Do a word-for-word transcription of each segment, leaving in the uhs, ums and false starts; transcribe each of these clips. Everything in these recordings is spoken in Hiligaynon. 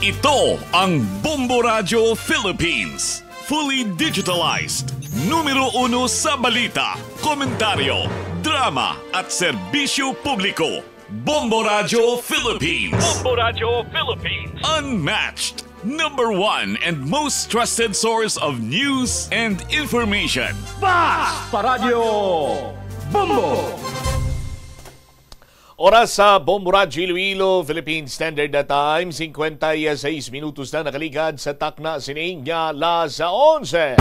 Ito ang Bombo Radyo Philippines. Fully digitalized. Numero uno sa balita, komentaryo, drama, at serbisyo publiko. Bombo Radyo Philippines. Bombo Radyo Philippines. Unmatched. Number one and most trusted source of news and information. Bas pa Radyo Bombo! Oras sa Bombo Radyo Iloilo, Philippine Standard Time, cincuenta y seis minutos na nakaligad sa takna sining nga alas onse.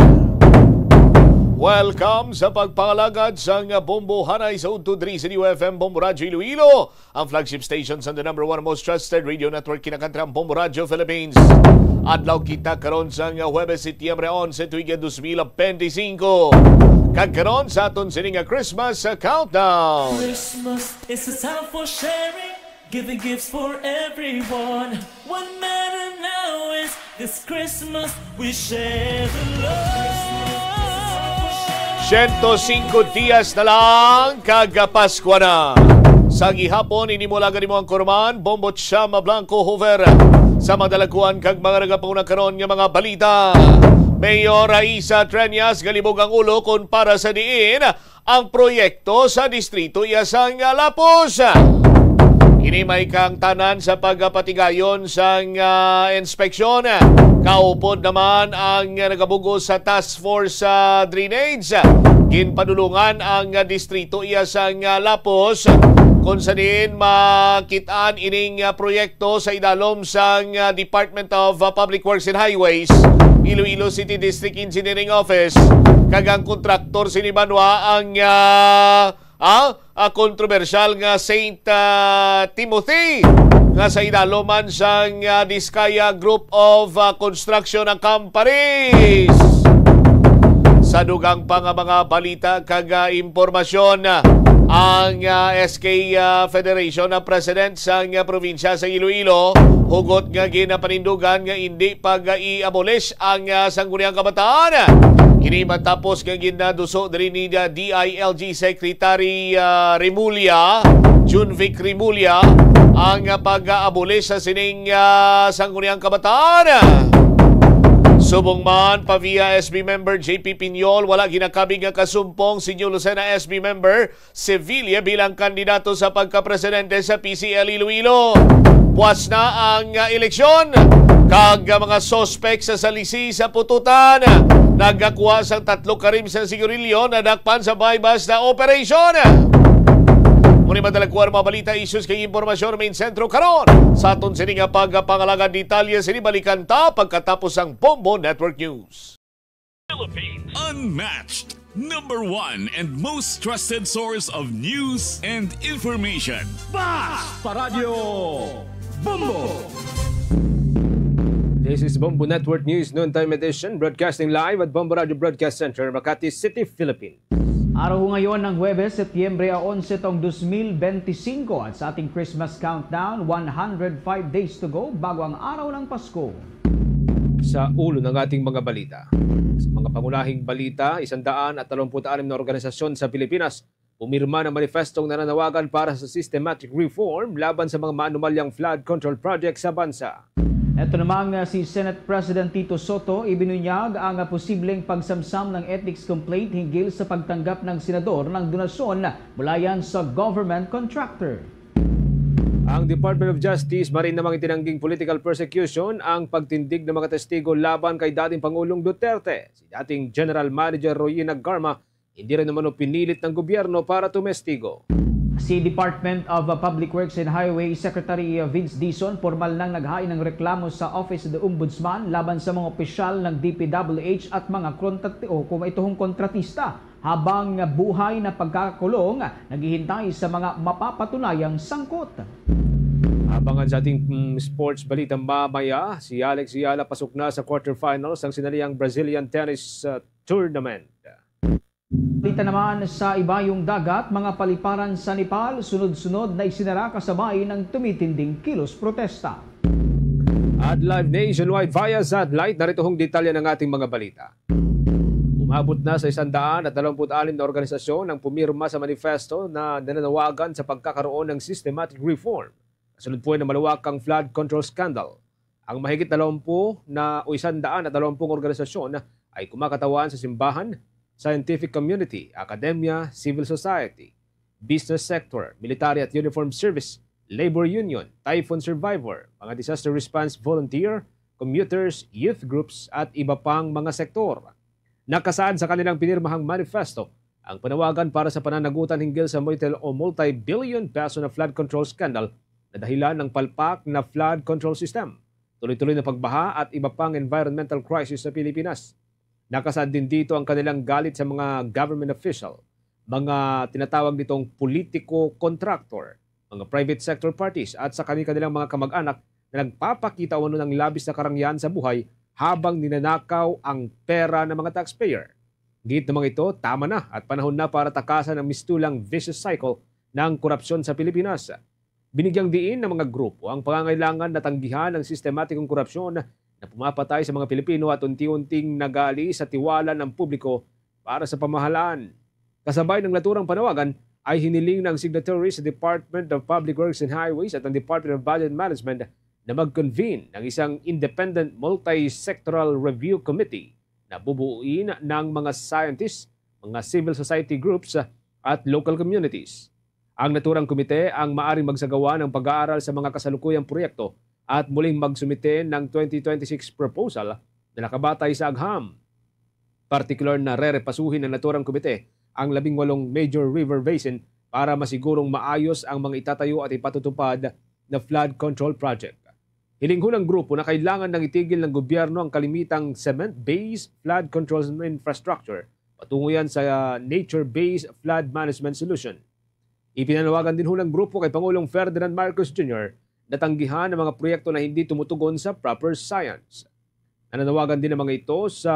Welcome sa pagpangalagad sang Bombo Hanay sa Udto diri sa U F M Bombo Radyo Iloilo, ang flagship station sang the number one most trusted radio network, kinakantrang Bombo Radyo Philippines. Adlaw kita karon sang Huwebes, Setyembre onse, tuig dos mil benti singko. Kag karon sa aton sini nga Christmas, uh, countdown. Christmas is a time for sharing, giving gifts for everyone. What matter now is this Christmas we share the love. Siyento singko dias na lang kag Paskwa na. Sa gihapon, ini mo lang gani mo ang kurman, Bombo Chama Blanco Hoover. Sa madalakuan kag mga nagapanguna karon nga mga balita, Mayor Raisa Treñas galibog ang ulo kon para sa diin ang proyekto sa distrito iya sang Lapos. Ini may kaangtanan sa pagpatigayon sang, ah, inspeksyon. Kaupod naman ang nagabug-os sa task force sa drainage. Ginpadulungan ang distrito iya sang Lapos, kung sa diin makit-an ining, ah, proyekto sa idalom sang, ah, Department of, ah, Public Works and Highways, Iloilo City District Engineering Office, kag ang kontraktor sini banwa ang, ah, ah, ah, kontrobersyal nga Saint, ah, Timothy, nga sa idalom man sang, ah, Discaya Group of, ah, Construction Companies. Sa dugang pa nga mga balita kag, ah, impormasyon, ah, ang, ah, S K, ah, Federation, ah, President sang, ah, probinsya sa Iloilo, hugot nga ginapanindugan nga indi pag, ah, i-abolish ang, ah, Sangguniang Kabataan. Ini matapos nga ginaduso diri ni, ah, D I L G Secretary, ah, Remulla, Junvic Remulla, ang, ah, pag-abolish sa sining, ah, Sangguniang Kabataan. Subong man pa via S B member J P Piñol, wala ginakabig nga kasumpong si New Lucena S B member Sevilla bilang kandidato sa pagkapresidente sa P C L Iloilo. Puas na ang, ah, eleksyon, kag, ah, mga suspek sa salisi sa pututan nagakuha sang tatlo ka rim sa sigarilyo nadakpan sa buy-bust na operasyon. Muni madalakuan mga balita, issues kag impormasyon, main sentro karon sa aton sini nga pagpangalagad. Detalye sini balikan ta pagkatapos sang Bombo Network News. Philippines. Unmatched, number one and most trusted source of news and information. Bas pa Radyo Bombo! This is Bombo Network News Noontime Edition, broadcasting live at Bombo Radio Broadcast Center, Makati City, Philippines. Araw ho ngayon ng Huwebes, Setyembre onse, taong dos mil benti singko, at sa ating Christmas countdown, one hundred five days to go bago ang araw ng Pasko. Sa ulo ng ating mga balita. Sa mga pangunahing balita, isang daan at dalawampu't anim na organisasyon sa Pilipinas pumirma ng manifestong nananawagan para sa systematic reform laban sa mga maanumalyang flood control project sa bansa. Ito namang, ah, si Senate President Tito Soto ibinunyag ang, ah, posibleng pagsamsam ng ethics complaint hinggil sa pagtanggap ng senador ng donasyon mula yan sa government contractor. Ang Department of Justice marin namang itinangging political persecution ang pagtindig ng mga testigo laban kay dating Pangulong Duterte. Si dating General Manager Royina Garma, hindi rin umano pinilit ng gobyerno para tumestigo. Si Department of Public Works and Highway Secretary Vince Dizon, pormal nang naghain ng reklamo sa Office of the Ombudsman laban sa mga opisyal ng D P W H at mga kontrat-, o kung ito hong kontratista, habang buhay na pagkakakulong naghihintay sa mga mapapatunayang sangkot. Abangan sa ating, mm, sports balita mamaya, si Alex Eala pasok na sa quarterfinals ng sinaliang Brazilian Tennis, uh, Tournament. Balita naman sa ibayong dagat, mga paliparan sa Nepal, sunod-sunod na isinara kasabay ng tumitinding kilos protesta. At live nationwide via satellite, narito hong detalye ng ating mga balita. Umabot na sa isang daan at dalawampu't anim na organisasyon ang pumirma sa manifesto na nananawagan sa pagkakaroon ng systematic reform kasunod po ng maluwakang flood control scandal. Ang mahigit dalawampu na o isang daan at dalawampu nga organisasyon ay kumakatawan sa simbahan, scientific community, akademya, civil society, business sector, military at uniform service, labor union, typhoon survivor, mga disaster response volunteer, commuters, youth groups, at iba pang mga sektor. Nakasaad sa kanilang pinirmahang manifesto ang panawagan para sa pananagutan hinggil sa multi o multi-billion peso na flood control scandal na dahilan ng palpak na flood control system, tuloy-tuloy na pagbaha at iba pang environmental crisis sa Pilipinas. Nakasaad din dito ang kanilang galit sa mga government official, mga tinatawag nitong politiko contractor, mga private sector parties at sa kani-kanilang mga kamag-anak na nagpapakita umano ng labis na karangyan sa buhay habang ninanakaw ang pera ng mga taxpayer. Giit namang ito, tama na at panahon na para takasan ang mistulang vicious cycle ng korupsyon sa Pilipinas. Binigyang diin ng mga grupo ang pangangailangan na tanggihan ang sistematikong korupsyon na pumapatay sa mga Pilipino at unti-unting nag-aalis sa tiwala ng publiko para sa pamahalaan. Kasabay ng naturang panawagan ay hiniling ng signatories sa Department of Public Works and Highways at ang Department of Budget Management na mag-convene ng isang independent multi-sectoral review committee na bubuuin ng mga scientists, mga civil society groups, at local communities. Ang naturang komite ang maaring magsagawa ng pag-aaral sa mga kasalukuyang proyekto at muling magsumite ng twenty twenty-six proposal na nakabatay sa agham. Partikular na rerepasuhin ng naturang komite ang labing walong major river basin para masigurong maayos ang mga itatayo at ipatutupad na flood control project. Hiling ho ng grupo na kailangan nang itigil ng gobyerno ang kalimitang cement-based flood control infrastructure patungo yan sa nature-based flood management solution. Ipinanawagan din ho ng grupo kay Pangulong Ferdinand Marcos Junior na tanggihan ang mga proyekto na hindi tumutugon sa proper science. Nananawagan din ang mga ito sa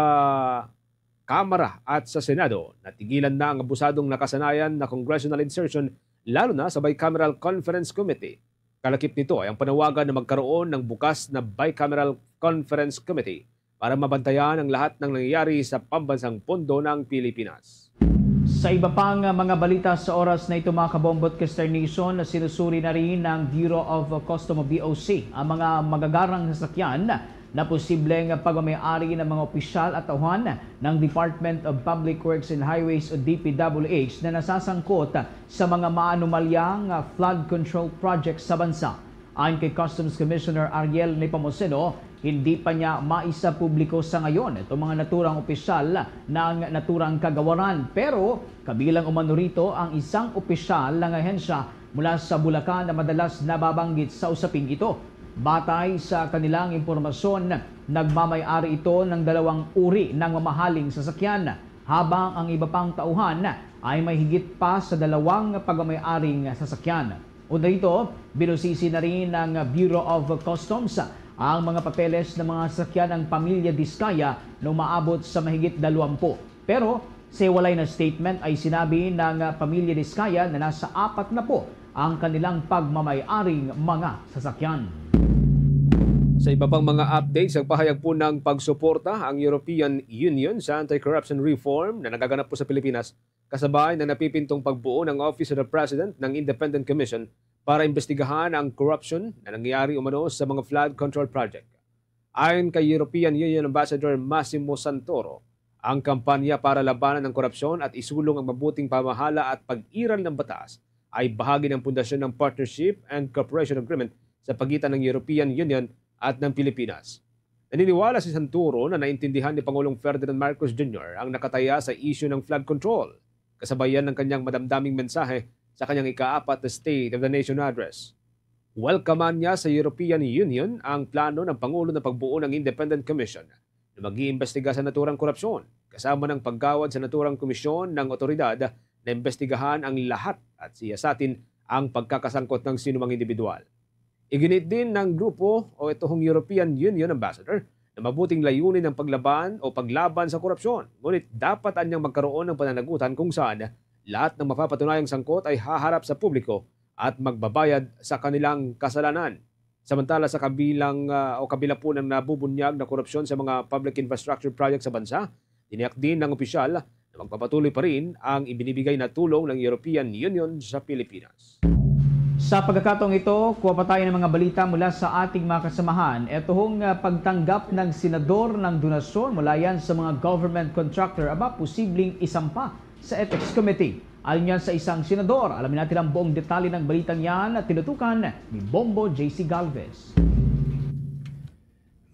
Kamara at sa Senado na tigilan na ang abusadong nakasanayan na congressional insertion, lalo na sa Bicameral Conference Committee. Kalakip nito ay ang panawagan na magkaroon ng bukas na Bicameral Conference Committee para mabantayan ang lahat ng nangyayari sa pambansang pondo ng Pilipinas. Sa iba pang mga balita sa oras na ito, mga kabombo at Kester Nation, sinusuri na rin ng Bureau of Custom o B O C ang mga magagarang sasakyan na posibleng pagmamayari ng mga opisyal at tauhan ng Department of Public Works and Highways o D P W H na nasasangkot sa mga maanomalyang flood control project sa bansa. Ayon kay Customs Commissioner Ariel Nepomuceno, hindi pa niya maisapubliko sa ngayon itong mga naturang opisyal ng naturang kagawaran, pero kabilang umano rito ang isang opisyal ng ahensya mula sa Bulacan na madalas nababanggit sa usaping ito. Batay sa kanilang impormasyon, nagmamay-ari ito ng dalawang uri ng mamahaling sasakyan, habang ang iba pang tauhan ay may higit pa sa dalawang pagmamay-aring sasakyan. Una rito, binusisi na rin ng Bureau of Customs ang mga papeles ng mga sasakyan ng pamilya Discaya na umaabot sa mahigit dalawampu. Pero sa hiwalay na statement ay sinabi ng pamilya Discaya na nasa apat na po ang kanilang pagmamay-aring mga sasakyan. Sa iba pang mga updates, nagpahayag po ng pagsuporta ang European Union sa anti-corruption reform na nagaganap po sa Pilipinas, kasabay ng napipintong pagbuo ng Office of the President ng Independent Commission para imbestigahan ang corruption na nangyari umano sa mga flood control project. Ayon kay European Union Ambassador Massimo Santoro, ang kampanya para labanan ang korupsyon at isulong ang mabuting pamahala at pag-iral ng batas ay bahagi ng pundasyon ng Partnership and Cooperation Agreement sa pagitan ng European Union at ng Pilipinas. Naniniwala si Santoro na naintindihan ni Pangulong Ferdinand Marcos Junior ang nakataya sa isyu ng flood control, kasabayan ng kanyang madamdaming mensahe sa kanyang ikaapat na State of the Nation Address. Welcome niya sa European Union ang plano ng Pangulo na pagbuo ng Independent Commission na mag-iimbestiga sa naturang korupsyon, kasama ng paggawad sa naturang komisyon ng otoridad na imbestigahan ang lahat at siyasatin ang pagkakasangkot ng sinumang individual. Iginit din ng grupo o ito hong European Union Ambassador na mabuting layunin ang paglaban o paglaban sa korupsyon, ngunit dapat anyang magkaroon ng pananagutan kung saan lahat ng mapapatunayang sangkot ay haharap sa publiko at magbabayad sa kanilang kasalanan. Samantala, sa kabilang, ah, o kabila po ng nabubunyag na korupsyon sa mga public infrastructure project sa bansa, tiniyak din ng opisyal na magpapatuloy pa rin ang ibinibigay na tulong ng European Union sa Pilipinas. Sa pagkakataong ito, kuha pa tayo ng mga balita mula sa ating mga kasamahan. Ito hong, ah, pagtanggap ng senador ng donasyon mula yan sa mga government contractor, aba, posibleng isampa sa Ethics Committee. Ayon yan sa isang senador, alamin natin ang buong detalye ng balitang yan na tinutukan ni Bombo J C Galvez.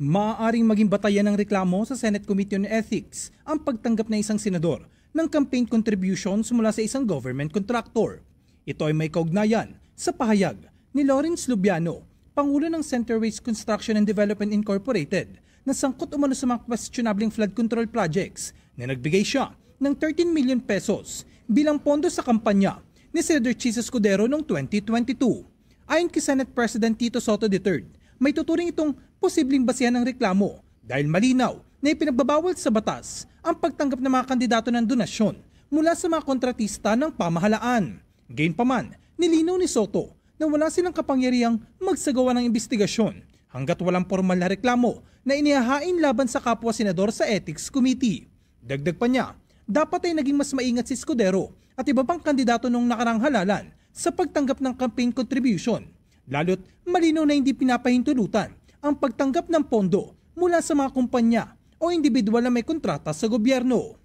Maaaring maging batayan ng reklamo sa Senate Committee on Ethics ang pagtanggap ng isang senador ng campaign contributions mula sa isang government contractor. Ito ay may kaugnayan sa pahayag ni Lawrence Lubiano, pangulo ng Centerways Construction and Development Incorporated, na sangkot umano sa mga questionableng flood control projects, na nagbigay siya ng thirteen million pesos bilang pondo sa kampanya ni Senador Chiz Escudero noong twenty twenty-two. Ayon kay Senate President Tito Sotto the third, may tuturing itong posibleng basihan ng reklamo dahil malinaw na ipinagbabawal sa batas ang pagtanggap ng mga kandidato ng donasyon mula sa mga kontratista ng pamahalaan. Gayunpaman, nilinaw ni Sotto na wala silang kapangyarihang magsagawa ng imbestigasyon hanggat walang pormal na reklamo na inihahain laban sa kapwa senador sa Ethics Committee. Dagdag pa niya, dapat ay naging mas maingat si Escudero at iba pang kandidato nung nakarang halalan sa pagtanggap ng campaign contribution, lalo't malinaw na hindi pinapahintulutan ang pagtanggap ng pondo mula sa mga kumpanya o individual na may kontrata sa gobyerno.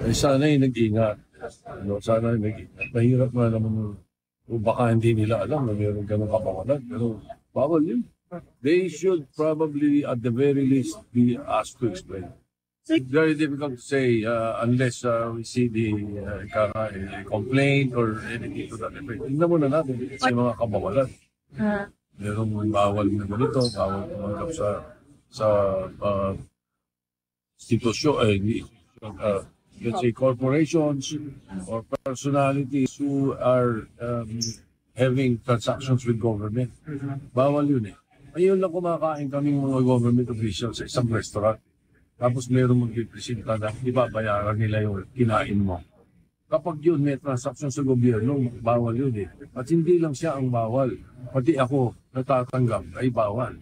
Eh, sana ay nag-ingat. No, sana ay nag-ingat. Mahirap nga naman, o baka hindi nila alam na meron ganun kapangalan. Pero bawal yun. They should probably, at the very least, be asked to explain. It's very difficult to say uh, unless uh, we see the uh, ika nga, eh, complaint or anything to that effect. Tingnan muna natin sa mga kabawalan. Merong bawal na ganito, bawal tumanggap sa sa uh, institusyon, eh, di- uh, let's say corporations or personalities who are um, having transactions with government. Bawal yun eh. Ayun lang, kumakain kaming mga government officials sa isang restaurant. Tapos merong magpipresenta na ibabayaran nila yung kinain mo. Kapag yun may transaksyon sa gobyerno, bawal yun eh. At hindi lang siya ang bawal. Pati ako, natatanggap, ay bawal.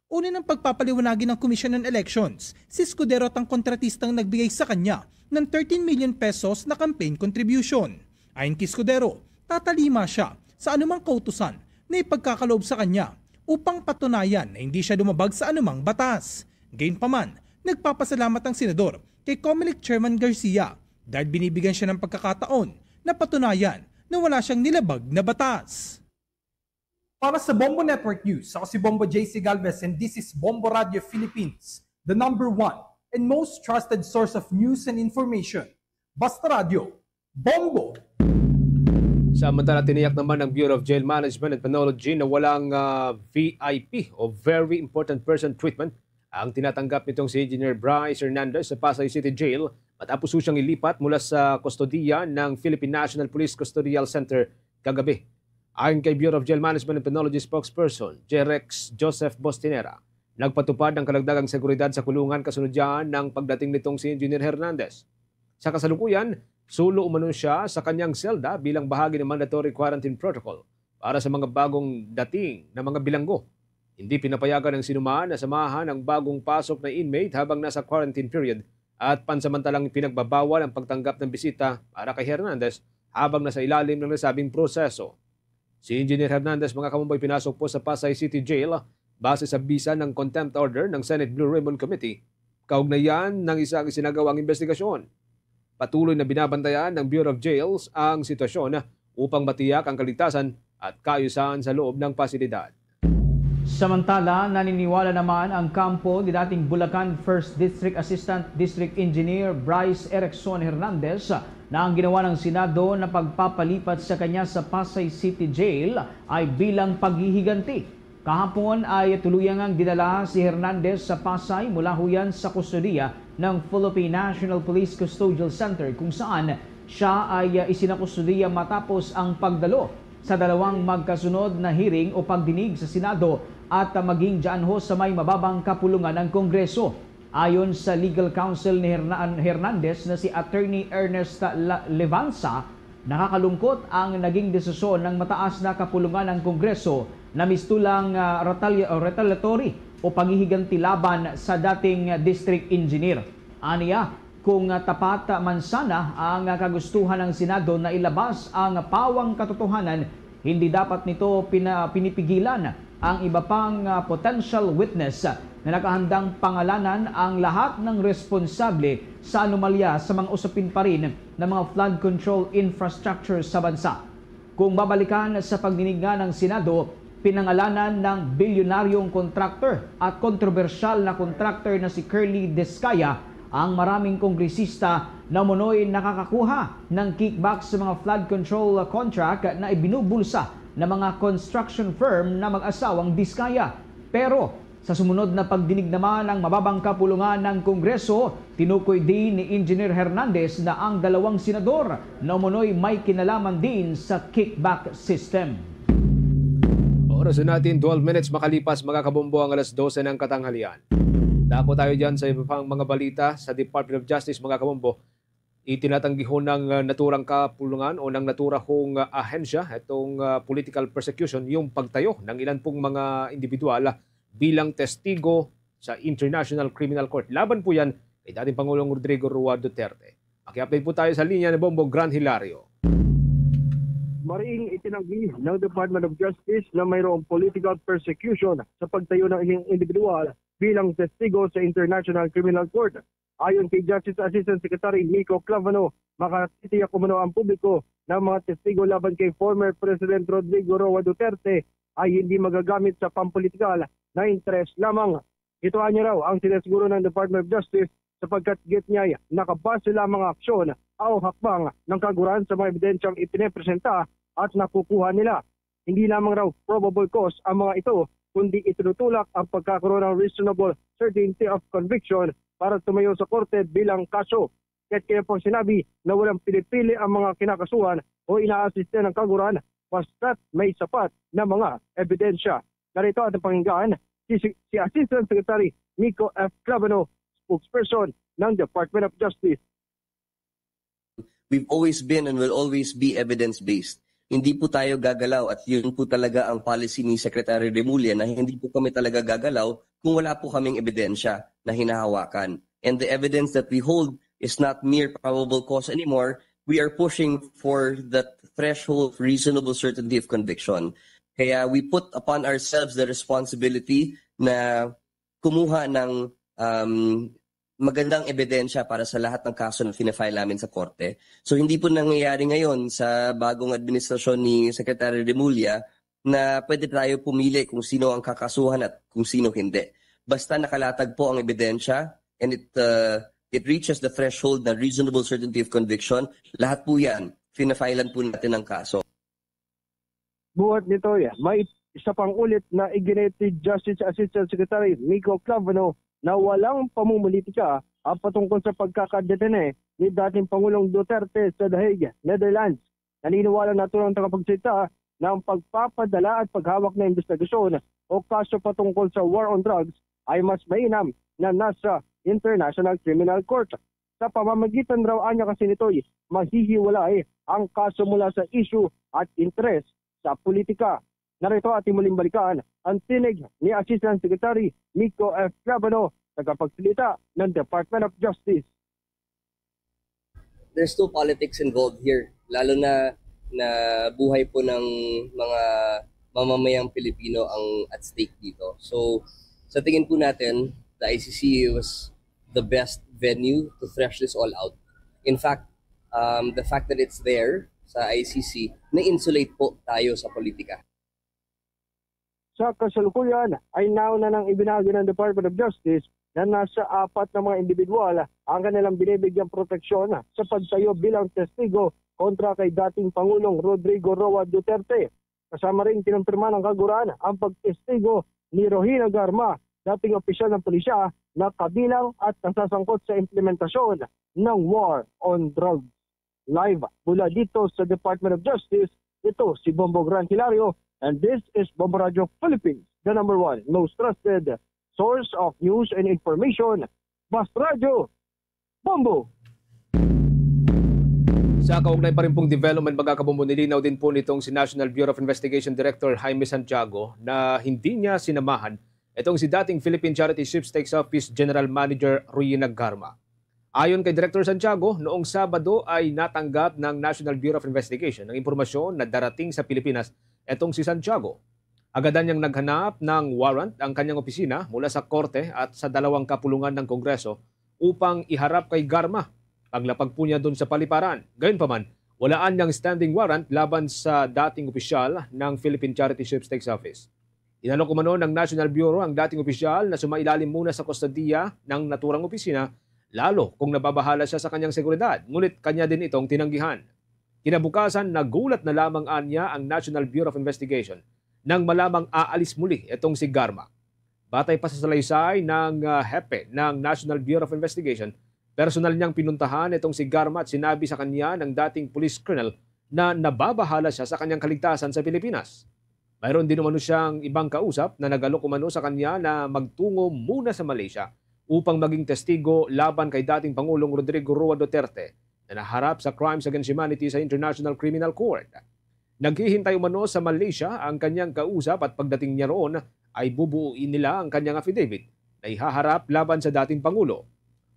Una ng pagpapaliwanagi ng Commission on Elections, si Escudero at ang kontratistang nagbigay sa kanya ng thirteen million pesos na campaign contribution. Ayon kay Escudero, tatalima siya sa anumang kautusan na ipagkakaloob sa kanya upang patunayan na hindi siya lumabag sa anumang batas. Gayunpaman, nagpapasalamat ang senador kay Comelec Chairman Garcia dahil binibigyan siya ng pagkakataon na patunayan na wala siyang nilabag na batas. Para sa Bombo Network News, ako si Bombo J C Galvez and this is Bombo Radio Philippines, the number one and most trusted source of news and information. Basta Radyo, Bombo! Samantala, tiniyak naman ng Bureau of Jail Management and Penology na walang ah, V I P o Very Important Person Treatment ang tinatanggap nitong si Engineer Bryce Hernandez sa Pasay City Jail matapos po siyang ilipat mula sa kustodiya ng Philippine National Police Custodial Center kagabi. Ayon kay Bureau of Jail Management and Penology spokesperson Jerex Joseph Bostinera, nagpatupad ang kalagdagang seguridad sa kulungan kasunod yan ng pagdating nitong si Engineer Hernandez. Sa kasalukuyan, sulo umano siya sa kanyang selda bilang bahagi ng mandatory quarantine protocol para sa mga bagong dating na mga bilanggo. Hindi pinapayagan ng sinuman na samahan ang bagong pasok na inmate habang nasa quarantine period at pansamantalang pinagbabawal ang pagtanggap ng bisita para kay Hernandez habang nasa ilalim ng nasabing proseso. Si Engineer Hernandez, mga kamumbay, pinasok po sa Pasay City Jail base sa bisa ng contempt order ng Senate Blue Ribbon Committee kaugnay ng isang isinagawang investigasyon. Patuloy na binabantayan ng Bureau of Jails ang sitwasyon upang matiyak ang kaligtasan at kaayusan sa loob ng pasilidad. Samantala, naniniwala naman ang kampo ni dating Bulacan First District Assistant District Engineer Bryce Erickson Hernandez na ang ginawa ng Senado na pagpapalipat sa kanya sa Pasay City Jail ay bilang paghihiganti. Kahapon ay tuluyan ngang dinala si Hernandez sa Pasay mula huyan sa kustodiya ng Philippine National Police Custodial Center kung saan siya ay isinakustudiya matapos ang pagdalo sa dalawang magkasunod na hearing o pagdinig sa Senado at maging dyan ho sa may mababang kapulungan ng Kongreso. Ayon sa legal counsel ni Hernan- Hernandez na si Attorney Ernest La- Levanza, nakakalungkot ang naging desisyon ng mataas na kapulungan ng Kongreso na mistulang ah, retali- o retaliatory o paghihiganti laban sa dating district engineer. Aniya, kung ah, tapat man sana ang ah, kagustuhan ng Senado na ilabas ang pawang katotohanan, Hindi dapat nito pina-, pinipigilan ang iba pang, ah, potential witness na nakahandang pangalanan ang lahat ng responsable sa anomalya sa mga usapin pa rin ng mga flood control infrastructure sa bansa. Kung babalikan sa pagdinig nga ng Senado, pinangalanan ng bilyonaryong contractor at kontrobersyal na contractor na si Curly Discaya ang maraming kongresista na umunoy nakakakuha ng kickback sa mga flood control contract na ibinubulsa ng mga construction firm na mag-asawang Discaya. Pero sa sumunod na pagdinig naman ang mababang kapulungan ng Kongreso, tinukoy din ni Engineer Hernandez na ang dalawang senador na umunoy may kinalaman din sa kickback system. Oras natin, twelve minutes makalipas, mga kabombo, ang alas dose ng katanghalian. Dako tayo dyan sa iba pang mga balita sa Department of Justice, mga kabombo. Itinatanggi ho ng, ah, naturang kapulungan o ng naturang, ah, ahensya itong, ah, political persecution, yung pagtayo ng ilan pong mga individual bilang testigo sa International Criminal Court. Laban po yan kay dating Pangulong Rodrigo Roa Duterte. Maki-update po tayo sa linya ni Bombo Gran Hilario. Mariing itinanggi ng Department of Justice na mayroong political persecution sa pagtayo ng ilang individual bilang testigo sa International Criminal Court. Ayon kay Justice Assistant Secretary Nico Clavano, makatitiyak umano ang publiko na ang mga testigo laban kay former President Rodrigo Roa Duterte ay hindi magagamit sa pampolitikal na interes lamang. Ito anya raw ang sinesiguro ng Department of Justice sapagkat git niya'y nakabase lamang ang aksyon o hakbang ng kaguran sa mga ebidensyang ipinepresenta at nakukuha nila. Hindi lamang raw probable cause ang mga ito, kundi itinutulak ang pagkakaroon ng reasonable certainty of conviction para tumayo sa korte bilang kaso. Kaya't kaya pang sinabi na walang pinipili ang mga kinakasuhan o inaasiste ng kaguran basta't may sapat na mga ebidensya. Narito ang pakinggan si, si Assistant Secretary Nico F. Clavano, spokesperson ng Department of Justice. We've always been and will always be evidence-based. Hindi po tayo gagalaw at yun po talaga ang policy ni Secretary Remulla na hindi po kami talaga gagalaw kung wala po kaming ebidensya na hinahawakan. And the evidence that we hold is not mere probable cause anymore. We are pushing for that threshold of reasonable certainty of conviction. Kaya we put upon ourselves the responsibility na kumuha ng, um, magandang ebidensya para sa lahat ng kaso na fina-file namin sa korte. So, hindi po nangyayari ngayon sa bagong administrasyon ni Secretary Remulla na pwede tayo pumili kung sino ang kakasuhan at kung sino hindi. Basta nakalatag po ang ebidensya and it, uh, it reaches the threshold na reasonable certainty of conviction, lahat po yan, fina-filean po natin ang kaso. Buhat nito, may isa pang ulit na iginiit ni Justice Assistant Secretary Nico Clavano na walang pamumulitika ang patungkol sa pagkakadetene ni dating Pangulong Duterte sa The Hague, Netherlands. Naniniwala na ang tagapagsalita na ang pagpapadala at paghawak ng investigasyon o kaso patungkol sa war on drugs ay mas mainam na nasa International Criminal Court. Sa pamamagitan raw anya kasi nito'y mahihiwalay ang kaso mula sa issue at interes sa politika. Narito ating muling balikan ang tinig ni Assistant Secretary Nico F. Clavano, tagapagsalita ng Department of Justice. There's no politics involved here, lalo na na buhay po ng mga mamamayang Pilipino ang at stake dito. So, sa tingin po natin, the I C C was the best venue to thresh this all out. In fact, um, the fact that it's there sa I C C, na-insulate po tayo sa politika. Sa kasalukuyan ay nauna nang ibinahagi ng Department of Justice na nasa apat na mga individual ang kanilang binibigyang proteksyon sa pagtayo bilang testigo kontra kay dating Pangulong Rodrigo Roa Duterte. Kasama rin kinumpirma ng kaguran ang pagtestigo ni Rohina Garma, dating opisyal ng pulisya na kabilang at nasasangkot sa implementasyon ng war on drugs. Live mula dito sa Department of Justice, ito si Bombo Gran Hilario, and this is Bombo Radio Philippines, the number one most trusted source of news and information. Basta Radyo, Bombo! Sa kaugnay pa rin pong development, mga kabombo, nilinaw din po nitong si National Bureau of Investigation Director Jaime Santiago na hindi niya sinamahan itong si dating Philippine Charity Sweepstakes Office General Manager Rohina Garma. Ayon kay Director Santiago, noong Sabado ay natanggap ng National Bureau of Investigation ang impormasyon na darating sa Pilipinas etong si Santiago. Agad niyang naghanap ng warrant ang kanyang opisina mula sa korte at sa dalawang kapulungan ng Kongreso upang iharap kay Garma. Paglapag po niya dun sa paliparan. Gayunpaman, walaan niyang standing warrant laban sa dating opisyal ng Philippine Charity Sweepstakes Office. Inalok umano ng National Bureau ang dating opisyal na sumailalim muna sa kustodiya ng naturang opisina, lalo kung nababahala siya sa kanyang seguridad, ngunit kanya din itong tinanggihan. Kinabukasan, nagulat na lamang anya ang National Bureau of Investigation nang malamang aalis muli itong si Garma. Batay pa sa salaysay ng, ah, hepe ng National Bureau of Investigation, personal niyang pinuntahan itong si Garma at sinabi sa kanya ng dating police colonel na nababahala siya sa kanyang kaligtasan sa Pilipinas. Mayroon din umano siyang ibang kausap na nagalok umano sa kanya na magtungo muna sa Malaysia upang maging testigo laban kay dating Pangulong Rodrigo Roa Duterte na naharap sa Crimes Against Humanity sa International Criminal Court. Naghihintay umano sa Malaysia ang kanyang kausap at pagdating niya roon ay bubuuin nila ang kanyang affidavit na ihaharap laban sa dating Pangulo.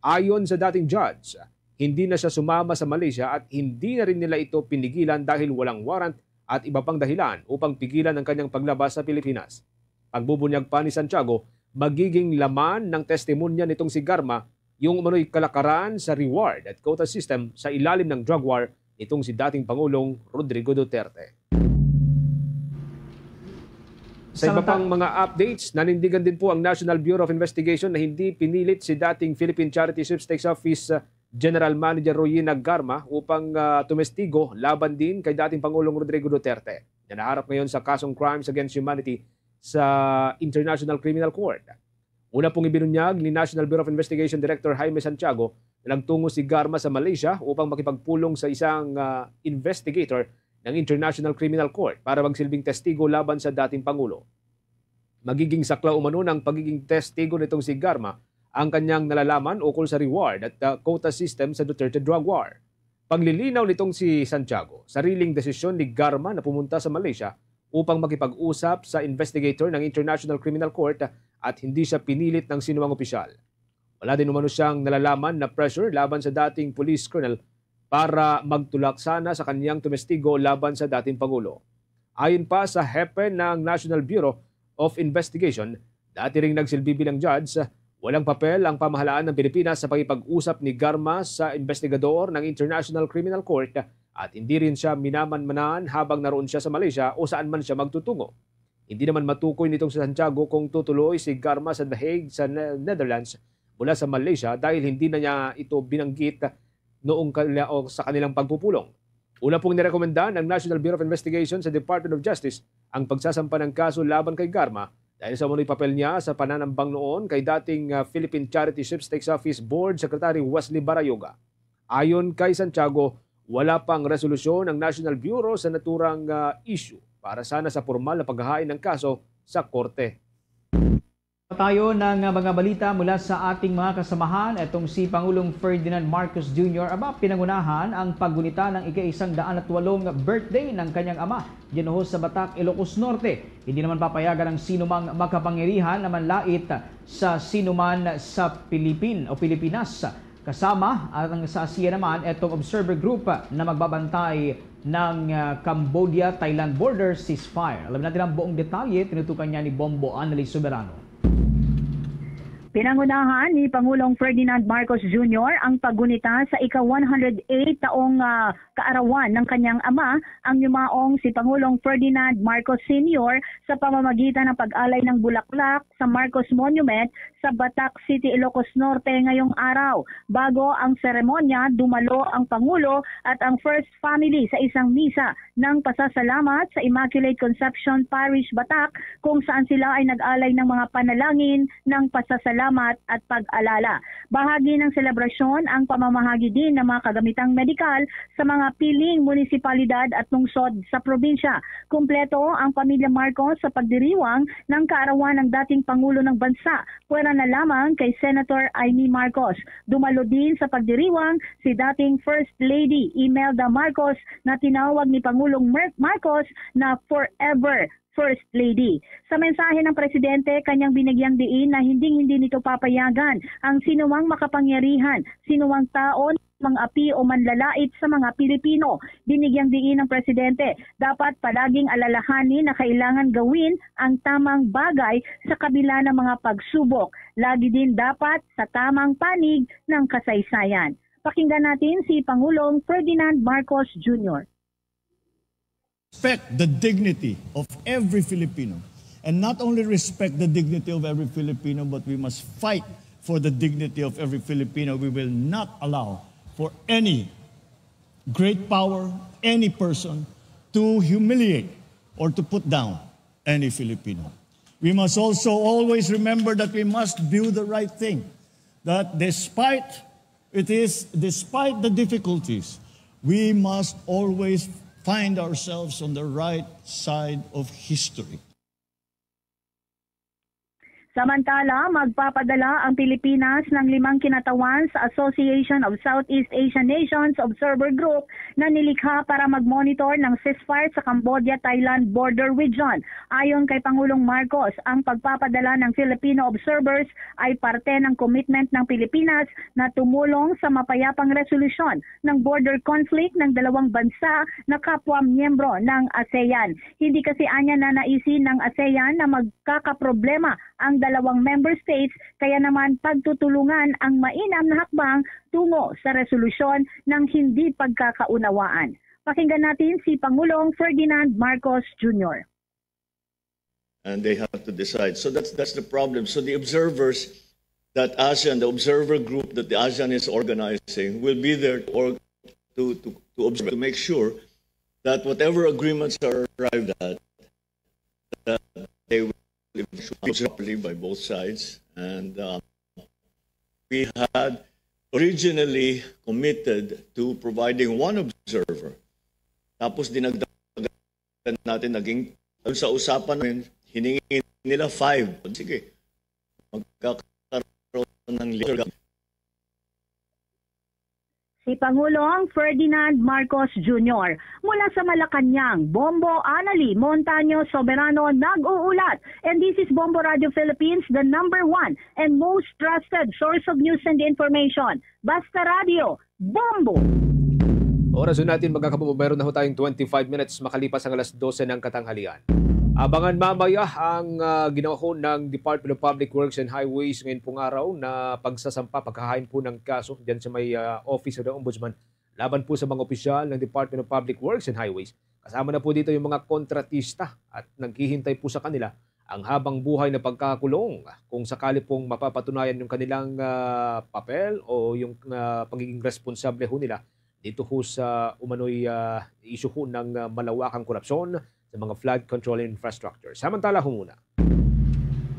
Ayon sa dating judge, hindi na siya sumama sa Malaysia at hindi na rin nila ito pinigilan dahil walang warrant at iba pang dahilan upang pigilan ang kanyang paglabas sa Pilipinas. Pagbubunyag pa ni Santiago, magiging laman ng testimonya nitong si Garma yung umano'y kalakaran sa reward at quota system sa ilalim ng drug war nitong si dating Pangulong Rodrigo Duterte. Sa iba Samanta- pang mga updates, nanindigan din po ang National Bureau of Investigation na hindi pinilit si dating Philippine Charity Sweepstakes Office, uh, General Manager Royina Garma upang, ah, tumestigo laban din kay dating Pangulong Rodrigo Duterte na naharap ngayon sa kasong Crimes Against Humanity sa International Criminal Court. Una pong ibinunyag ni National Bureau of Investigation Director Jaime Santiago na nagtungo si Garma sa Malaysia upang makipagpulong sa isang, ah, investigator ng International Criminal Court para magsilbing testigo laban sa dating Pangulo. Magiging saklaw umano ng pagiging testigo nitong si Garma ang kanyang nalalaman ukol sa reward at, ah, quota system sa Duterte drug war. Paglilinaw nitong si Santiago, sariling desisyon ni Garma na pumunta sa Malaysia upang makipag-usap sa investigator ng International Criminal Court at hindi siya pinilit ng sinumang opisyal. Wala din umano siyang nalalaman na pressure laban sa dating police colonel para magtulak sana sa kanyang tumestigo laban sa dating Pangulo. Ayon pa sa hepe ng National Bureau of Investigation, dati ring nagsilbi bilang judge, walang papel ang pamahalaan ng Pilipinas sa pakipag-usap ni Garma sa investigador ng International Criminal Court at hindi rin siya minamanmanan habang naroon siya sa Malaysia o saan man siya magtutungo. Hindi naman matukoy nitong si Santiago kung tutuloy si Garma sa The Hague sa Ne-, Netherlands mula sa Malaysia dahil hindi na niya ito binanggit noong kala-, o sa kanilang pagpupulong. Una pong nirekomenda ng National Bureau of Investigation sa Department of Justice ang pagsasampa ng kaso laban kay Garma dahil sa umano'y papel niya sa pananambang noon kay dating, ah, Philippine Charity Sweepstakes Office Board Secretary Wesley Barayoga. Ayon kay Santiago, wala pang resolusyon ang National Bureau sa naturang, ah, issue para sana sa pormal na paghahain ng kaso sa korte. Tayo ng, ah, mga balita mula sa ating mga kasamahan. Itong si Pangulong Ferdinand Marcos Junior, aba, pinangunahan ang paggunita ng ika-isang daan at walong birthday ng kanyang ama, dinuho sa Batac, Ilocos Norte. Hindi naman papayagan ang sinumang makapangyarihan na manlait sa sinuman sa Pilipin o Pilipinas. Kasama ang sa ASEAN naman itong observer group na magbabantay ng, ah, Cambodia-Thailand border ceasefire. Alamin natin ang buong detalye, tinutukan niya ni Bombo Annalyn Soberano. Pinangunahan ni Pangulong Ferdinand Marcos Junior ang paggunita sa ika one hundred eight taong, ah, kaarawan ng kanyang ama, ang yumaong si Pangulong Ferdinand Marcos Senior, sa pamamagitan ng pag-alay ng bulaklak sa Marcos Monument sa Batac City, Ilocos Norte ngayong araw. Bago ang seremonya, dumalo ang Pangulo at ang First Family sa isang misa ng pasasalamat sa Immaculate Conception Parish, Batac, kung saan sila ay nag-alay ng mga panalangin ng pasasalamat at pag-alala. Bahagi ng selebrasyon ang pamamahagi din ng mga kagamitang medikal sa mga piling munisipalidad at lungsod sa probinsya. Kumpleto ang pamilya Marcos sa pagdiriwang ng kaarawan ng dating Pangulo ng Bansa, pwera na lamang kay Senator Imee Marcos. Dumalo din sa pagdiriwang si dating First Lady Imelda Marcos na tinawag ni Pangulong Mer-, Marcos na forever First Lady. Sa mensahe ng Presidente, kanyang binigyang diin na hinding-hindi nito papayagan ang sinumang makapangyarihan, sinumang taon, mang-api o manlalait sa mga Pilipino. Binigyang diin ng Presidente, dapat palaging alalahanin na kailangan gawin ang tamang bagay sa kabila ng mga pagsubok, lagi din dapat sa tamang panig ng kasaysayan. Pakinggan natin si Pangulong Ferdinand Marcos Junior. Respect the dignity of every Filipino. And not only respect the dignity of every Filipino, but we must fight for the dignity of every Filipino. We will not allow for any great power, any person to humiliate or to put down any Filipino. We must also always remember that we must do the right thing, that despite it is, despite the difficulties, we must always find ourselves on the right side of history. Samantala, magpapadala ang Pilipinas ng limang kinatawan sa Association of Southeast Asian Nations Observer Group na nilikha para mag-monitor ng ceasefire sa Cambodia-Thailand border region. Ayon kay Pangulong Marcos, ang pagpapadala ng Filipino observers ay parte ng commitment ng Pilipinas na tumulong sa mapayapang resolusyon ng border conflict ng dalawang bansa na kapwa miyembro ng ASEAN. Hindi kasi anya nanaisin ng ASEAN na magkakaproblema ang dalawang member states, kaya naman pagtutulungan ang mainam na hakbang tungo sa resolusyon ng hindi pagkakaunawaan. Pakinggan natin si Pangulong Ferdinand Marcos Junior. And they have to decide. So that's that's the problem. So the observers that ASEAN, the observer group that the ASEAN is organizing, will be there to org- to to, to observe, to make sure that whatever agreements are arrived at, that they will be properly by both sides. And um, we had originally committed to providing one observer. Tapos dinagdagan natin, naging, sa usapan namin, hiningi nila five. Sige, magkakaroon ng leader. Si Pangulong Ferdinand Marcos Junior. Mula sa Malacañang, Bombo Anali Montaño Soberano nag-uulat. And this is Bombo Radio Philippines, the number one and most trusted source of news and information. Basta Radio, Bombo! Oras na natin, mga kababayan, meron na ho tayong twenty-five minutes makalipas ang alas dose ng katanghalian. Abangan mamaya ang uh, ginawa ng Department of Public Works and Highways ngayon pong araw na pagsasampa, paghahain po ng kaso dyan sa may uh, Office of the Ombudsman laban po sa mga opisyal ng Department of Public Works and Highways. Kasama na po dito yung mga kontratista at naghihintay po sa kanila ang habang buhay na pagkakulong kung sakali pong mapapatunayan yung kanilang uh, papel o yung uh, pagiging responsable ho nila dito ho sa umano'y uh, issue ho ng uh, malawakang korupsyon sa mga flood control infrastructure. Samantala ho muna.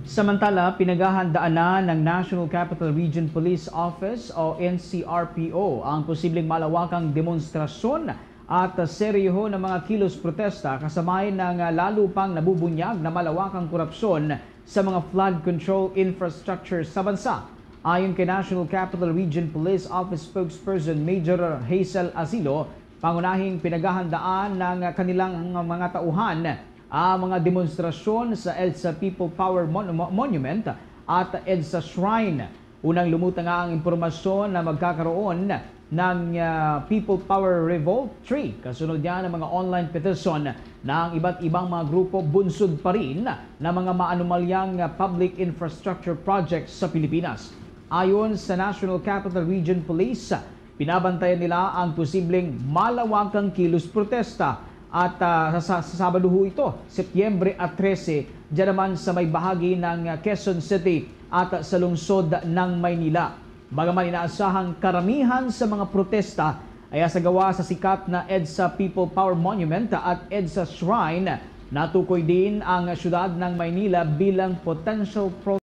Samantala, pinaghahandaan na ng National Capital Region Police Office o N C R P O ang posibleng malawakang demonstrasyon at seryoho na mga kilos protesta kasabay ng lalo pang nabubunyag na malawakang korupsyon sa mga flood control infrastructure sa bansa. Ayon kay National Capital Region Police Office Spokesperson Major Hazel Asilo, pangunahing pinaghahandaan ng kanilang mga tauhan ang mga demonstrasyon sa EDSA People Power Mon- Monument at EDSA Shrine. Unang lumutang ang impormasyon na magkakaroon ng uh, People Power Revolt three. Kasunod niya ng mga online petition ng iba't ibang mga grupo bunsod pa rin ng mga maanumalyang uh, public infrastructure projects sa Pilipinas. Ayon sa National Capital Region Police, binabantayan nila ang posibleng malawakang kilos protesta at uh, sa, sa Sabado ho ito, Setyembre at trese, dyan naman sa may bahagi ng Quezon City at sa lungsod ng Maynila. Bagaman inaasahang karamihan sa mga protesta ay asagawa sa sikat na EDSA People Power Monument at EDSA Shrine, natukoy din ang siyudad ng Maynila bilang potential pro-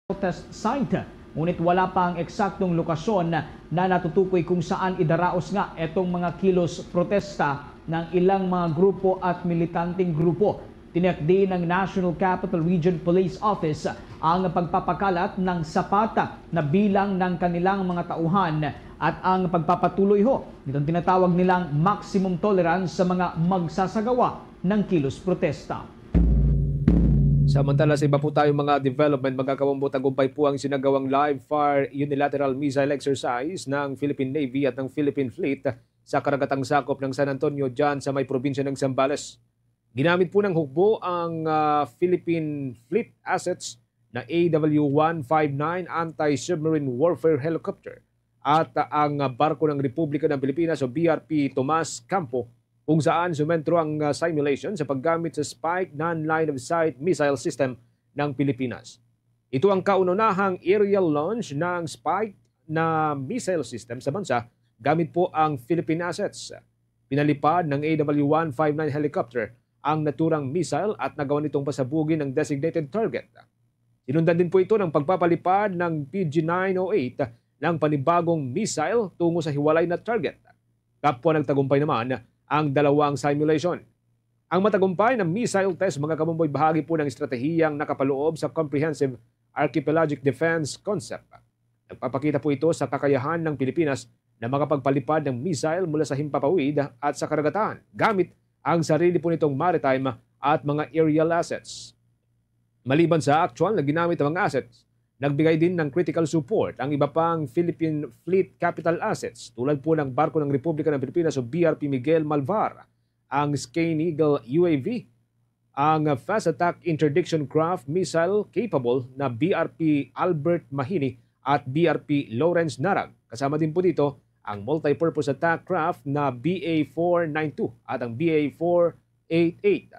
protest site. Ngunit wala pa ang eksaktong lokasyon na natutukoy kung saan idaraos nga etong mga kilos protesta ng ilang mga grupo at militanteng grupo. Tiniyak din ng National Capital Region Police Office ang pagpapakalat ng sapat na bilang ng kanilang mga tauhan at ang pagpapatuloy ho nitong tinatawag nilang maximum tolerance sa mga magsasagawa ng kilos protesta. Samantala, sa iba po tayong mga development, mga kabombo, tagumpay po ang sinagawang live fire unilateral missile exercise ng Philippine Navy at ng Philippine Fleet sa karagatang sakop ng San Antonio, dyan sa may probinsya ng Zambales. Ginamit po ng hukbo ang, ah, Philippine Fleet assets na A W one five nine anti-submarine warfare helicopter at, ah, ang, ah, barko ng Republika ng Pilipinas o B R P Tomas Campo, kung saan sumentro ang, ah, simulation sa paggamit sa Spike non-line of sight missile system ng Pilipinas. Ito ang kauna-unahang aerial launch ng Spike na missile system sa bansa gamit po ang Philippine assets. Pinalipad ng A W one five nine helicopter ang naturang missile at nagawa nitong pasabugin ang designated target. Sinundan din po ito ng pagpapalipad ng P G nine oh eight ng panibagong missile tungo sa hiwalay na target. Kapwa nagtagumpay naman ang dalawang simulation. Ang matagumpay na missile test, mga kabomboy, bahagi po ng estratehiyang nakapaloob sa Comprehensive Archipelagic Defense Concept. Nagpapakita po ito sa kakayahan ng Pilipinas na makapagpalipad ng missile mula sa himpapawid at sa karagatan gamit ang sarili po nitong maritime at mga aerial assets. Maliban sa actual na ginamit na mga assets, nagbigay din ng critical support ang iba pang Philippine Fleet capital assets, tulad po ng barko ng Republika ng Pilipinas o B R P Miguel Malvar, ang Skaneagle U A V, ang Fast Attack Interdiction Craft Missile Capable na B R P Albert Mahini at B R P Lawrence Narag. Kasama din po dito ang Multipurpose Attack Craft na B A four nine two at ang B A four eight eight.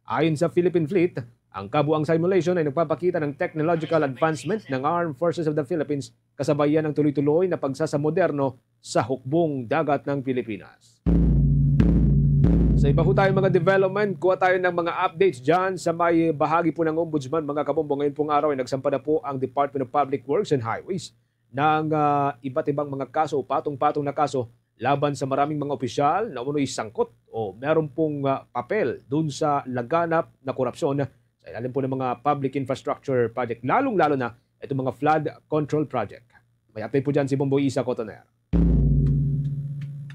Ayon sa Philippine Fleet, ang kabuang simulation ay nagpapakita ng technological advancement ng Armed Forces of the Philippines, kasabayan ng tuloy-tuloy na pagsasamoderno sa hukbong dagat ng Pilipinas. Sa iba po tayong mga development, kuha tayo ng mga updates dyan sa may bahagi po ng Ombudsman, mga kabombo. Ngayon pong araw ay nagsampa na po ang Department of Public Works and Highways ng, ah, iba't ibang mga kaso o patong-patong na kaso laban sa maraming mga opisyal na umano'y sangkot o meron pong, ah, papel dun sa laganap na korupsyon sa ilalim po ng mga public infrastructure project, lalong-lalo na itong mga flood control project. May update po dyan si Bomboy Isa Cotoner.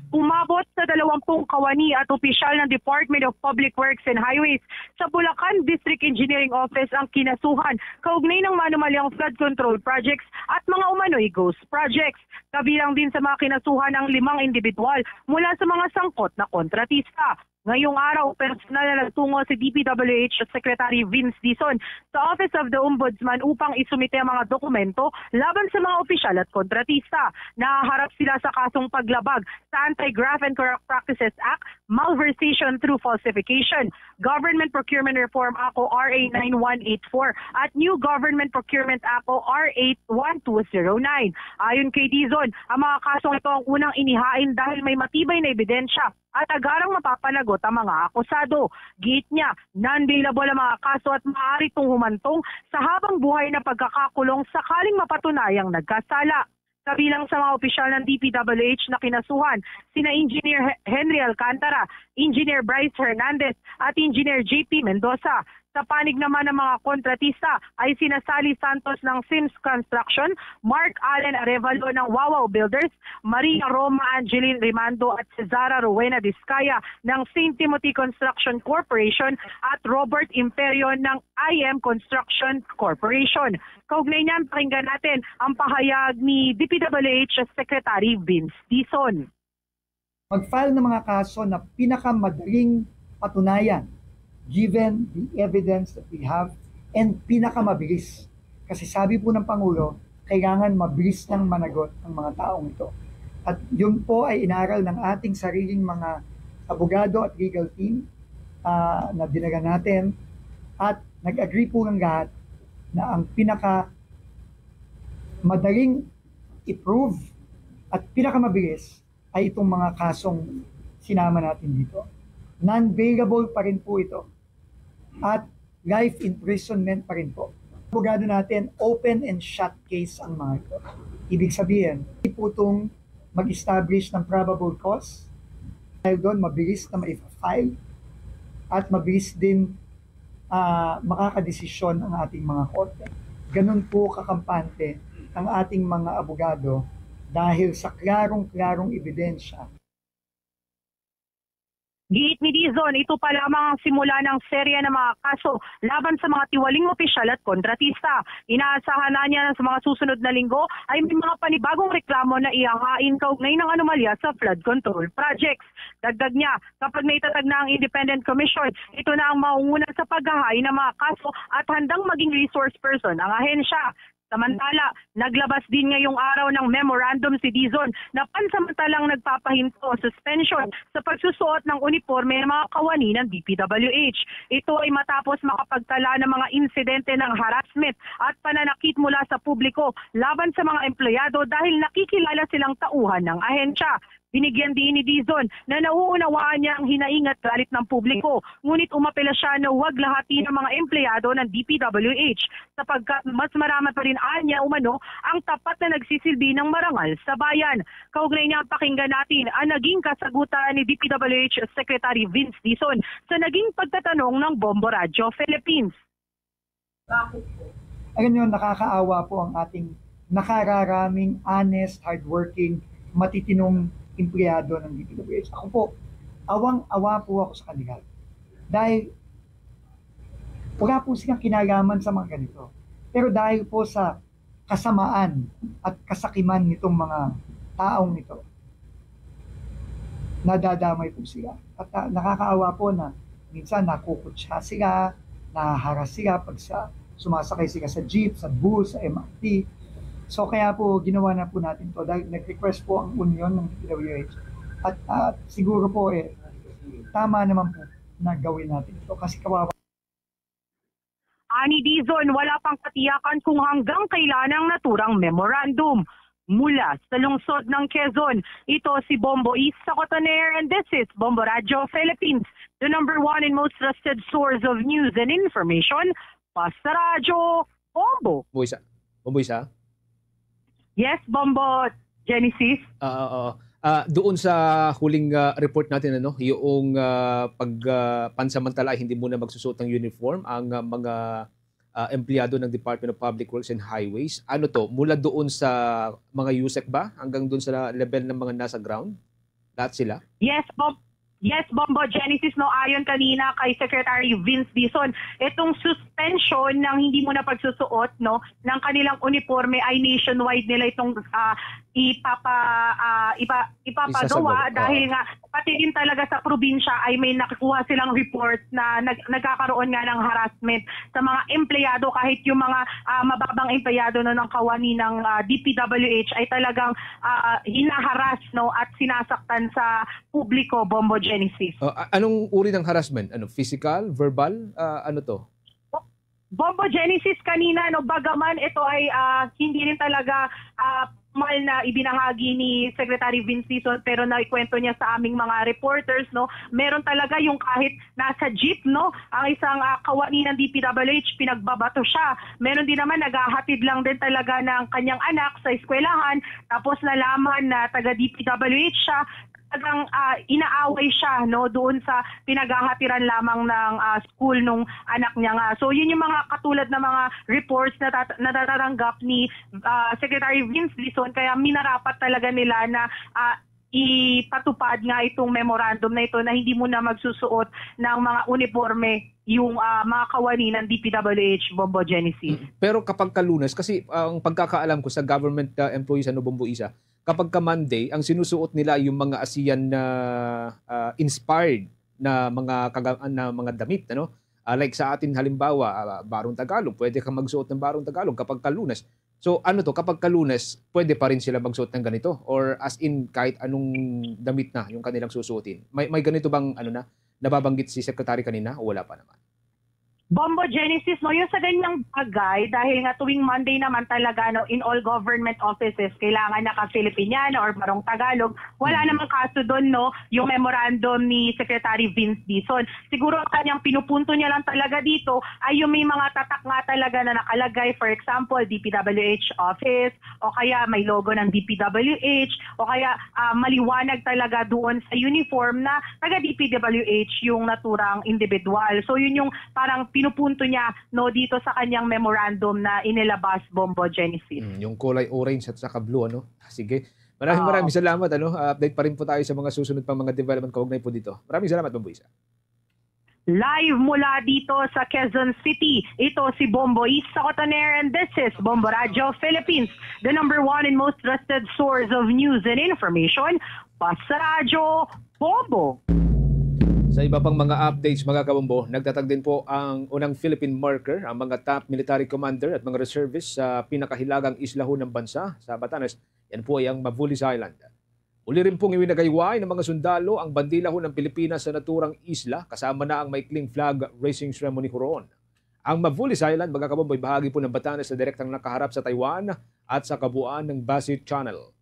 Umabot sa dalawampung kawani at opisyal ng Department of Public Works and Highways sa Bulacan District Engineering Office ang kinasuhan kaugnay ng manumalyang flood control projects at mga umano'y ghost projects. Kabilang din sa mga kinasuhan ang limang individual mula sa mga sangkot na kontratista. Ngayong araw, personal na nagtungo si D P W H Secretary Vince Dizon sa Office of the Ombudsman upang isumite ang mga dokumento laban sa mga opisyal at kontratista. Nahaharap sila sa kasong paglabag sa Anti-Graft and Corrupt Practices Act, Malversation through Falsification, Government Procurement Reform Act o R A nine one eight four at New Government Procurement Act o R eight one two zero nine. Ayon kay Dizon, ang mga kasong ito ang unang inihain dahil may matibay na ebidensya at agarang mapapanagot ang mga akusado. Giit niya, non-bailable ang mga kaso at maaari itong humantong sa habang buhay na pagkakakulong sakaling mapatunayang nagkasala. Kabilang sa mga opisyal ng D P W H na kinasuhan sina Engineer He- Henry Alcantara, Engineer Bryce Hernandez at Engineer J P Mendoza. Sa panig naman ng mga kontratista ay sina Sally Santos ng Sims Construction, Mark Allen Arevalo ng Wawaw Builders, Maria Roma Angeline Rimando at Cesara Rowena Discaya ng Saint Timothy Construction Corporation at Robert Imperio ng I M Construction Corporation. Kaugnay niyan, pakinggan natin ang pahayag ni D P W H Secretary Vince Dizon. Mag-file ng mga kaso na pinakamadaling patunayan given the evidence that we have and pinakamabilis. Kasi sabi po ng Pangulo, kailangan mabilis nang managot ang mga taong ito. At yun po ay inaral ng ating sariling mga abogado at legal team uh, na dinala natin at nag-agree po ng lahat na ang pinaka madaling i-prove at pinakamabilis ay itong mga kasong sinama natin dito. Non-bailable pa rin po ito. At life imprisonment pa rin po. Abogado natin, open and shut case ang mga ito. Ibig sabihin, hindi po itong mag-establish ng probable cause. Dahil doon, mabilis na ma-file at mabilis din ah, makakadesisyon ang ating mga korte. Ganun po kakampante ang ating mga abogado dahil sa klarong-klarong ebidensya. Giit ni Dizon, ito pa lamang ang simula ng serye ng mga kaso laban sa mga tiwaling opisyal at kontratista. Inaasahan na niya na sa mga susunod na linggo ay may mga panibagong reklamo na ihahain kaugnay ng anomalya sa flood control projects. Dagdag niya, kapag naitatag na ang Independent Commission, ito na ang maunguna sa paghahain ng mga kaso at handang maging resource person ang ahensya. Samantala, naglabas din ngayong araw ng memorandum si Dizon na pansamantalang nagpapahinto o suspension sa pagsusuot ng uniporme ng mga kawani ng D P W H. Ito ay matapos makapagtala ng mga insidente ng harassment at pananakit mula sa publiko laban sa mga empleyado dahil nakikilala silang tauhan ng ahensya. Binigyan din ni Dizon na nauunawaan niya ang hinaing at galit ng publiko, ngunit umapela siya na huwag lahati ng mga empleyado ng D P W H sapagkat mas marami pa rin anya umano ang tapat na nagsisilbi ng marangal sa bayan. Kaugnay niya, pakinggan natin ang naging kasagutan ni D P W H Secretary Vince Dizon sa naging pagtatanong ng Bombo Radyo Philippines. Alam niyo, nakakaawa po ang ating nakararaming, honest, hardworking, matitinong empleyado ng D P W H. Ako po, awang-awa po ako sa kanila. Dahil wala po silang kinalaman sa mga ganito. Pero dahil po sa kasamaan at kasakiman nitong mga taong ito, nadadamay po sila. At ah, nakakaawa po na minsan nakukutsa sila, nahaharas sila pag sa, sumasakay sila sa jeep, sa bus, sa M R T. So kaya po ginawa na po natin to dahil nag-request po ang union ng D P W H. At ah, siguro po eh, tama naman po na gawin natin ito kasi kawawa. Ani Dizon, wala pang katiyakan kung hanggang kailan ang naturang memorandum. Mula sa lungsod ng Quezon, ito si Bombo Isa Cotoner and this is Bombo Radyo Philippines, the number one and most trusted source of news and information. Basta Radyo, Bombo! Bombo Isa. Bombo Isa? Yes, Bombo Genesis. Ah, oo. Ah, doon sa huling ah, report natin, ano, yung ah, pag ah, pansamantala hindi muna magsusuot ng uniform ang ah, mga ah, empleyado ng Department of Public Works and Highways. Ano to? Mula doon sa mga USEC ba? Hanggang doon sa level ng mga nasa ground? Lahat sila? Yes, Bombo. Yes, Bombo Genesis, no, ayon kanina kay Secretary Vince Dizon, itong suspension ng hindi muna pagsusuot, no, ng kanilang uniforme ay nationwide nila itong ah, ipapa ah, ipa, ipapagawa. Isasagawa. Dahil Oo. Nga pati din talaga sa probinsya ay may nakukuha silang report na nag, nagkakaroon nga ng harassment sa mga empleyado, kahit yung mga ah, mababang empleyado, no, ng kawani ng ah, D P W H ay talagang ah, hinaharas, no, at sinasaktan sa publiko, Bombo Genesis. Uh, anong uri ng harassment? Ano, physical, verbal? Uh, ano to? Bombo Genesis, kanina, no, bagaman ito ay uh, hindi rin talaga uh, formal na ibinahagi ni Secretary Vince Dizon, pero naikwento niya sa aming mga reporters, no, meron talaga yung kahit nasa jeep, no, ang isang uh, kawani ng D P W H, pinagbabato siya. Meron din naman naghahatid lang din talaga ng kanyang anak sa eskwelahan, tapos nalaman na taga D P W H siya, talagang uh, inaaway siya, no, doon sa pinaghahatiran lamang ng uh, school nung anak niya nga. So yun yung mga katulad na mga reports na natatanggap ni uh, Secretary Vince Dizon, kaya minarapat talaga nila na uh, ipatupad nga itong memorandum na ito na hindi muna magsusuot ng mga uniforme yung uh, mga kawani ng D P W H, Bombo Genesis. Pero kapag kalunas, kasi ang pagkakaalam ko sa government uh, employees, ano, Bombo Isa, kapag ka Monday, ang sinusuot nila yung mga ASEAN na uh, inspired na mga kaga- na mga damit, ano? Uh, like sa atin, halimbawa, uh, barong Tagalog, pwede kang magsuot ng barong Tagalog kapag ka Lunes. So ano to, kapag ka Lunes, pwede pa rin sila magsuot ng ganito? Or as in, kahit anong damit na yung kanilang susuotin? May, may ganito bang ano na, nababanggit si Secretary kanina o wala pa naman? Bombo Genesis, no, yung sa ganyang bagay, dahil nga tuwing Monday naman talaga, no, in all government offices, kailangan naka-Filipiniano or barong Tagalog, wala mm. namang kaso doon, no, yung memorandum ni Secretary Vince Dizon. Siguro ang kanyang pinupunto niya lang talaga dito ay yung may mga tatak nga talaga na nakalagay, for example, D P W H office, o kaya may logo ng D P W H, o kaya uh, maliwanag talaga doon sa uniform na taga D P W H yung naturang individual. So yun yung parang pinupunto niya, no, dito sa kanyang memorandum na inilabas, Bombo, Genesis. Mm, yung kulay orange at saka blue, ano? Ah, sige. Maraming, Oo. maraming salamat, ano? Ah, update pa rin po tayo sa mga susunod pang mga development kaugnay po dito. Maraming salamat, Bombo Isa. Live mula dito sa Quezon City, ito si Bombo Isa Cotoner, and this is Bombo Radyo Philippines, the number one and most trusted source of news and information. Basta Radyo, Bombo! Sa iba pang mga updates, mga kabombo, nagtatag din po ang unang Philippine marker, ang mga top military commander at mga reservists sa pinakahilagang islahon ng bansa, sa Batanes. Yan po ay ang Mavulis Island. Muli rin pong iwinagayway ng mga sundalo ang bandila ho ng Pilipinas sa naturang isla, kasama na ang maikling flag raising ceremony ho roon. Ang Mavulis Island, mga kabombo, ay bahagi po ng Batanes na direktang nakaharap sa Taiwan at sa kabuuan ng Basset Channel.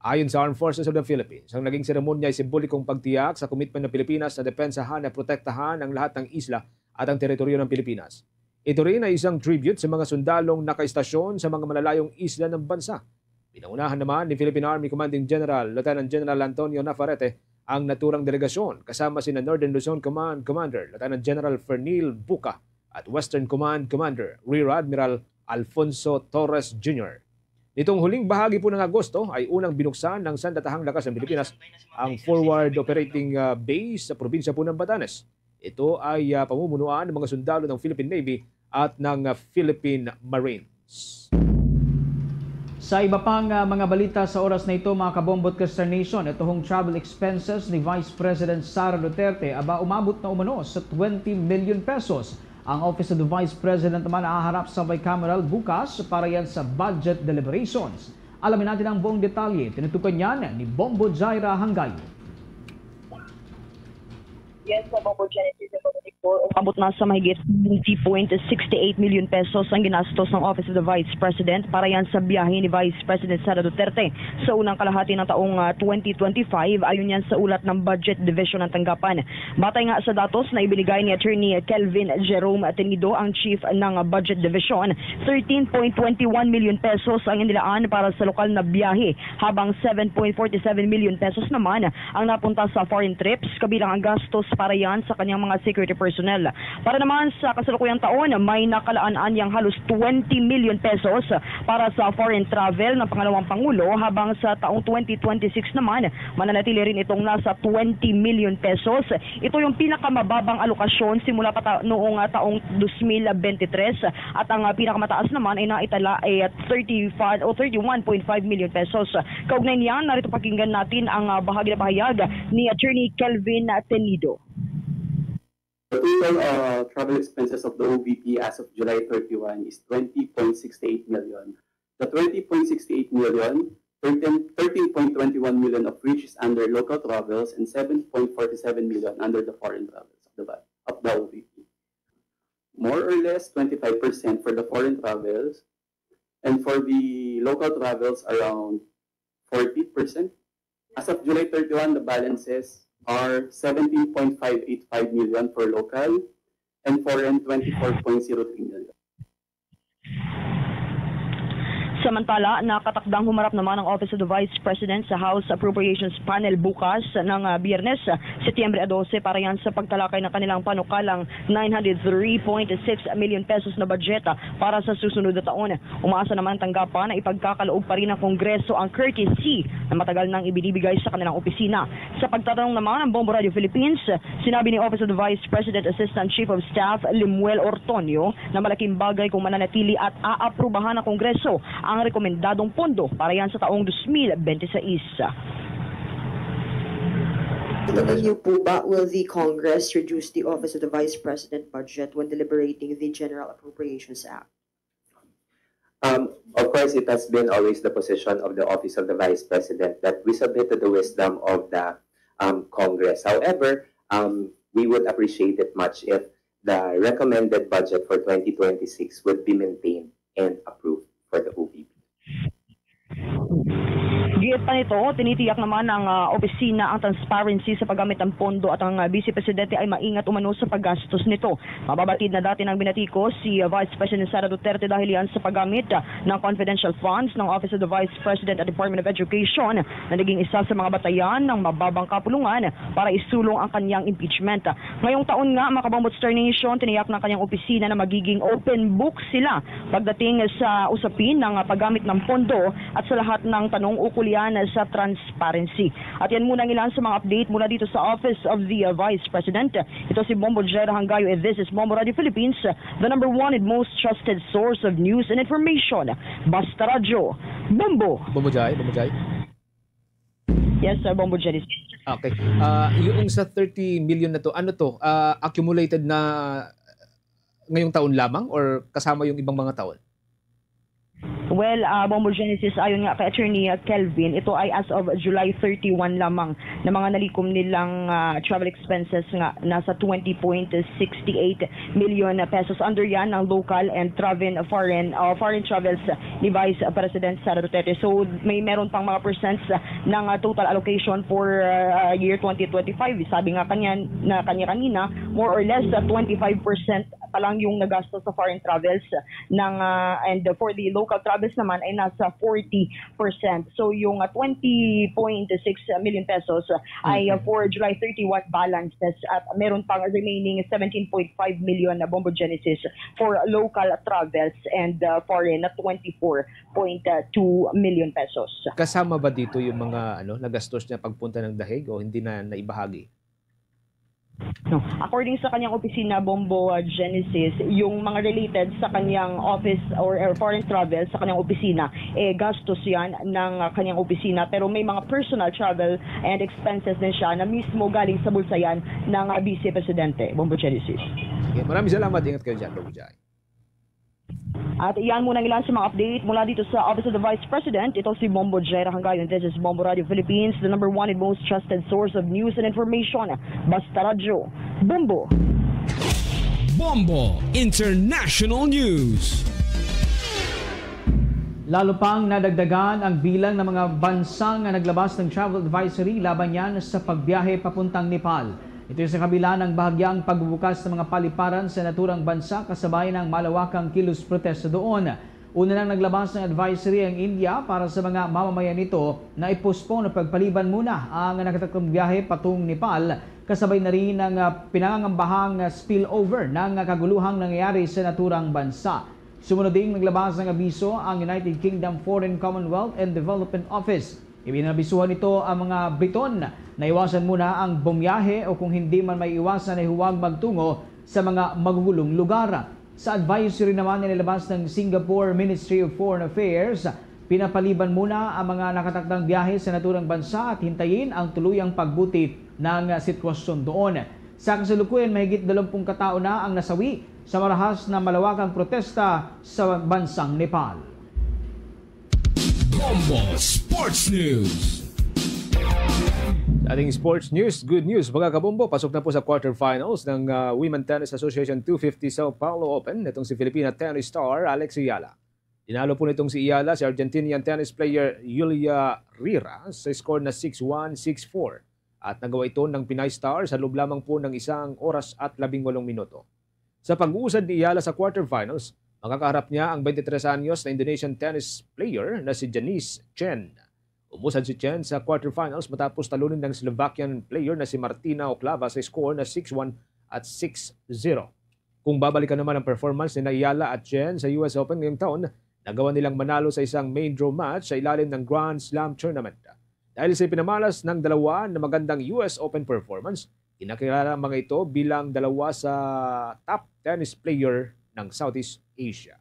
Ayon sa Armed Forces of the Philippines, ang naging seremonya ay simbolikong pagtiyak sa komitment ng Pilipinas na depensahan at protektahan ang lahat ng isla at ang teritoryo ng Pilipinas. Ito rin ay isang tribute sa mga sundalong nakaistasyon sa mga malalayong isla ng bansa. Pinangunahan naman ni Philippine Army Commanding General Lieutenant General Antonio Navarrete ang naturang delegasyon, kasama sina Northern Luzon Command Commander Lieutenant General Fernil Buca at Western Command Commander Rear Admiral Alfonso Torres Junior. Nitong huling bahagi po ng Agosto ay unang binuksan ng Sandatahang Lakas ng Pilipinas ang Forward Operating, ah, Base sa probinsya po ng Batanes. Ito ay, ah, pamumunuan ng mga sundalo ng Philippine Navy at ng, ah, Philippine Marines. Sa iba pang, ah, mga balita sa oras na ito, mga kabombo at Kester Nation, ito hong travel expenses ni Vice President Sara Duterte, aba, umabot na umano sa twenty million pesos. Ang Office of the Vice President naman nahaharap sa bicameral bukas para yan sa budget deliberations. Alamin natin ang buong detalye. Tinutukan yan ni Bombo Jaira Hanggayo. Yes, sa Bombo Genesis, umabot na sa mahigit twenty point sixty eight million pesos ang ginastos ng Office of the Vice President para yan sa biyahe ni Vice President Sara Duterte sa unang kalahati ng taong, ah, twenty twenty-five, ayon yan sa ulat ng Budget Division ng tanggapan. Batay nga sa datos na ibinigay ni Attorney Kelvin Jerome Tenido, ang Chief ng Budget Division, thirteen point twenty one million pesos ang inilaan para sa lokal na biyahe, habang seven point forty seven million pesos naman ang napunta sa foreign trips, kabilang ang gastos para yan sa kanyang mga security personnel. Para naman sa kasalukuyang taon, may nakalaan anyang halos twenty million pesos para sa foreign travel ng pangalawang pangulo, habang sa taong twenty twenty-six naman, mananatili rin itong nasa twenty million pesos. Ito yung pinakamababang alokasyon simula pa ta-, noong, ah, taong twenty twenty-three, at ang, ah, pinakamataas naman ay naitala ay, ah, thirty-five o thirty-one point five million pesos. Kaugnay niyan, narito pakinggan natin ang, ah, bahagi na pahayag ni Attorney Kelvin Tenido. The total, uh, travel expenses of the O V P as of July thirty-one is twenty point six eight million. The twenty point six eight million, thirteen, thirteen point twenty one million of which is under local travels and seven point forty seven million under the foreign travels of the ba-, of the O V P. More or less twenty-five percent for the foreign travels, and for the local travels, around forty percent. As of July thirty-one, the balances are seventeen point five eight five million for local and foreign, twenty-four point zero three million. Samantala, nakatakdang humarap naman ang Office of the Vice President sa House Appropriations Panel bukas ng, ah, Biyernes, Setyembre dose, para yan sa pagtalakay ng kanilang panukalang nine hundred three point six million pesos na budget, ah, para sa susunod na taon. Umaasa naman ang tanggapan na ipagkakaloob pa rin ng Kongreso ang courtesy na matagal nang ibinibigay sa kanilang opisina. Sa pagtatanong naman ng Bombo Radio Philippines, sinabi ni Office of the Vice President Assistant Chief of Staff Lemuel Ortonio na malaking bagay kung mananatili at aaprubahan ng Kongreso ang rekomendadong pondo para yan sa taong twenty twenty-six. Tingin niyo po ba, will the Congress reduce the Office of the Vice President budget when deliberating the General Appropriations Act? Um, of course, it has been always the position of the Office of the Vice President that we submit to the wisdom of the, um, Congress. However, um, we would appreciate it much if the recommended budget for twenty twenty-six would be maintained and approved for the O V P. Giit pa nito, tinitiyak naman ng ah, opisina ang transparency sa paggamit ng pondo at ang ah, Vice Presidente ay maingat umano sa paggastos nito. Mababatid na dati nang binatikos si ah, Vice President Sara Duterte dahil yan sa paggamit ah, ng confidential funds ng Office of the Vice President at Department of Education na naging isa sa mga batayan ng mababang kapulungan para isulong ang kanyang impeachment. Ngayong taon nga, mga kabombo, Star Nation, tiniyak ng kanyang opisina na magiging open book sila pagdating sa usapin ng paggamit ng pondo at sa lahat ng tanong ukol yan sa transparency. At yan muna ang ilan sa mga update mula dito sa Office of the uh, Vice President. Ito si Bombo Jera Hangayo, and this is Bombo Radio Philippines, the number one and most trusted source of news and information. Basta Radyo, Bombo! Bombo Jai, Bombo Jai. Yes, sir, Bombo Jai. Okay. Ah, yung sa thirty million na to, ano to? Ah, accumulated na ngayong taon lamang or kasama yung ibang mga taon? Well, uh, Bombo Genesis, ayon nga kay Attorney uh, Kelvin, ito ay as of July thirty-one lamang na mga nalikom nilang uh, travel expenses nga nasa twenty point six eight million pesos. Under yan ang local and travel foreign uh, foreign travels ni Vice President Sara Duterte. So may meron pang mga percents uh, ng uh, total allocation for uh, year twenty twenty-five. Sabi nga kanya na kanya kanina, more or less uh, twenty-five percent pa lang yung nagasto sa foreign travels ng uh, and for the local travels naman ay nasa forty percent. So yung uh, twenty point six million pesos uh, ay uh, for July thirty-one balances at meron pang remaining seventeen point five million na Bombo Genesis for local travels and uh, foreign na twenty-four point two million pesos. Kasama ba dito yung mga ano nagastos niya pagpunta ng The Hague o hindi na naibahagi? No. According sa kanyang opisina, Bombo uh, Genesis, yung mga related sa kanyang office or, or foreign travel sa kanyang opisina, eh, gastos yan ng uh, kanyang opisina. Pero may mga personal travel and expenses din siya na mismo galing sa bulsa yan ng uh, Vice Presidente. Bombo Genesis. Okay, maraming salamat. Ingat kayo dyan, Bombo Jai. At iyan muna ang ilan sa mga update mula dito sa Office of the Vice President. Ito si Bombo Jera Hangayon. This is Bombo Radio Philippines, the number one and most trusted source of news and information. Basta Radyo. Bombo! Bombo International News. Lalo pang nadagdagan ang bilang ng mga bansa nga naglabas ng travel advisory laban niyan sa pagbiyahe papuntang Nepal. Ito sa kabila ng bahagyang pagbubukas ng mga paliparan sa naturang bansa kasabay ng malawakang kilos protesta doon. Una nang naglabas ng advisory ang India para sa mga mamamayan nito na i-postpone o pagpaliban muna ang nakatakdang biyahe patungong Nepal, kasabay na rin ng ah, pinangangambahang spillover ng kaguluhang nangyayari sa naturang bansa. Sumunod ding naglabas ng abiso ang United Kingdom Foreign, Commonwealth and Development Office. Ibinabisuhan nito ang mga Briton na iwasan muna ang bumiyahe o kung hindi man may iwasan ay huwag magtungo sa mga magugulong lugar. Sa advisory naman na nilabas ng Singapore Ministry of Foreign Affairs, pinapaliban muna ang mga nakatakdang biyahe sa naturang bansa at hintayin ang tuluyang pagbuti ng sitwasyon doon. Sa kasalukuyan, mahigit dalawampung katao na ang nasawi sa marahas na malawakang protesta sa bansang Nepal. Bombo Sports News. Sa ating sports news, good news, mga kabombo. Pasok na po sa quarterfinals ng ah, Women Tennis Association two fifty Sao Paulo Open. Itong si Filipina tennis star Alex Ayala. Dinalo po nitong si Ayala si Argentinian tennis player Yulia Rira sa score na six one, six four. At nagawa ito ng Pinay star sa loob lamang po ng isang oras at labing walong minuto. Sa pag-uusad ni Ayala sa quarterfinals, makakaharap niya ang twenty-three anyos na Indonesian tennis player na si Janice Chen. Umusad si Chen sa quarterfinals matapos talunin ng Slovakian player na si Martina Oklava sa score na six one at six zero. Kung babalikan naman ang performance ni Ayala at Chen sa U S Open ngayong taon, nagawa nilang manalo sa isang main draw match sa ilalim ng Grand Slam Tournament. Dahil sa ipinamalas ng dalawa na magandang U S Open performance, kinakilala ang mga ito bilang dalawa sa top tennis player ng Southeast Asia.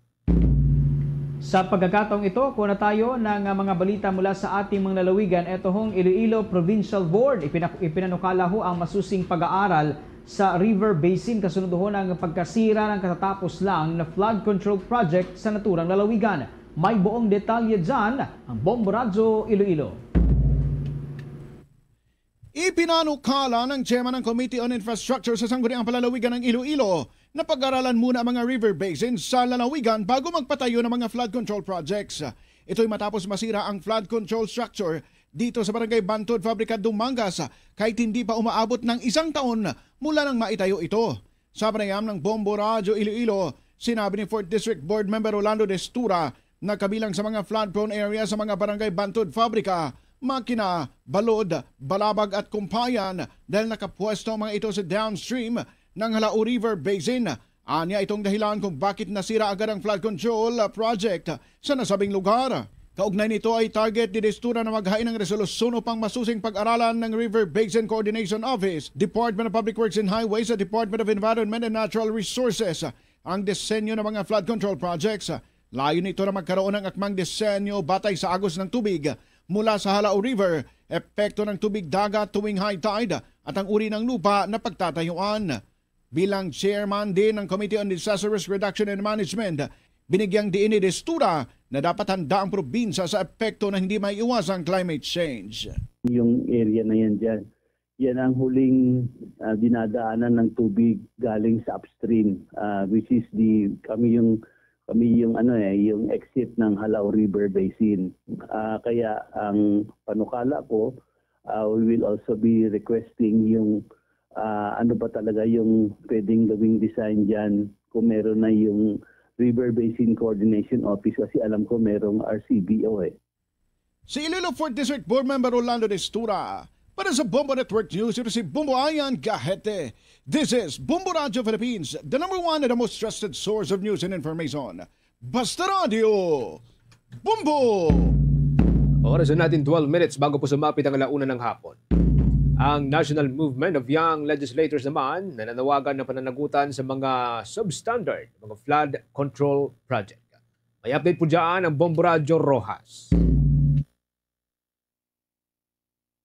Sa pagkakataong ito, kuha na tayo ng ah, mga balita mula sa ating mga lalawigan. Ito hong Iloilo Provincial Board, ipina- ipinanukala ho ang masusing pag-aaral sa River Basin kasunod ho ng pagkasira ng katatapos lang na flood control project sa naturang lalawigan. May buong detalye dyan ang Bombo Radyo Iloilo. Ipinanukala ng chairman ng Committee on Infrastructure sa Sangguniang Palalawigan ng Iloilo na pag-aralan muna ang mga river basin sa lalawigan bago magpatayo ng mga flood control projects. Ito'y matapos masira ang flood control structure dito sa Barangay Bantod Fabrica, Dumangas, kahit hindi pa umaabot ng isang taon mula nang maitayo ito. Sa panayam ng Bombo Radyo Iloilo, sinabi ni Fourth District Board Member Rolando Destura na kabilang sa mga flood-prone area sa mga Barangay Bantod Fabrica, Makina, Balod, Balabag at Kumpayan dahil nakapwesto ang mga ito sa downstream ng Halao River Basin. Anya itong dahilan kung bakit nasira agad ang flood control project sa nasabing lugar. Kaugnay nito ay target ni Destura na maghain ng resolusyon upang masusing pag-aralan ng River Basin Coordination Office, Department of Public Works and Highways at Department of Environment and Natural Resources ang disenyo ng mga flood control projects. Layo nito na magkaroon ng akmang disenyo batay sa agos ng tubig mula sa Halao River, epekto ng tubig dagat tuwing high tide at ang uri ng lupa na pagtatayuan. Bilang chairman din ng Committee on Disaster Risk Reduction and Management, binigyang diin ni Destura na dapat handa ang probinsya sa epekto na hindi maiiwasang climate change. Yung area na yan dyan. Yan ang huling ah, dinadaanan ng tubig galing sa upstream, ah, which is the kami yung kami yung ano eh, yung exit ng Halao River Basin. Ah, kaya ang panukala ko, ah, we will also be requesting yung ah, ano ba talaga yung pwedeng gawing design diyan kung meron na yung River Basin Coordination Office, kasi alam ko merong R C B O eh. Si Iloilo Fourth District Board Member Rolando Destura. Para sa Bombo Network News, ito si Bombo Ayan Gahete. This is Bombo Radio Philippines, the number one and the most trusted source of news and information. Basta Radio, Bombo! Oras na natin twelve minutes bago po sumapit ang alauna ng hapon. Ang National Movement of Young Legislators naman nananawagan ng pananagutan sa mga substandard, mga flood control project. May update po dyan ang Bombo Radyo Rojas.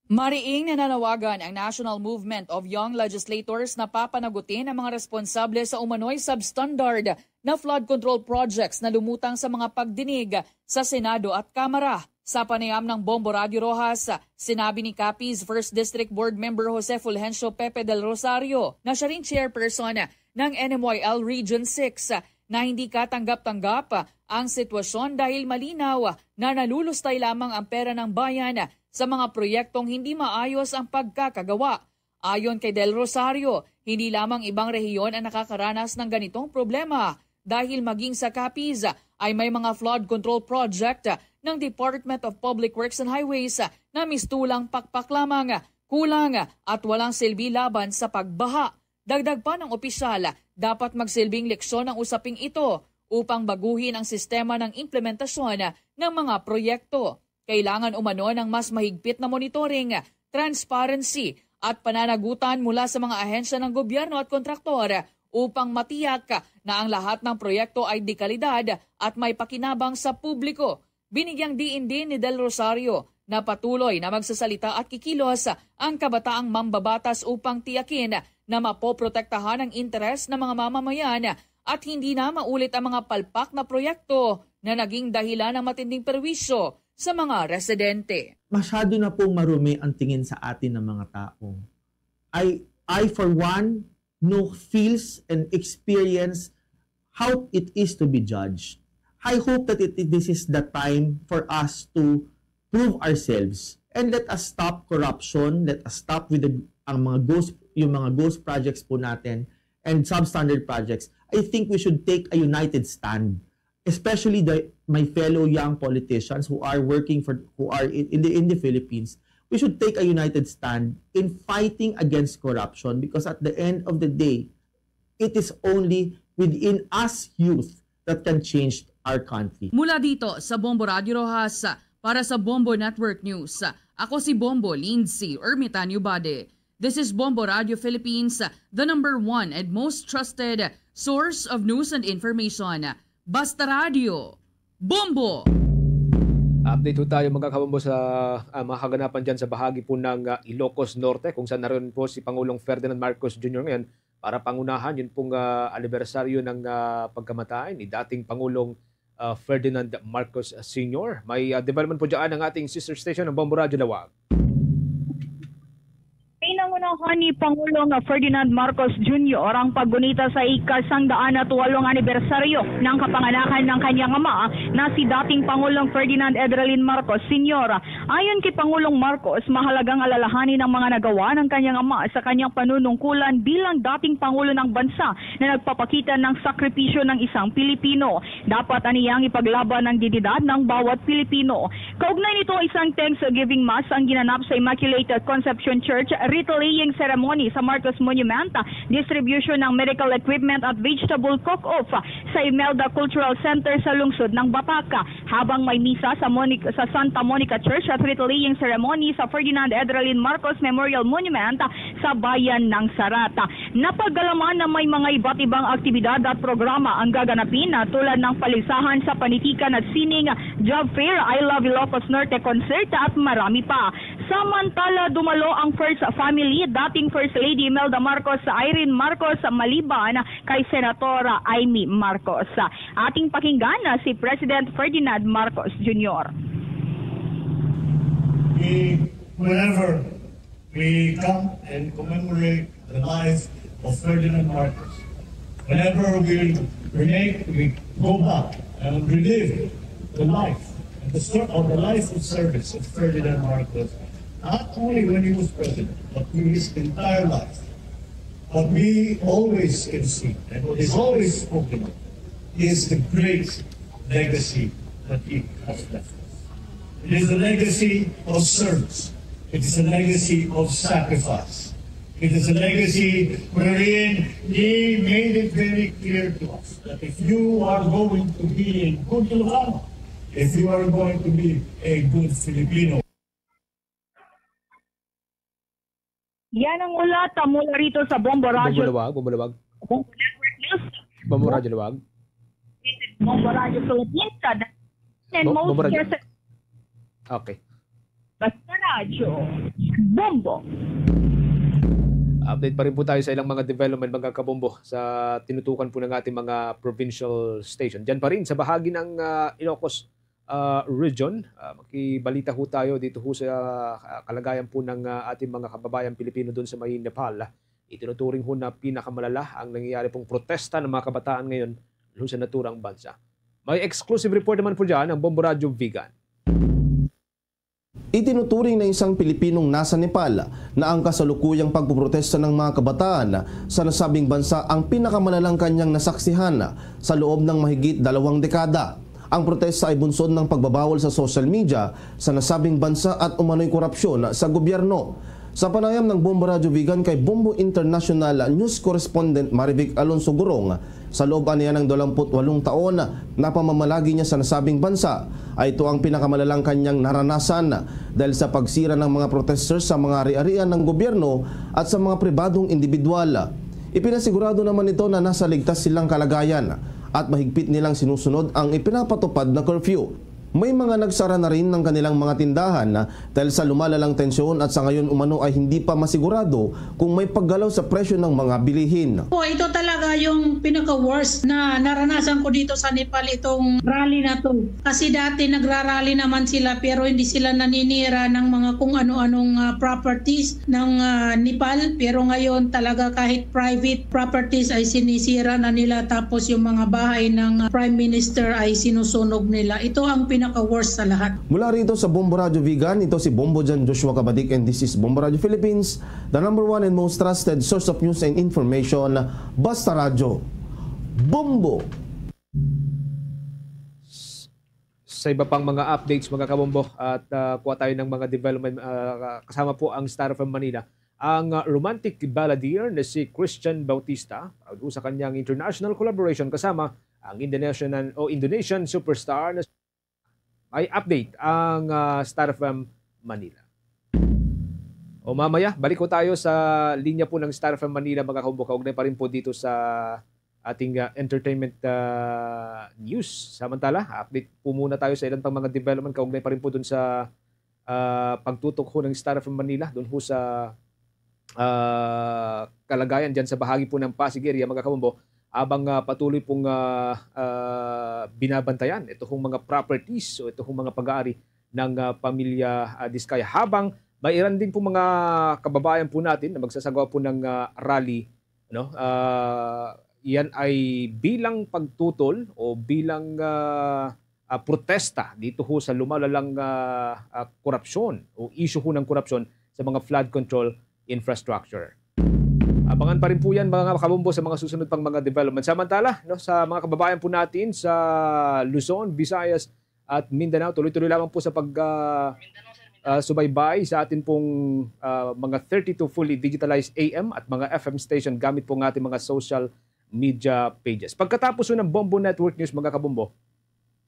Mariing nananawagan ang National Movement of Young Legislators na papanagutin ang mga responsable sa umano'y substandard na flood control projects na lumutang sa mga pagdinig sa Senado at Kamara. Sa panayam ng Bombo Radio Rojas, sinabi ni Capiz First District Board Member Jose Fulgencio Pepe del Rosario na siya rin chairperson ng N M Y L Region six na hindi katanggap-tanggap ang sitwasyon dahil malinaw na nalulustay lamang ang pera ng bayan sa mga proyektong hindi maayos ang pagkakagawa. Ayon kay Del Rosario, hindi lamang ibang rehiyon ang nakakaranas ng ganitong problema dahil maging sa Capiz ay may mga flood control project ng Department of Public Works and Highways na mistulang pakpak lamang, kulang at walang silbi laban sa pagbaha. Dagdag pa ng opisyal, dapat magsilbing leksyon ang usaping ito upang baguhin ang sistema ng implementasyon ng mga proyekto. Kailangan umano ng mas mahigpit na monitoring, transparency, at pananagutan mula sa mga ahensya ng gobyerno at kontraktor upang matiyak na ang lahat ng proyekto ay dekalidad at may pakinabang sa publiko. Binigyang diin din ni Del Rosario na patuloy na magsasalita at kikilos ang kabataang mambabatas upang tiyakin na mapoprotektahan ang interes ng mga mamamayan at hindi na maulit ang mga palpak na proyekto na naging dahilan ng matinding perwisyo sa mga residente. Masyado na pong marumi ang tingin sa atin ng mga tao. I, I for one, know, feels and experience how it is to be judged. I hope that it, this is the time for us to prove ourselves and let us stop corruption, let us stop with the, ang mga ghost, yung mga ghost projects po natin and substandard projects. I think we should take a united stand, especially the my fellow young politicians who are working for who are in, in the in the Philippines. We should take a united stand in fighting against corruption, because at the end of the day, it is only within us youth that can change our country. Mula dito sa Bombo Radio Rojas, para sa Bombo Network News, ako si Bombo Lindsay Ermitanio Bade. This is Bombo Radio Philippines, the number one and most trusted source of news and information. Basta Radio, Bombo! Update po tayo, mga kabombo, sa ah, mga kaganapan dyan sa bahagi po ng ah, Ilocos Norte, kung saan naroon po si Pangulong Ferdinand Marcos Junior ngayon para pangunahan yun pong ah, anibersaryo ng ah, pagkamatay ni dating Pangulong ah, Ferdinand Marcos Senior. May ah, development po dyan ang ating sister station, ang Bombo Radyo Lawag. Pinangunahan Ni Pangulong Ferdinand Marcos Junior ang paggunita sa ikasangdaan at walong anibersaryo ng kapanganakan ng kanyang ama na si dating Pangulong Ferdinand Edralin Marcos Senior. Ayon kay Pangulong Marcos, mahalagang alalahanin ang mga nagawa ng kanyang ama sa kanyang panunungkulan bilang dating Pangulo ng bansa na nagpapakita ng sakripisyo ng isang Pilipino. Dapat aniyang ipaglaban ang dignidad ng bawat Pilipino. Kaugnay nito, isang Thanksgiving Mass ang ginanap sa Immaculate Conception Church, wreath-laying ceremony sa Marcos Monument, distribution ng medical equipment at vegetable cook-off sa Imelda Cultural Center sa lungsod ng Batak, habang may misa sa, Monic- sa Santa Monica Church at wreath-laying ceremony sa Ferdinand Edralin Marcos Memorial Monument sa bayan ng Sarat. Napagalaman na may mga iba't ibang aktibidad at programa ang gaganapin, ah, tulad ng palisahan sa panitikan at sining, job fair, I Love Ilocos Norte concert at marami pa. Samantala, dumalo ang first family, dating First Lady Imelda Marcos, Irene Marcos, maliban kay Senator Imee Marcos. Ating pakinggan na si President Ferdinand Marcos Junior. We, whenever we come and commemorate the life of Ferdinand Marcos. Whenever we remake, we go back and relive the life and the sort of the life of service of Ferdinand Marcos, not only when he was president, but through his entire life. What we always can see and what is always spoken of is the great legacy that he has left us. It is a legacy of service. It is a legacy of sacrifice. It is a legacy wherein he made it very clear to us that if you are going to be a good Ilocano, if you are going to be a good Filipino, Yan ang ulat, ah, mula rito sa Bombo Radyo. Bombo Luwag, Bombo Luwag. Bombo Network News. Bombo Radyo Luwag. Bombo Radyo Philippines, sa and Bo-, most Bombo Radyo. Yes, Okay. Basta Radyo. Bombo. Update pa rin po tayo sa ilang mga development, mga kabombo, sa tinutukan po ng ating mga provincial station. Diyan pa rin sa bahagi ng, ah, Ilocos, ah, region. Ah, makibalita ho tayo dito ho sa, ah, kalagayan po ng, ah, ating mga kababayan Pilipino doon sa may Nepal. Itinuturing ho na pinakamalala ang nangyayari pong protesta ng mga kabataan ngayon doon sa naturang bansa. May exclusive report naman po dyan ang Bombo Radyo Vigan. Itinuturing ng isang Pilipinong nasa Nepal na ang kasalukuyang pagpoprotesta ng mga kabataan sa nasabing bansa ang pinakamalalang kanyang nasaksihan sa loob ng mahigit dalawang dekada. Ang protesta ay bunsod ng pagbabawal sa social media sa nasabing bansa at umano'y korupsyon sa gobyerno. Sa panayam ng Bombo Radyo Vigan kay Bombo International News Correspondent Marivic Alonso Gurong, sa loob aniya ng dalawampu't walong taon na pamamalagi niya sa nasabing bansa, ay ito ang pinakamalalang kanyang naranasan dahil sa pagsira ng mga protesters sa mga ari-arian ng gobyerno at sa mga pribadong individual. Ipinasigurado naman nito na nasa ligtas silang kalagayan at mahigpit nilang sinusunod ang ipinapatupad na curfew. May mga nagsara na rin ng kanilang mga tindahan dahil sa lumalalang tensyon at sa ngayon umano ay hindi pa masigurado kung may paggalaw sa presyo ng mga bilihin. Po, ito talaga yung pinaka-worst na naranasan ko dito sa Nepal, itong rally na to. Kasi dati nagrarally naman sila, pero hindi sila naninira ng mga kung ano-anong, ah, properties ng, ah, Nepal. Pero ngayon talaga kahit private properties ay sinisira na nila, tapos yung mga bahay ng, ah, Prime Minister ay sinusunog nila. Ito ang pinaka-worst sa lahat. Mula rito sa Bombo Radyo Vigan, ito si Bombo Jan Joshua Kabadik, and this is Bombo Radyo Philippines, the number one and most trusted source of news and information. Basta Radyo. Bombo! S-, sa iba pang mga updates, mga kabombo, at, ah, kuha tayo ng mga development, ah, kasama po ang Star F M Manila. Ang, ah, romantic balladeer na si Christian Bautista, proud sa kanyang international collaboration kasama ang Indonesian o Indonesian superstar na may update ang, ah, Star F M Manila. O mamaya, balik ko tayo sa linya po ng Star F M Manila, mga kabombo, kaugnay pa rin po dito sa ating, ah, entertainment, ah, news. Samantala, update po muna tayo sa ilan pang mga development kaugnay pa rin po dun sa, ah, pagtutok ho ng Star F M Manila dun ho sa, ah, kalagayan dyan sa bahagi po ng Pasig area, mga kabombo, abang, ah, patuloy pong, ah, ah, binabantayan ito hong mga properties o ito hong mga pag-aari ng, ah, pamilya, ah, Diskaya, habang May iran din po mga kababayan po natin na magsasagawa po ng, ah, rally, no? Ah, yan ay bilang pagtutol o bilang, ah, ah, protesta dito ho sa lumalalang, ah, ah, korupsyon o issue ho ng korupsyon sa mga flood control infrastructure. Abangan pa rin po yan, mga kabombo, sa mga susunod pang mga development. Samantala, no, sa mga kababayan po natin sa Luzon, Visayas, at Mindanao, tuloy-tuloy lamang po sa pag, ah, ah, subaybay sa atin pong, ah, mga thirty-two fully digitalized A M at mga F M station gamit po ang ating mga social media pages. Pagkatapos po ng Bombo Network News, mga kabombo,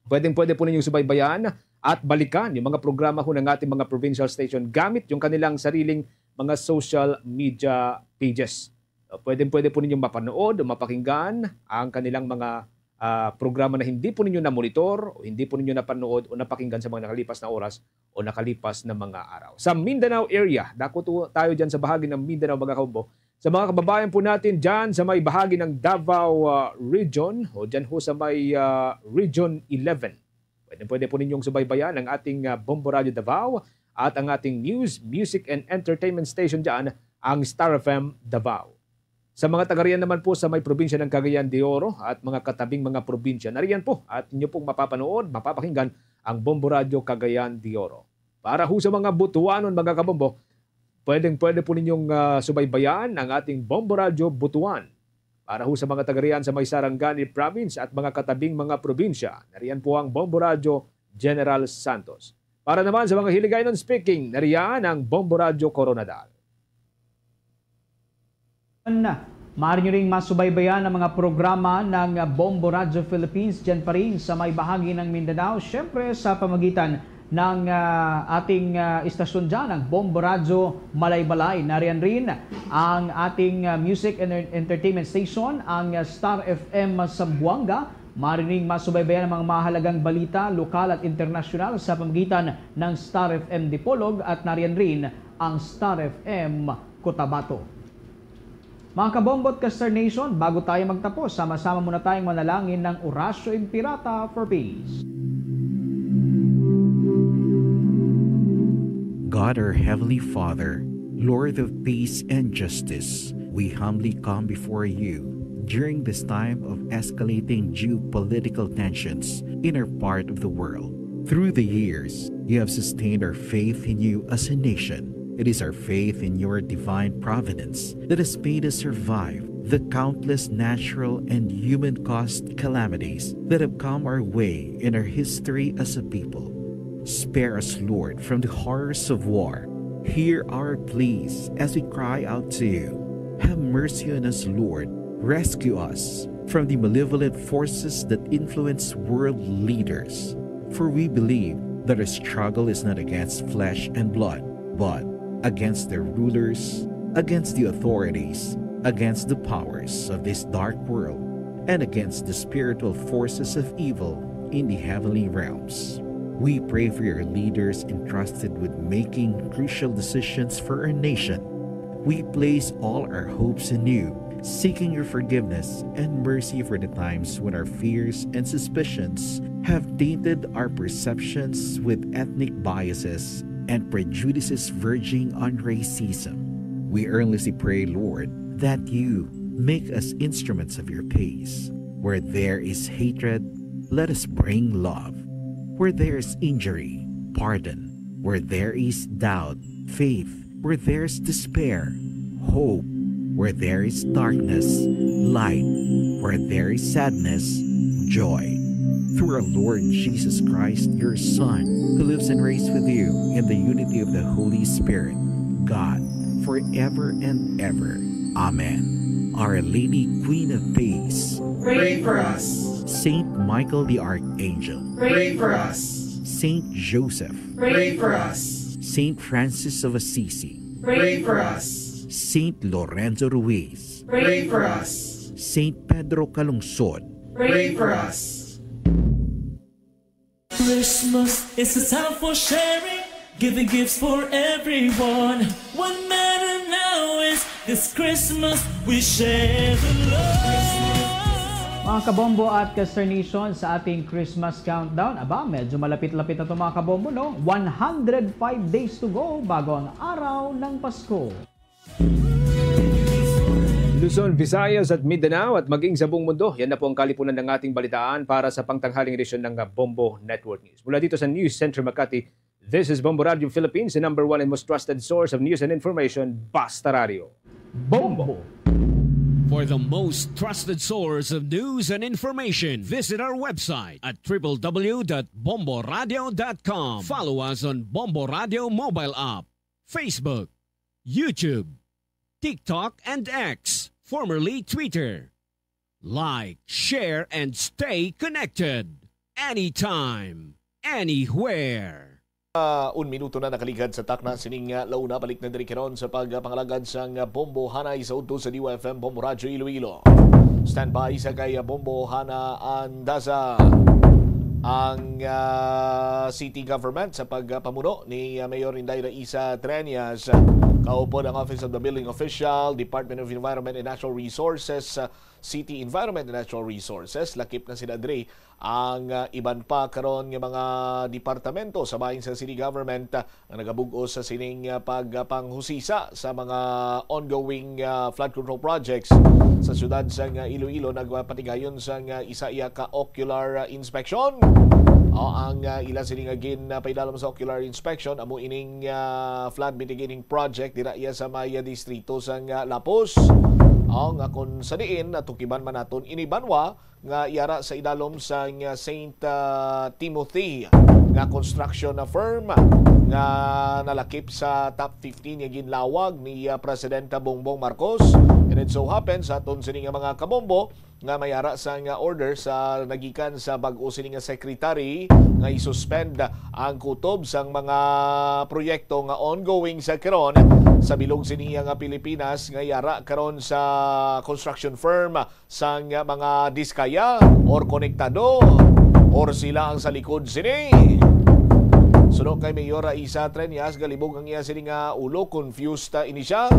pwedeng-pwede po ninyong subaybayan at balikan yung mga programa ho ng ating mga provincial station gamit yung kanilang sariling mga social media pages. So, pwedeng-pwede po ninyong mapanood o mapakinggan ang kanilang mga, ah, programa na hindi po ninyo na-monitor o hindi po ninyo napanood o napakinggan sa mga nakalipas na oras o nakalipas na mga araw. Sa Mindanao area, dako to, tayo dyan sa bahagi ng Mindanao, mga kabombo. Sa mga kababayan po natin dyan sa may bahagi ng Davao, ah, Region o dyan ho sa may, ah, Region eleven, pwede, pwede po ninyong subaybayan ang ating, ah, Bombo Radio Davao at ang ating news, music, and entertainment station dyan, ang Star F M Davao. Sa mga taga riyan naman po sa may probinsya ng Cagayan de Oro at mga katabing mga probinsya, nariyan po at inyo pong mapapanood, mapapakinggan ang Bombo Radio Cagayan de Oro. Para ho sa mga Butuanon, mga kabombo, pwedeng-pwede po ninyong, ah, subaybayan ang ating Bombo Radio Butuan. Para ho sa mga taga riyan sa may Sarangani Province at mga katabing mga probinsya, nariyan po ang Bombo Radio General Santos. Para naman sa mga Hiligaynon speaking, nariyan ang Bombo Radio Coronadal. Maaari nyo ring masubaybayan ang mga programa ng Bombo Radio Philippines dyan pa rin sa may bahagi ng Mindanao, syempre sa pamagitan ng, ah, ating, ah, istasyon dyan, ang Bombo Radio Malaybalay. Nariyan rin ang ating, ah, music and entertainment station, ang, ah, Star F M Zamboanga. Maaari ring masubaybayan ang mga mahalagang balita, lokal at internasyonal sa pamagitan ng Star F M Dipolog at nariyan rin ang Star F M Cotabato. Mga kabombo at ka-Star Nation, bago tayo magtapos, sama-sama muna tayong manalangin ng Oratio Imperata for Peace. God, our Heavenly Father, Lord of peace and justice, we humbly come before you during this time of escalating geopolitical tensions in our part of the world. Through the years, you have sustained our faith in you as a nation. It is our faith in your divine providence that has made us survive the countless natural and human caused calamities that have come our way in our history as a people. Spare us, Lord, from the horrors of war. Hear our pleas as we cry out to you. Have mercy on us, Lord. Rescue us from the malevolent forces that influence world leaders. For we believe that our struggle is not against flesh and blood, but against their rulers, against the authorities, against the powers of this dark world, and against the spiritual forces of evil in the heavenly realms. We pray for your leaders entrusted with making crucial decisions for our nation. We place all our hopes in you, seeking your forgiveness and mercy for the times when our fears and suspicions have tainted our perceptions with ethnic biases and prejudices verging on racism. We earnestly pray, Lord, that you make us instruments of your peace. Where there is hatred, let us bring love. Where there is injury, pardon. Where there is doubt, faith. Where there is despair, hope. Where there is darkness, light. Where there is sadness, joy. Through our Lord Jesus Christ, your Son, who lives and reigns with you in the unity of the Holy Spirit, God, forever and ever. Amen. Our Lady, Queen of Peace, pray for us. Saint Michael the Archangel, pray for us. Saint Joseph, pray for us. Saint Francis of Assisi, pray for us. Saint Lorenzo Ruiz, pray for us. Saint Pedro Calungsod, pray for us. Christmas is a time for sharing, giving gifts for everyone. What matter now is this Christmas we share the love. Mga kabombo at ka-Star Nation, sa ating Christmas countdown, aba, medyo malapit-lapit na to, mga kabombo, no? One hundred five days to go bago ang araw ng Pasko. Luzon, Visayas at Mindanao at maging sa buong mundo, yan na po ang kalipunan ng ating balitaan para sa pangtanghaling edisyon ng Bombo Network News. Mula dito sa News Center Makati, this is Bombo Radio Philippines, the number one and most trusted source of news and information, Basta Radio. Bombo! For the most trusted source of news and information, visit our website at triple w dot bombo radio dot com. Follow us on Bombo Radio mobile app, Facebook, YouTube, TikTok, and X, formerly Twitter. Like, share, and stay connected. Anytime, anywhere. Ah, un minuto na nakaligad sa takna sining, ah, launa. Balik na diri karon sa pagpangalagad sang, ah, Bombo Hanay sa udto sa D Y F M Bombo Radyo Iloilo. Standby sa kay, ah, Bombo Hana Andaza. Ang, ah, city government sa pagpamuno ni, ah, Mayor Inday Raisa Treñas, ah, kaupod ang Office of the Building Official, Department of Environment and Natural Resources, ah, City Environment and Natural Resources, lakip na sila diri ang, ah, iban pa karon nga mga departamento sa bahin sa city government, ah, nga nagabug-os sa sining, ah, pagpanghusisa sa mga ongoing, ah, flood control projects sa siyudad sang, ah, Iloilo. Nagpatigayon sang, ah, isa iya ka ocular, ah, inspection. O, ang, ah, ila sini nga gin, ah, paidalom sa ocular inspection amo ining, ah, flood mitigating project dira iya sa may, ah, distrito sang, ah, Lapuz. O, nga kung sa diin natukiban man naton ini banwa, nga yara sa idalom sang, ah, Saint, ah, Timothy nga construction na firm nga nalakip sa top fifteen nga ginlawag ni, ah, Presidente Bongbong Marcos. And it so happens, sa aton sini nga mga kabombo, nga may ara sang, ah, order sa nagikan sa bag-o sini nga secretary nga i-suspend ang kutob sang mga proyekto nga ongoing sa karon sa bilog sini nga Pilipinas nga yara karon sa construction firm sang mga diskaya or konektado or sila ang sa likod sini. Suno kay Mayor Raisa Treñas, galibog ang iya sini nga ulo, confused, ah, ini siya.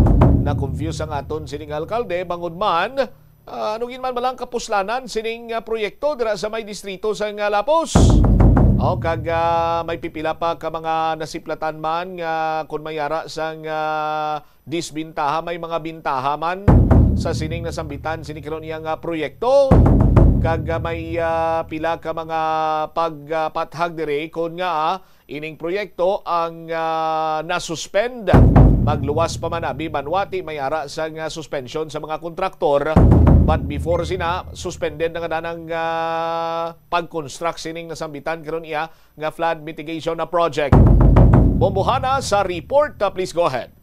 Na-confuse ang aton sini nga alkalde, bangod man, ah, ano gid man balang kapuslanan sining, ah, proyekto dira sa may distrito sang, ah, Lapuz. O, kag, ah, may pipila pa ka mga nasiplatan man nga kun may ara sang, ah, disbintaha, may mga bintaha man sa sining nasambitan sini karon iya nga proyekto. Kag, ah, may, ah, pila ka mga pagpathag diri kon nga, ah, ining proyekto ang, ah, nasuspend. Magluwas pa man abi banwati may ara sang, ah, suspension sa mga kontraktor. But before sina, suspended na nga danang, ah, pag-construct sining nasambitan karon iya nga flood mitigation na project. Bombo Hana sa report, ah, please go ahead.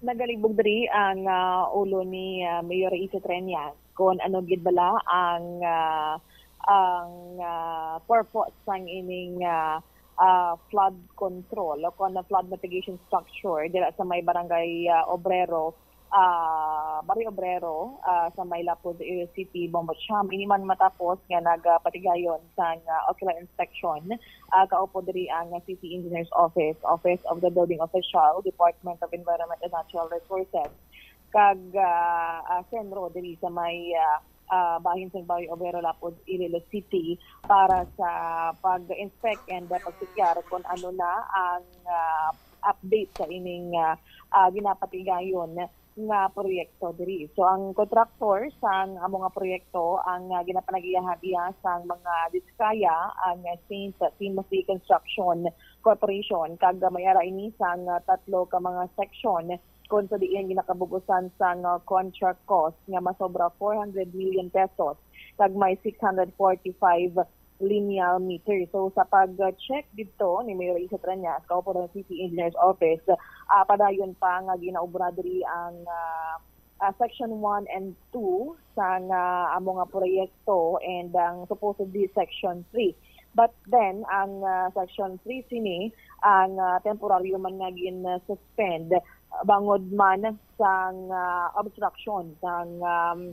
Nagalibog diri ang, ah, ulo ni, ah, Mayor Raisa Treñas kon ano gid bala ang, ah, ang, ah, purpose sang ining, ah, ah, flood control o kon flood mitigation structure dira sa may barangay, ah, Obrero, ah, Barrio Obrero, ah, sa may Lapuz, Iloilo City, Bombo Cham. Ini man matapos nga nagapatigayon sang, ah, ocular inspection, ah, kaupod diri ang City Engineer's Office, Office of the Building Official, Department of Environment and Natural Resources, kag, ah, ah, CENRO diri sa may, ah, ah, bahin sang Barrio Obrero, Lapuz, Iloilo City para sa pag-inspect and, ah, pagsetyar kung ano na ang, ah, update sa ining, ah, ah, ginapatigayon nga proyekto diri. So, ang kontraktor sang amo nga proyekto ang, ah, ginapanagiyahan iya sang mga diskaya, ang, ah, Saint Timothy Construction Corporation, kag, ah, may ara ini sang, ah, tatlo ka mga section. Kung sa diin ginakabugusan sang, ah, contract cost nga masobra four hundred million pesos kag may six hundred forty-five lineal meter. So, sa pag-check didto ni Mayor Isa Treñas, kaupo ng City Engineer's Office, ah, padayon pa nga ginaobra diri ang, ah, ah, Section one and two sang, ah, amo nga proyekto and ang supposedly Section three. But then, ang, ah, Section three sini, ang, ah, temporaryo man nga gin-suspend bangod man sang, ah, obstruction sang, um,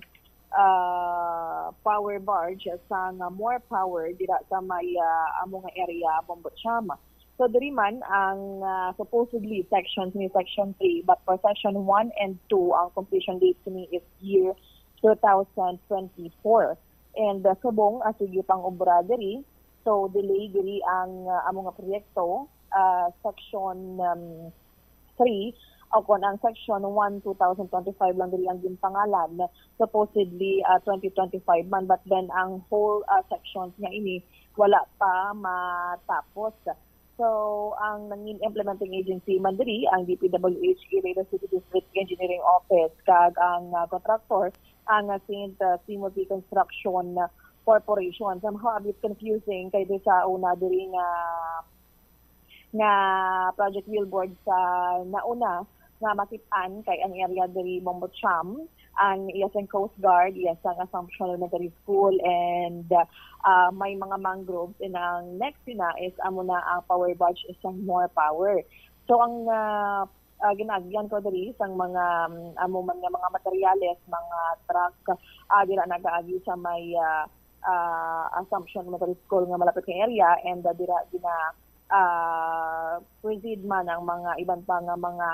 ah, power barge sang, ah, More Power dira sa may, ah, amo nga area, Bombo Cham. So, diri man ang, ah, supposedly section ni Section three, but for Section one and two, ang completion date sini is year two thousand twenty-four. And, ah, subong, ah, sige pang obra diri, so delay diri ang, ah, amo nga proyekto, ah, section, um, three, o kon ang section one, two thousand twenty-five lang diri ang ginpangalan, supposedly, ah, twenty twenty-five man, but then ang whole, ah, sections nga ini wala pa matapos. So, ang nangin implementing agency man diri, ang D P W H Iloilo City District Engineering Office, kag ang, ah, contractor, ang, ah, Saint, ah, Timothy Construction Corporation. Somehow a bit confusing kay di sa una diri nga, nga project billboard sa nauna nga makit-an kay ang area diri Bombocham, ang iya sang Coast Guard, iya sang Assumption Elementary School, and, ah, may mga mangroves, and ang next sina is amo na ang power barge sang More Power. So ang, ah, ah, ginaagyan ko diri sang mga, um, amo man nga mga materyales, mga truck, ah, dira nagaagi sa may, ah, ah, Assumption Elementary School nga malapit nga area, and, ah, dira gina, ah, proceed man ang mga iban pa nga mga,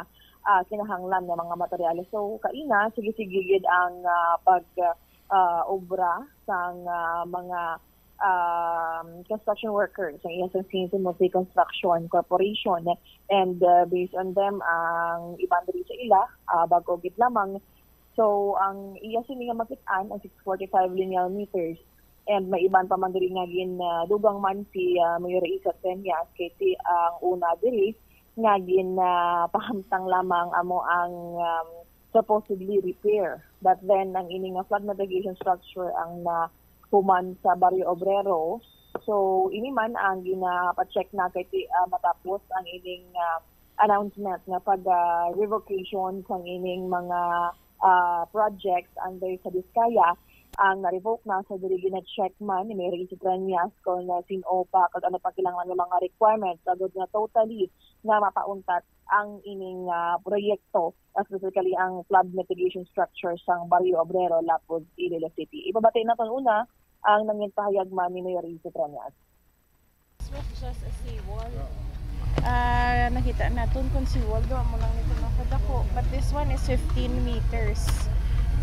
ah, kinahanglan nga mga materyales. So, kaina, sige-sige gid ang, ah, pag, ah, obra sang, ah, mga, um, construction workers, ang iya sang Saint Timothy Construction Corporation. And, ah, based on them, ang iban diri sa ila, ah, bag-o gid lamang. So, ang iya sini nga makit-an ang six forty-five linear meters. And may iban pa man diri nga gin, ah, dugang man si, ah, Mayor Isa Treñas, kay ti-, ang una diri nga gin, ah, pahamtang lamang amo ang, um, supposedly repair. But then, ang ini nga flood mitigation structure ang nahuman sa Barrio Obrero. So, ini man ang ginapa-check na kay ti-, ah, matapos ang ining, ah, announcement nga pag, ah, revocation sang ining mga, ah, projects under sa Diskaya ang na-revoke na. So, diri gina-check man ni Mayor Isidro Treñas kung, ah, sin-o pa kag ano pa kinahanglan nga mga requirements agud nga totally nga mapauntat ang ining, ah, proyekto, specifically ang flood mitigation structure sang Barrio Obrero, Lapud, Iloilo City. Ibabati naton una ang nangin pahayag man ni Mayor Isidro Treñas. This was just a seawall. Ah, nakita naton kung seawall, daw amo lang nito nakadako. But this one is fifteen meters.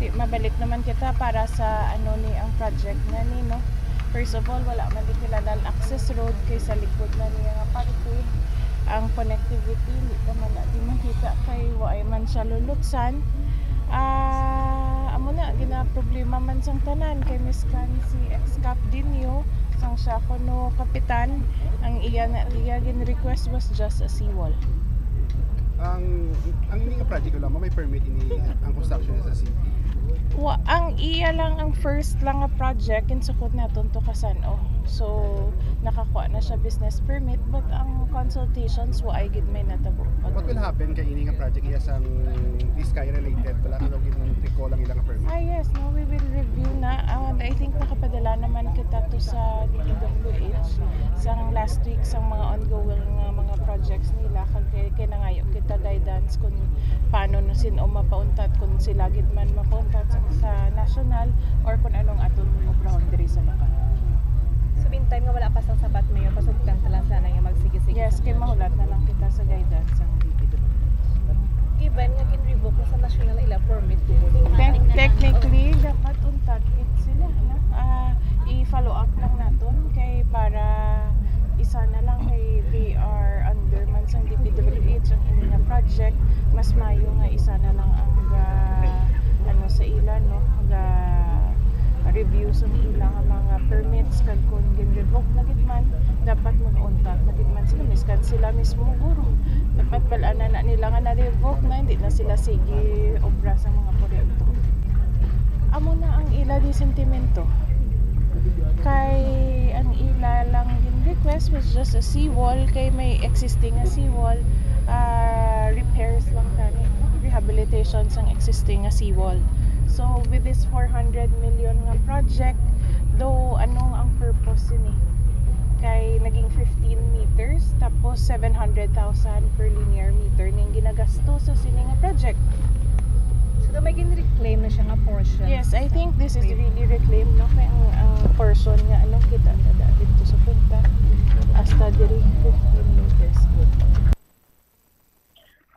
Di, mabalik naman kita para sa ano ni ang project na ni, no? First of all, wala man di kilala ang access road kay sa likod na niya nga parte. Ang connectivity, hindi pa man na di makita kay waay man siya lulutsan. Ah, amo na, ginaproblema man sang tanan kay miskan si ex-kap Dinio, sang siya kuno kapitan, ang iya na, iya gin-request was just a seawall. Ang, ang ini nga project lang, may permit ini, ang construction sa city? Wa, ang iya lang, ang first lang nga project, ginsukod naton to Kasan-o. So, nakakuha na siya business permit, but ang consultations, wa ay gid may natabo. What will happen kay ini nga project iya sang Diskaya related? Wala, ano gid recall ang ilang permit? Ah, yes, no, we will review na. And I think nakapadala naman kita to sa D P W H sang last week sang mga ongoing nga mga projects nila. Kag kay, kay nangayo kita guidance kung paano na sin-o mapauntat, kung sila gid man mapauntat sa, sa national or kung anong aton obrahon diri sa lokal. So, meantime nga wala pa sang sabat, Mayor, pasugtan ta lang sila na nga magsige-sige. Yes, sa kay mahulat na lang kita sa guidance sang D P W. Given nga gin-revoke na sa national ila permit, Tec-, technically, dapat untat gid sila, no? Ah, i-follow up lang naton kay para isa na lang kay they are under man sang D P W H ang ila nga project, mas mayo nga isa na lang ang ga, ano, sa ila, no, ga review sa ila nga mga permits, kag kung gin-revoke na gid man, dapat mag-untat na gid man sila, miskan sila mismo guro. Dapat bal-anan na nila nga na-revoke na, hindi na sila sige obra sa mga proyekto. Amo na ang ila di sentimento. Kay ang ila lang gin request was just a seawall, kay may existing nga seawall, ah, repairs lang tani, no? Rehabilitation sang existing nga seawall. So, with this four hundred million nga project, though, ano ang purpose sini? Kay naging fifteen meters, tapos seven hundred thousand per linear meter ning ginagasto sa sini nga project. So, daw may gin-reclaim na siya nga portion. Yes, I think this is really reclaimed, no? Kay ang, ang portion nga, ano, kita na da dito sa punta, hasta diri, fifteen meters.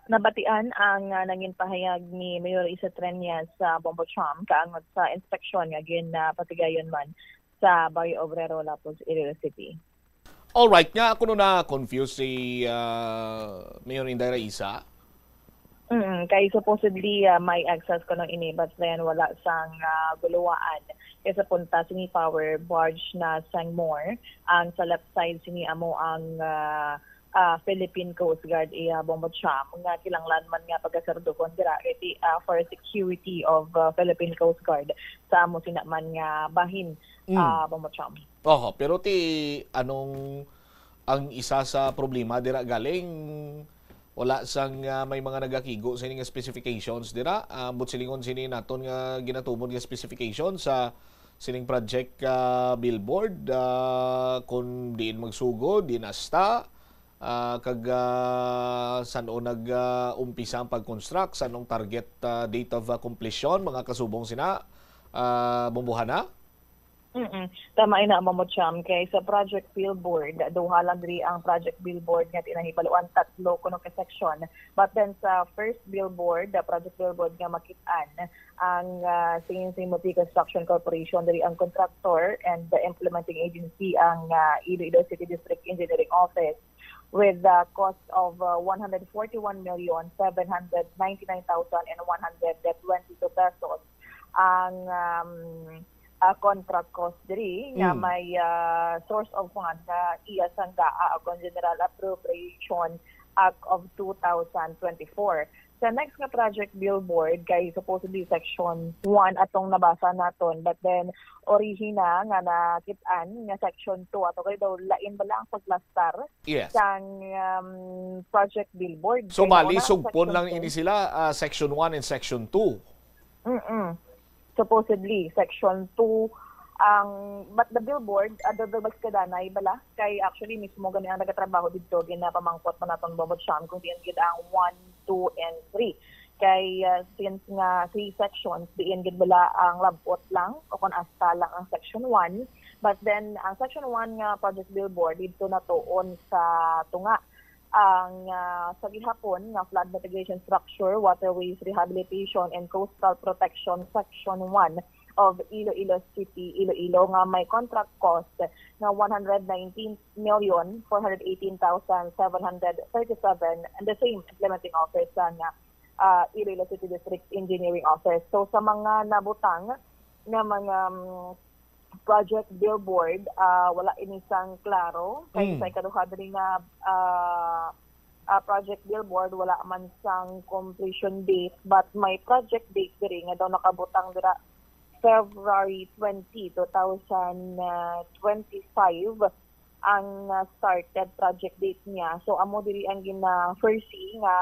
Nabatian ang, ah, nangin pahayag ni Mayor Isa Treñas sa Bombo Cham kaangod sa inspeksyon nga ginapatigayon man sa Barrio Obrero, Lapuz, Iloilo City. Alright, nga ako no na-confuse si ah, Mayor Inday Raisa. Mm, kay supposedly ah, may access ko nung ini, but then wala sang ah, guluwaan. Kay sa punta sini power barge na sang more, ang sa left side sini amo ang ah, ah, Philippine Coast Guard iya Bombo Cham nga kinahanglan man nga pagaserduhon dira iti ah, for security of ah, Philippine Coast Guard sa amo sina man nga bahin. Mm. Ah, Bombo Cham. Oho, pero ti anong ang isa sa problema dira galing wala sang ah, may mga nagakigo sa nga specifications dira. Ah, ambot silingon sini naton nga ginatumod nga specification sa sining project ah, billboard ah, kung diin magsugo, diin asta, ah, kag ah, san-o nag ah, umpisa ang pag-construct, san-ong target ah, date of ah, completion, mga kasubong sina ah, Bombohana? Mm-mm. Tama ina, Mamo Cham, kay sa Project Billboard, duha lang diri ang Project Billboard nga tinahibaluan, tatlo kuno ka section. But then sa first billboard, the Project Billboard nga makit-an, ang ah, Singin Singin Multi Construction Corporation, diri ang contractor and the implementing agency ang ah, Iloilo City District Engineering Office with the cost of ah, one hundred forty-one million seven hundred ninety-nine thousand and one hundred twenty-two pesos ang um, ah, contract cost diri nga Mm. may ah, source of fund nga iya sang daa o kon General Appropriation Act of two thousand twenty-four. Sa next nga project billboard kay supposedly section one atong nabasa naton, but then orihina nga nakit-an nga section two ato kay daw lain bala ang paglastar Yes. sang um, project billboard. So Kay bali una, sugpon section lang two. Ini sila ah, section one and section two. Mm-mm. Supposedly, section two ang, but the billboard, uh, the, the mas kadanay bala, kay actually mismo gani ang nagatrabaho didto, ginapamangkot pa naton Bobo Cham kung diin gid ang one, two, and three. Kay uh, since nga three sections, diin gid bala ang labot lang o kung asta lang ang section one. But then, ang section one nga project billboard didto natuon sa tunga ang ah, sa gihapon nga Flood Mitigation Structure, Waterways Rehabilitation and Coastal Protection Section one of Iloilo City, Iloilo nga may contract cost nga one hundred nineteen million four hundred eighteen thousand seven hundred thirty-seven and the same implementing office sa nga ah, Iloilo City District Engineering Office. So sa mga nabutang nga mga um, project billboard, ah, wala ini sang klaro. Kay Mm. sa ikaduha diri nga ah, ah, project billboard, wala man sang completion date, but may project date diri nga daw nakabutang dira February twenty, two thousand twenty-five ang ah, started project date niya. So amo diri ang gina-foresee nga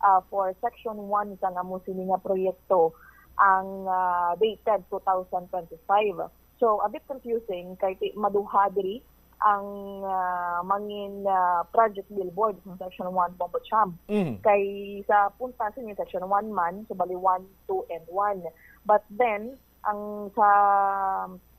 ah, for section one sang amo sini nga proyekto ang ah, dated two thousand twenty-five. So a bit confusing kay ti- maduha diri ang ah, mangin ah, project billboard sa section one Bombo Cham. Mm. Kay sa punta sini section one man, so bali one, two, and one. But then ang sa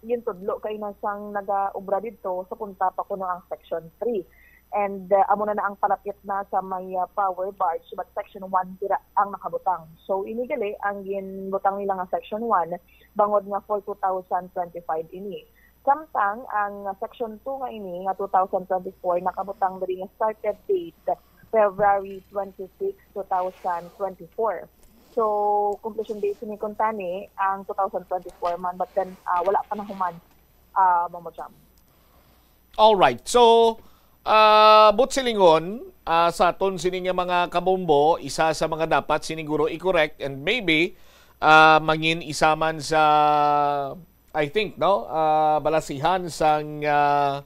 yun tudlo kay na sang nagaobra didto sa punta pa kuno ang section three. And uh, amo na na ang palapit na sa may uh, power barge, but section one dira ang nakabutang. So ini gali ang ginbutang nila nga section one bangod nga for two thousand twenty-five ini. Samtang ang section two nga ini nga two thousand twenty-four nakabutang diri nga started date February twenty-six, two thousand twenty-four. So, completion date sini kuntani ang two thousand twenty-four man, but then ah, wala pa nahuman, ah, Mama Jam. Alright. So, ah, but silingon, ah, sa aton sini nga mga kabombo, isa sa mga dapat siniguro i-correct and maybe ah, mangin isa man sa, I think, no, ah, balasihan sang ah,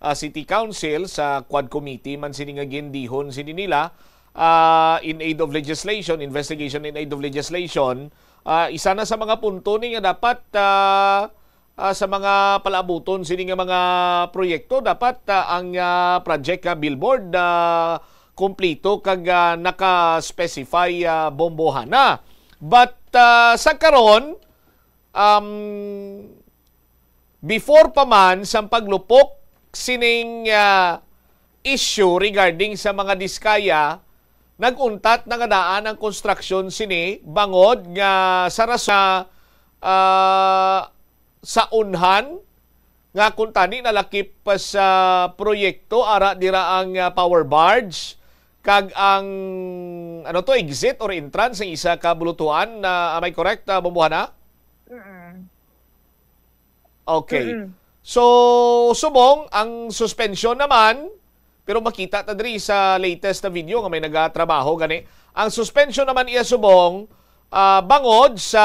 ah, City Council sa Quad Committee man sini nga gindihon sini nila ah, in aid of legislation, investigation in aid of legislation. Ah, isa na sa mga punto ni nga dapat ah, ah, sa mga palaabuton sini nga mga proyekto, dapat ah, ang ah, project nga billboard ah, kumplito kag ah, naka-specify ah, bombohana. But ah, sa karon, um, before pa man sang paglupok sining ah, issue regarding sa mga diskaya, Nag-untat na nga daan ang konstruksyon sini bangod nga sa rason, ah, sa unhan nga kuntani nalakip pa sa proyekto ara dira ang, ah, power barge kag ang, ano to, exit or entrance sa isa ka bulutuan. Ah, am I correct, ah, Bombohana? Mm-mm. Okay. Mm-mm. So, subong ang suspension naman, pero makita ta diri sa latest na video nga may nagatrabaho gani. Ang suspension naman iya subong, ah, bangod sa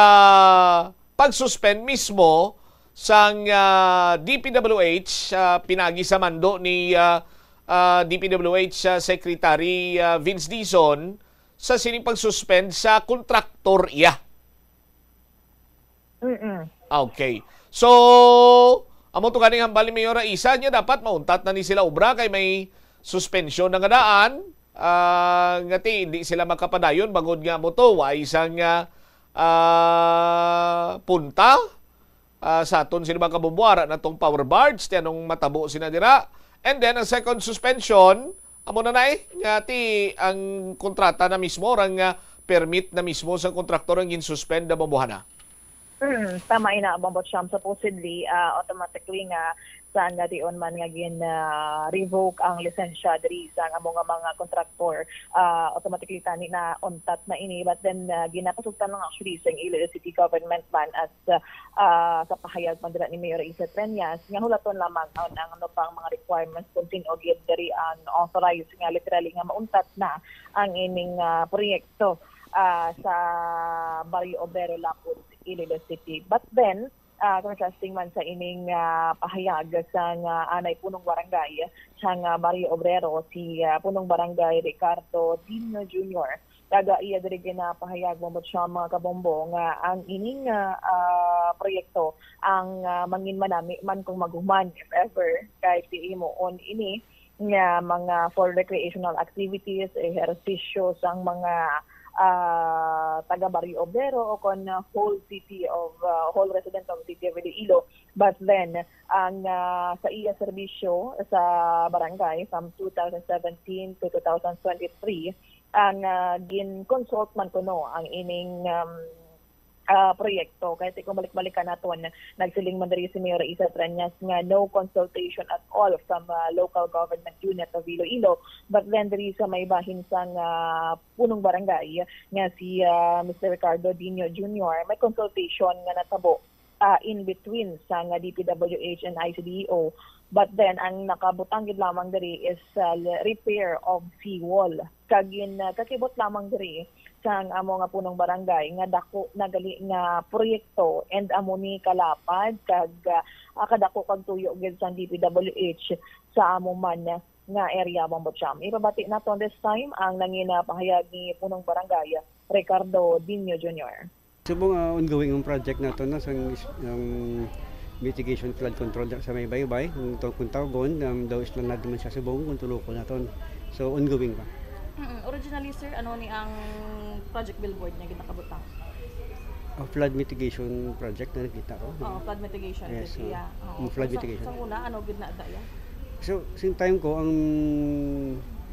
pag-suspend mismo sang, ah, D P W H, ah, pinagi sa mando ni, ah, ah, D P W H, ah, Secretary, ah, Vince Dizon sa sining pag-suspend sa kontraktor iya. Mm-mm. Ah, okay. So, amo to ganing hambal ni Mayor Raisa, niya dapat mauntat na ni sila obra kay may suspension na nga daan. Ah, nga ti, hindi sila makapadayon bangod nga mo to, wa isang, ah, ah, punta, ah, sa aton sila mga kabumbuara na tong power barge, ti anong matabo sina dira. And then, ang second suspension, amo na na eh, nga ti ang kontrata na mismo, rang, ah, permit na mismo sa kontraktor ang gin-suspend na Bombohana. Mm, tama ina, Bombo Cham. Supposedly, ah, automatically nga saan nga dion man nga gin, ah, revoke ang lisensya diri sa amo nga mga kontraktor, ah, automatically tani na untat na ini. But then, ah, ginapasugtan lang actually sa Iloilo City Government man as, ah, sa pahayag man dira ni Mayor Isa Treñas nga hulaton lamang ang, ang ano pang mga requirements kung sino gid diri ang authorized nga literally nga mauntat na ang ining, ah, proyekto, ah, sa Barrio Obrero, Lapud, Iloilo City. But then, ah, contrasting man sa ining, ah, pahayag sang, ah, anay punong barangay sang, ah, Barrio Obrero, si, ah, punong barangay Ricardo Dino Junior. Taga iya diri ginapahayag mo sa mga kabombo nga ang ining, ah, ah, proyekto ang, ah, mangin manami man kung maghuman, if ever, kay diin mo ini nga mga for recreational activities, ehersisyo sang mga, ah, taga Barrio Obrero o kon whole city of, ah, whole resident of City of Iloilo. But then, ang, ah, sa iya serbisyo sa barangay from two thousand seventeen to two thousand twenty-three, ang, ah, gin-consult man kuno ang ining, um, ah, proyekto. Kay ti kung balik-balikan naton, nagsiling man diri si Mayor Isa Treñas nga no consultation at all from, ah, local government unit of Iloilo. But then diri sa may bahin sang, ah, punong barangay nga si, ah, Mister Ricardo Dino Junior, may consultation nga natabo, ah, in between sang D P W H and I C D E O. But then, ang nakabutang gid lamang diri is, ah, repair of seawall. Kag gin, ah, kakibot lamang diri sang amo nga punong barangay nga dako na gali nga proyekto, and amo ni kalapad kag, ah, kadako kag tuyo gid sang D P W H sa amo man nga area, Bombo Cham. Ipabati naton this time ang nangin, ah, pahayag ni punong barangay Ricardo Dino Junior. Subong, ah, ongoing ang project naton, no, sang, sang mitigation flood control sa may Baybay. Kung taw-, kung tawgon, um, daw esplanade man siya subong kung tulukon naton. So, ongoing pa. Mm, originally, sir, ano ni ang project billboard nga ginakabutang? Ah, flood mitigation project na nakita ko. Oo, flood mitigation. Yes, gid, oo. Yeah. Oo. Yung flood mitigation. Sa, sa una, ano gid na da, yeah? So, sing time ko, ang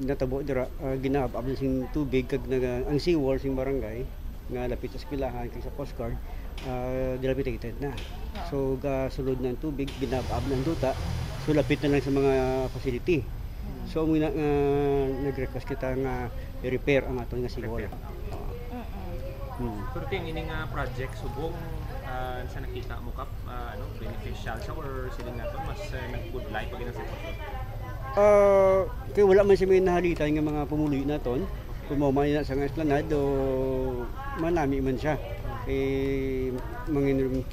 natabo dira, ah, ginaab-ab na sing tubig kag naga-, ang seawall sing barangay nga lapit sa eskwelahan kag sa Coast Guard, ah, dilapidated na. Ah. So, gasulod na ang tubig, ginaab-ab na ang duta. So, lapit na lang sa mga facility. Mm. So, muna nga nag-request kita nga i-repair ang aton nga seawall. Repair. Oo. Mm-mm. Mm. Pero ting ini nga project subong, ah, sa nakita mo, Kap, ah, ano, beneficial siya or siling nato mas, eh, nagpudlay pag ilang sitwasyon? Ah, kay wala man siya may nahalitan nga mga pumuluyo naton. Kung mao man na sa nga esplanade, o manami man siya. Eh, mangin-,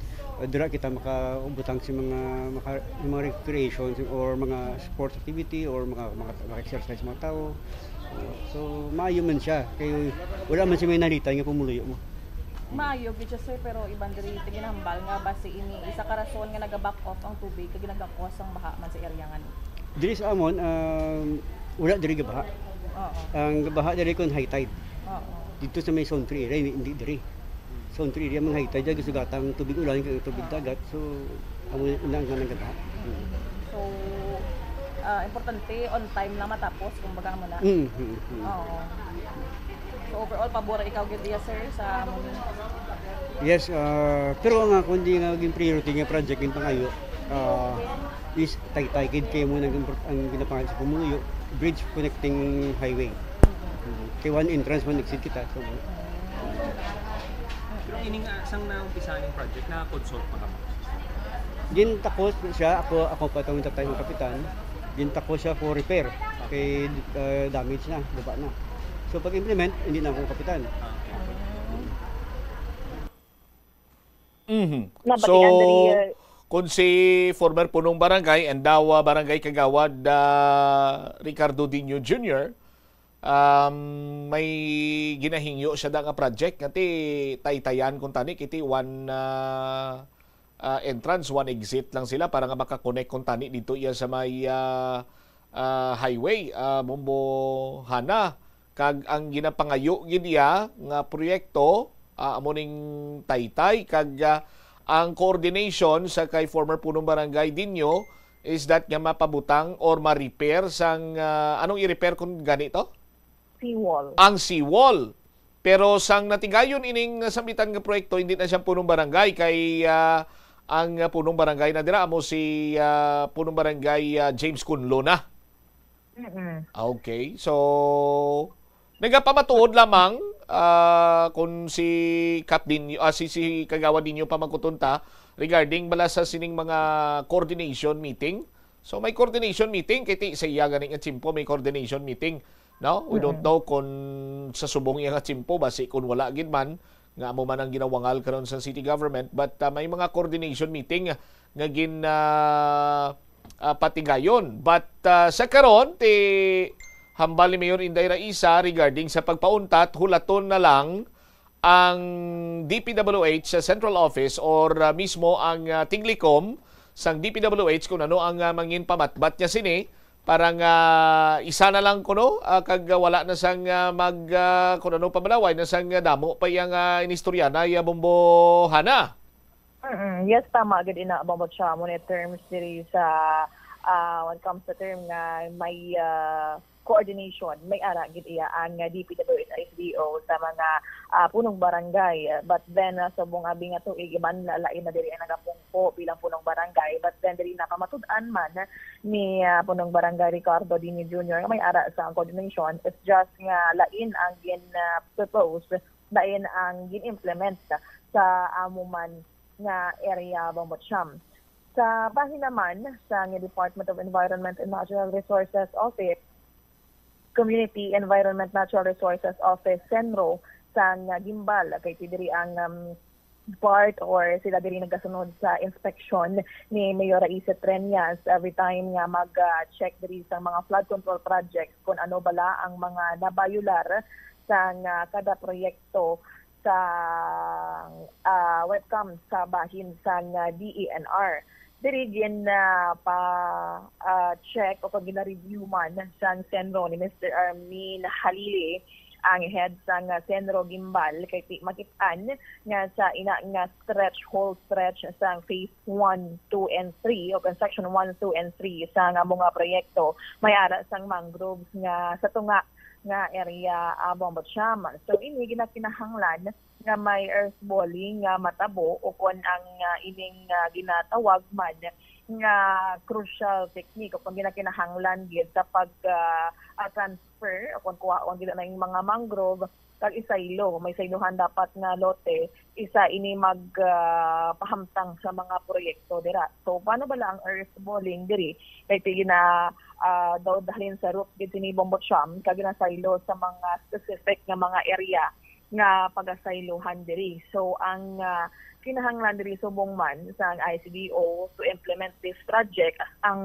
dira kita makaubutang sa mga, maka-, mga recreation or mga sports activity or mga, mga, mga exercise mga tao. So, maayo man siya. Kay wala man siya may nalitan nga pumuluyo mo. Maayo gid siya, sir, pero iban diri ti ginahambal nga basi ini isa ka rason nga naga-back off ang tubig kag nagakos ang baha man sa area nga ni. Diri sa amon, um, wala diri gabaha. Oo. Ang gabaha diri kon high tide. Oo. Dito sa may zone three area, hindi, hindi diri. Zone three area, mga high tide, gisugatang tubig ulan, kag tubig dagat. So, amo na ang nagagaha. So, Ah, importante, on time lang matapos, kumbaga mo na. Mm, mm, mm. Oo. So overall, pabor ikaw gid diya, sir, sa amo ni? Yes, ah, pero ang ako hindi nga naging priority nga project yung pangayo, ah, is Taytay gid kay mo nang import-, ang ginapangayo sa pumuyo, bridge connecting highway. Mm, kay one entrance, one exit kita. So, Pero ining uh, sang naumpisahan yung project, na-consult pa kamo? Gintakos siya, ako, ako pa itong time ng kapitan. Gintakos siya for repair. Kay uh, damage na, baba na. So pag-implement, hindi na ako kapitan. Ah, okay. Mhm. Nabatian So, diri, uh, kung si former punong barangay and daw uh, barangay kagawad uh, Ricardo Dino Junior, um, may ginahingyo siya da nga project nga ti taytayan kung tani kiti one uh, uh, entrance, one exit lang sila para nga makakonect kung tani dito iya sa may uh, uh, highway, uh, Bombohana. Kag ang ginapangayo gid iya nga proyekto, ah, amo ning Taytay. Kag ah, ang coordination sa kay former punong barangay Dinyo is that nga mapabutang or ma-repair sang ah, anong i-repair kun gani to? Seawall. Ang seawall. Pero sang natigayon ining sambitan nga proyekto, hindi na siya punong barangay kay ah, ang ah, punong barangay na dira amo si ah, punong barangay ah, James Cunlo na. Mm-mm. Okay. So, nagapamatuod lamang ah, kung si Kap Dinyo, ah, si, si Kagawad Dinyo pa magkuton ta regarding bala sa sining mga coordination meeting. So, may coordination meeting kay ti sa iya gani nga tiyempo may coordination meeting, no? We don't know kung sa subong iya nga tiyempo basi kung wala gid man nga amo man ang ginawangal karon sa city government, but ah, may mga coordination meeting nga gin ah, ah, patigayon. But ah, sa karon ti hambal ni Mayor Inday Raisa regarding sa pagpauntat, hulaton na lang ang D P W H sa central office or ah, mismo ang ah, tiglikom sang D P W H kung ano ang ah, mangin pamatbat niya sini para nga isa na lang kuno ah, kag wala na sang ah, mag ah, kung ano pamalaway na sang ah, damo pa iyang ah, inistorya na iya bombohana. Mm-mm. Yes, tama gid ina, Bombo Cha, mo ni terms diri sa ah, when it comes to term nga may ah, coordination, may ara gid iya ang ah, D P W H I S D O sa mga ah, punong barangay. But then ah, subong abi nga tuig iban na lain na diri ang nagapungko bilang punong barangay. But then diri na pamatud-an man ni ah, punong barangay Ricardo Dini Junior nga may ara sa coordination. It's just nga lain ang gin ah, propose, lain ang gin-implement sa amo man nga area, Bombo Cha. Sa bahin naman sang Department of Environment and Natural Resources Office, Community Environment Natural Resources Office, CENRO, sang Guimbal, kay ti diri ang um, part or sila diri nagasunod sa inspection ni Mayor Raiza Treñas every time nga mag-check diri sa mga flood control projects kung ano bala ang mga nabayular sang ah, kada proyekto sa ah, webcam sa bahin sang ah, D E N R. Diri gin ah, pa ah, check o pag gina-review man sang CENRO ni Mister Armin Halili, ang head sang ah, CENRO Guimbal, kay ti makit-an nga sa ina nga stretch, whole stretch sang phase one, two, and three o kan section one, two, and three sa nga mga proyekto may ara sang mangroves nga sa tunga nga area, ah, Bombo Cha. So ini ginakinahanglan nga may earth balling nga matabo o kon ang ah, ining ah, ginatawag man nga crucial technique o kon ginakinahanglan gid sa pag ah, ah, transfer o kon kuhaon gid na yung mga mangrove kag isaylo. May saylohan dapat nga lote, isa ini mag ah, pahamtang sa mga proyekto dira. So paano bala ang earth balling diri? Kay ti gina ah, daw dahalin sa root gid sini Bombo Cha kag ginasaylo sa mga specific nga mga area nga pagasaylohan diri. So ang ah, kinahanglan diri subong man sa ang I S D O to implement this project, ang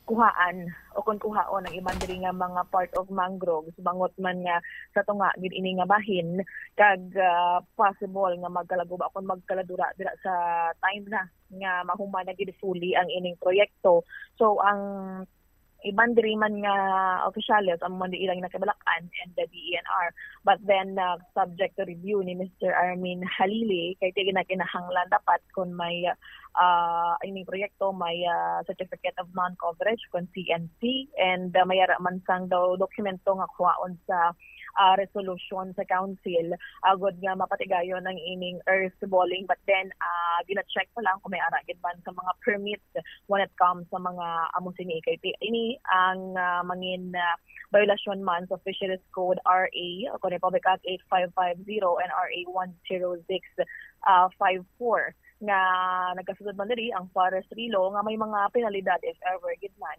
kuhaan o kung kuhaon ang iban diri nga mga part of mangroves, bangot man nga sa tunga gid ini nga bahin, kag ah, possible nga magkalaguba o kung magkaladura dira sa time na nga mahuman na gid fully ang ining proyekto. So ang iban diri man nga opisyales, amo man di ilang nakabalakan and the D E N R. But then, uh, subject to review ni Mister Armin Halili, kay ti ginakinahanglan dapat kung may uh, ah, ining proyekto may, ah, Certificate of Non-Coverage, kon C N C, and, ah, may ara man sang daw dokumento nga kuhaon sa, ah, resolution sa council, agod nga mapatigayon ang ining earth balling. But then, ah, gina-check pa lang kung may ara gid man sa mga permits when it comes sa mga amo sini. Kay ti-, ini ang, ah, mangin, ah, violation man sa Fisheries Code R A, o kon Republic Act eight five five zero and R A one zero six, ah, five four, nga nagkasulod man diri ang forestry law nga may mga penalidad if ever gid man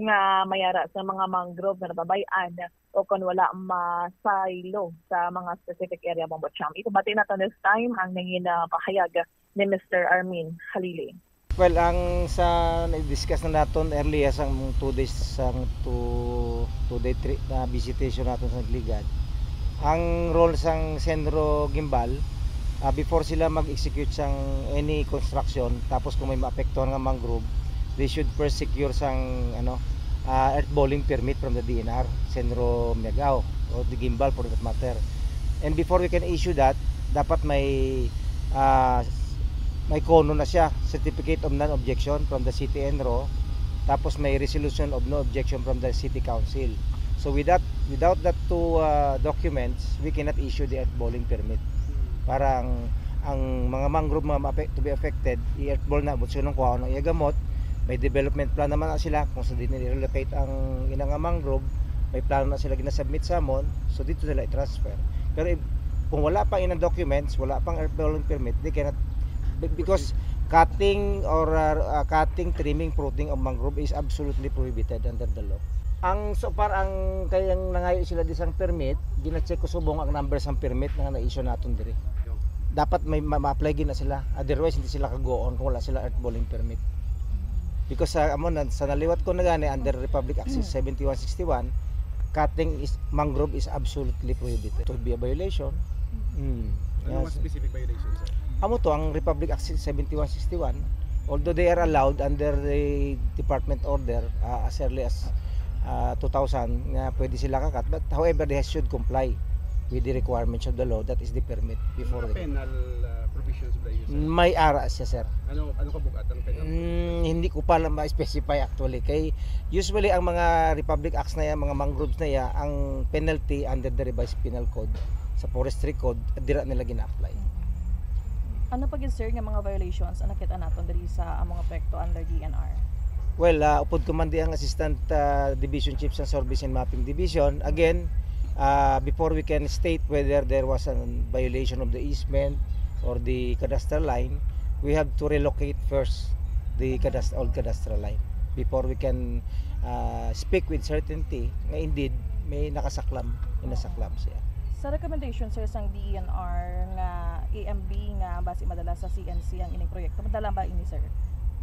nga may ara sa mga mangrove nga nababay-an o kon wala masaylo sa mga specific area, Bombo Cham. Ipabati naton this time ang nangin, ah, pahayag ni Mister Armin Halili. Well, ang sa na-discuss na naton earlier sang two days, sang two, two day trip na visitation naton sa Nagligad, ang role sang Senro Gimbal, ah, before sila mag-execute sang any construction, tapos kung may maapektuhan nga mangrove, they should first secure sang, ano, ah, earth balling permit from the D N R, Senro Miagao, or the Gimbal for that matter. And before we can issue that, dapat may, ah, may kono na siya, certificate of non-objection from the city N R O, tapos may resolution of no objection from the city council. So with that, without that two, ah, documents, we cannot issue the earth balling permit. Para ang, ang mga mangrove, mga maape-, to be affected, i-earth ball na, but sino kuha ng iya gamot, may development plan naman na sila kung sa din i-relocate ang ina nga mangrove, may plano na sila ginasubmit sa amon, so dito nila i-transfer. Pero if, kung wala pa inang documents, wala pang earth balling permit, they cannot, be-, because cutting or, uh, uh, cutting, trimming, pruning of mangrove is absolutely prohibited under the law. Ang, so far, ang kayang nangayo sila di sang permit, gina-check ko subong ang number sang permit nga na-issue naton diri. Dapat may ma-, ma-apply gid na sila. Otherwise, hindi sila kagoon kung wala sila earth balling permit. Because sa, amo na, sa naliwat ko na gani, under Republic Act seventy-one sixty-one, cutting is, mangrove is absolutely prohibited. It would be a violation. Mm. Ano Yes. mga specific violation, sir? Amo to, ang Republic Act seventy-one sixty-one, although they are allowed under the department order, ah, as early as, ah, two thousand, nga pwede sila kakat, but however, they should comply with the requirements of the law, that is the permit before Ano the penal, ah, provisions ba yun, sir? May ara siya, sir. Ano, ano kabugat ang penal Mm, provisions? Hindi ko pa lang ma-specify actually. Kay usually ang mga Republic Acts na yan, mga mangroves na yan, ang penalty under the Revised Penal Code sa Forestry Code, dira nila gina-apply. Ano pa gid, sir, nga mga violations ang nakita naton diri sa among apekto under D N R? Well, ah, upod ko man di ang Assistant, ah, Division Chief sa Surveys and Mapping Division, again, ah, before we can state whether there was a violation of the easement or the cadastral line, we have to relocate first the cadast-, old cadastral line before we can, ah, speak with certainty nga indeed may nakasaklam, may nasaklam siya. Sa recommendation, sir, sang D E N R nga E M B nga basi madala sa C N C ang ining proyekto, madala ba ini, sir?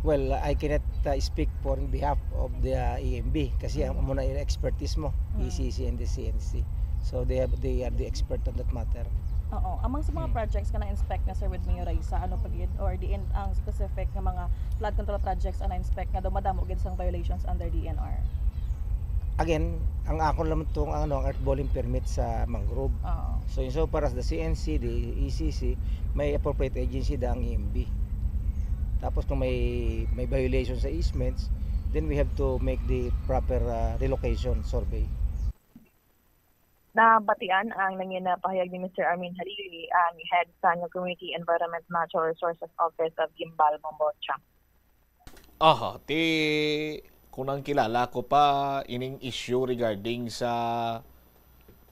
Well, I cannot, uh, speak for in behalf of the, uh, E M B kasi ang Mm. amo na yung expertise mo, Mm. E C C and the C N C. So they have, they are the expert on that matter. Oo. Among sa mga Mm. projects nga na-inspect na, sir, with Mayor Raisa, ano pa gid, or diin ang specific nga mga flood control projects ang na-inspect nga daw madamo gid sang violations under D N R? Again, ang akon lang tong, ano, ang earth balling permit sa mangrove. Oo. So, in so far as the C N C, the E C C, may appropriate agency da ang E M B. Tapos kung may, may violation sa easements, then we have to make the proper, uh, relocation survey. Nabatian ang nangin pahayag ni Mister Armin Halili, ang head sa Community Environment Natural Resources Office of Guimbal, Bombocha. Aha, ti, kung nang kilala ko pa ining issue regarding sa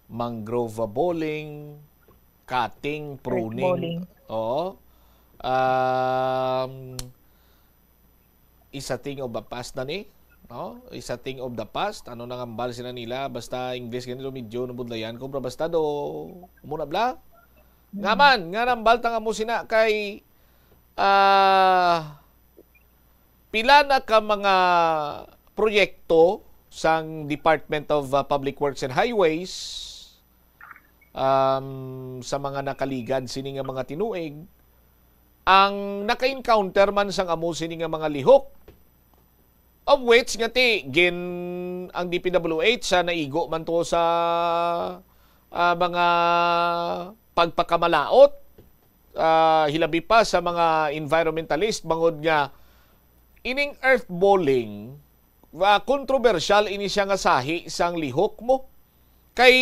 mangrove balling, cutting, Earth pruning. Balling. Oo. Um, is a thing of the past na ni, no? Is a thing of the past. Ano nang hambal sila nila? Basta English ganito, medyo nabudlayan ko, pero basta do, muna bla? Mm. Nga man, nga nang hambal ta nga mo sina kay, ah, pila na ka mga proyekto sang Department of, ah, Public Works and Highways, um, sa mga nakaligad sini nga mga tinuig, ang naka-encounter man sang amo sini nga mga lihok, of which nga ti gin, ang D P W H sa naigo man to sa, ah, mga pagpakamalaot. ah, hilabi pa sa mga environmentalist, bangod nga ining earth balling, ah, kontrobersyal ini siya nga sahi sang lihok mo. Kay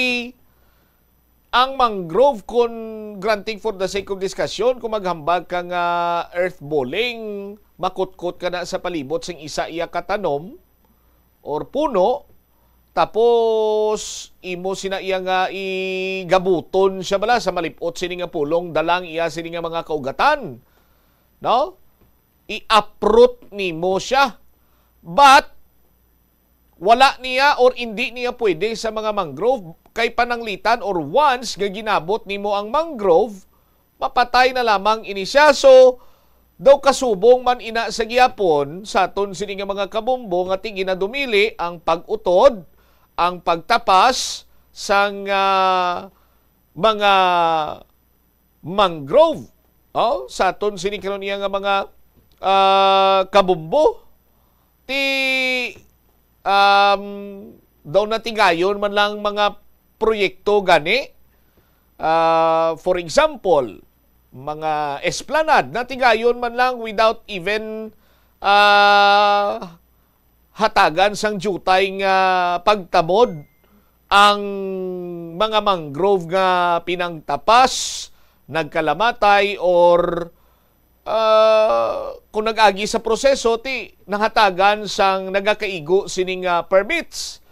ang mangrove, kun granting for the sake of discussion, kung maghambal ka nga earth balling, makutkot ka na sa palibot sing isa iya katanom or puno, tapos imo sina iya nga igabuton siya bala sa malip-ot sini nga pulong, dalang iya sini nga mga kaugatan, no? I-uproot nimo siya. But wala niya or indi niya pwede sa mga mangrove kay pananglitan, or once nga ginabot nimo ang mangrove, mapatay na lamang ini siya. So, daw kasubong man ina sa gihapon sa aton sini nga mga kabombo nga ti ginadumili ang pag-utod, ang pagtapas sang, ah, mga mangrove, oh, sa aton sini karon iya nga mga, ah, kabombo. Ti, um, daw natigayon man lang mga proyekto gani. Ah, for example, mga esplanade, natigayon man lang without even, ah, hatagan sang diutay nga pagtamod ang mga mangrove nga pinangtapas, nagkalamatay, or, ah, kung nag-agi sa proseso, ti nahatagan sang nagakaigo sining, ah, permits,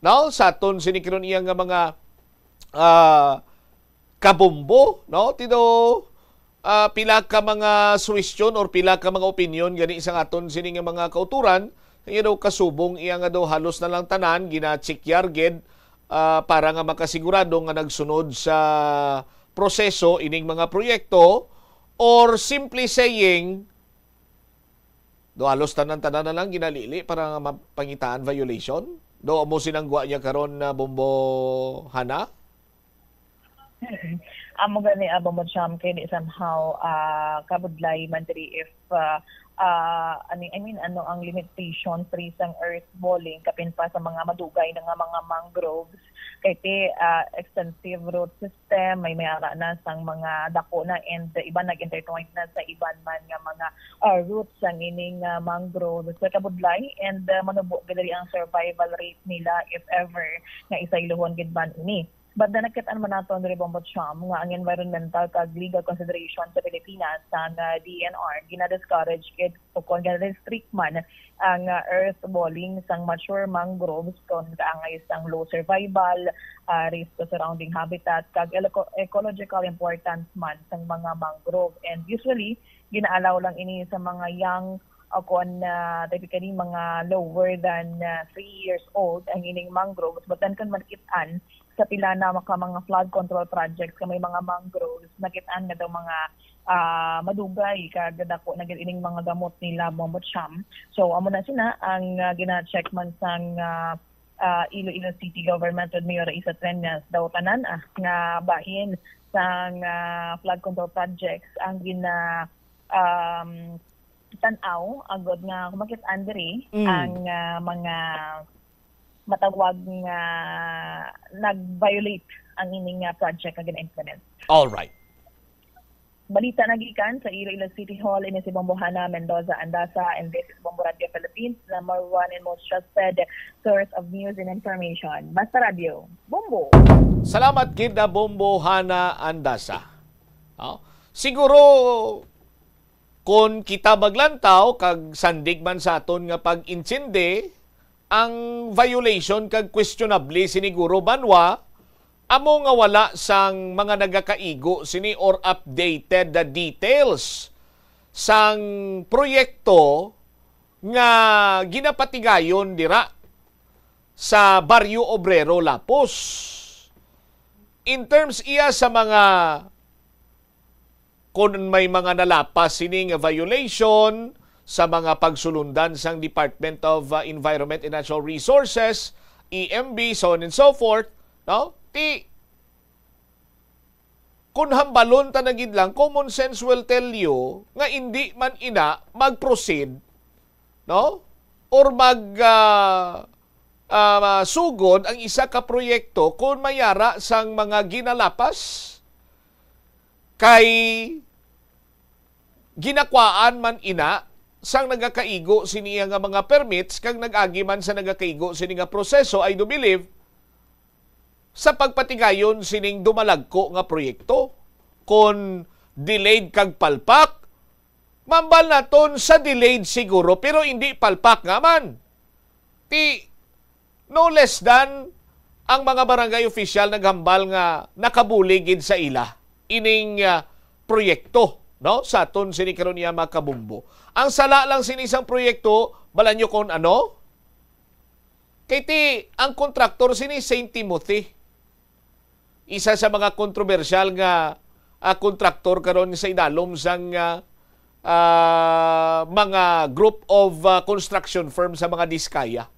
no? Sa aton sini karon iya nga mga, ah, kabombo, no? Ti daw, ah, pila ka mga suwestyon or pila ka mga opinyon gani sa aton sini nga mga kauturan, nga daw kasubong iya nga daw halos na lang tanan gina-checkyar gid, ah, para nga makasigurado nga nagsunod sa proseso ining mga proyekto, or simply saying, do halos tanan-tanan na lang ginalili para nga mapangitaan violation? Do amo sinanggwa niya karon na Bombo Hana? Mm. Amo gani, ah, Bombo Cham, kay di somehow, ah, kabudlay man diri if, ah, ah, ani, I mean, ano ang limitation diri sang earth balling, kapin pa sa mga madugay na nga mga mangroves, kay ti, ah, extensive root system, may, may ara na sang mga dako na, and iban nag-intertwine na sa iban man nga mga, ah, roots sang ining, ah, mangroves. So, kabudlay, and, ah, manubo gid diri ang survival rate nila if ever nga isaylohon gid man ini. But then, nakit-an man naton diri, Bombo Cham, nga ang environmental kag legal consideration sa Pilipinas sang, ah, D E N R gina-discourage gid o kon gina-restrict man ang, ah, earth balling sang mature mangroves kon kaangay sang low survival, ah, risk to surrounding habitat, kag eco-, ecological importance man sang mga mangrove. And usually, gina-allow lang ini sa mga young o kon, ah, typically mga lower than, ah, three years old ang ining mangroves. But then, kung makit-an sa pila na maka mga flood control projects nga may mga mangroves, nakit-an nga daw mga, ah, madugay kag dako na gid ining mga gamot nila, Bombo Cham. So, amo na sina ang, ah, gina-check man sang, ah, ah, Iloilo City Government with Mayor Raisa Treñas. Daw tanan, ah, nga bahin sang, ah, flood control projects ang gina-, um, tan-aw agod nga kung makit-an diri Mm. ang, ah, mga matawag nga nag-violate ang ining, ah, project nga gina-implement. All right. Balita nagikan sa Iloilo City Hall, ini si Bombo Hana Mendoza Andasa, and this is Bombo Radio Philippines, number one and most trusted source of news and information. Basta Radio, Bombo! Salamat gid na Bombo Hana Andasa. Oh, siguro, kon kita maglantaw kag sandig man sa aton nga pag-intindi, ang violation kag questionable siniguro, Banwa, amo nga wala sang mga nagakaigo sini or updated the details sang proyekto nga ginapatigayon dira sa Barrio Obrero, Lapus. In terms iya sa mga kon may mga nalapas sini nga violation sa mga pagsulundan sang Department of, uh, Environment and Natural Resources, E M B, so on and so forth, no? Ti, kun hambalon ta na gid lang, common sense will tell you nga indi man ina mag-proceed, no? Or mag, ah, ah, sugod ang isa ka proyekto kung may ara sang mga ginalapas. Kay ginakwaan man ina sang nagakaigo sini nga mga permits kag nag-agi man sa nagakaigo sini nga proseso, I do believe, sa pagpatigayon sining dumalagko nga proyekto. Kon delayed kag palpak, mambal naton sa delayed siguro, pero hindi palpak nga man. Ti, no less than ang mga barangay official naghambal nga nakabulig gid sa ila ining, ah, proyekto, no? Sa aton sini karon niya, mga kabumbo. Ang sala lang sini sang proyekto, bala nyo kon ano? Kay ti, ang kontraktor sini, Saint Timothy. Isa sa mga kontrobersyal nga, ah, kontraktor karon sa idalom sang, ah, ah, mga group of, ah, construction firm sa mga Diskaya.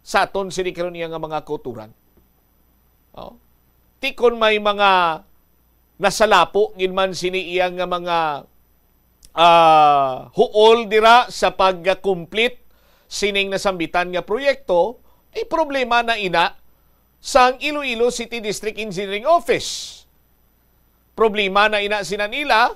Sa aton sini karon iya nga mga kauturan. Oh. Ti kon may mga nasalapo gid man sini iya nga mga, ah, huol dira sa pag-complete sining nasambitan nga proyekto, ti problema na ina sang Iloilo City District Engineering Office. Problema na ina sina nila,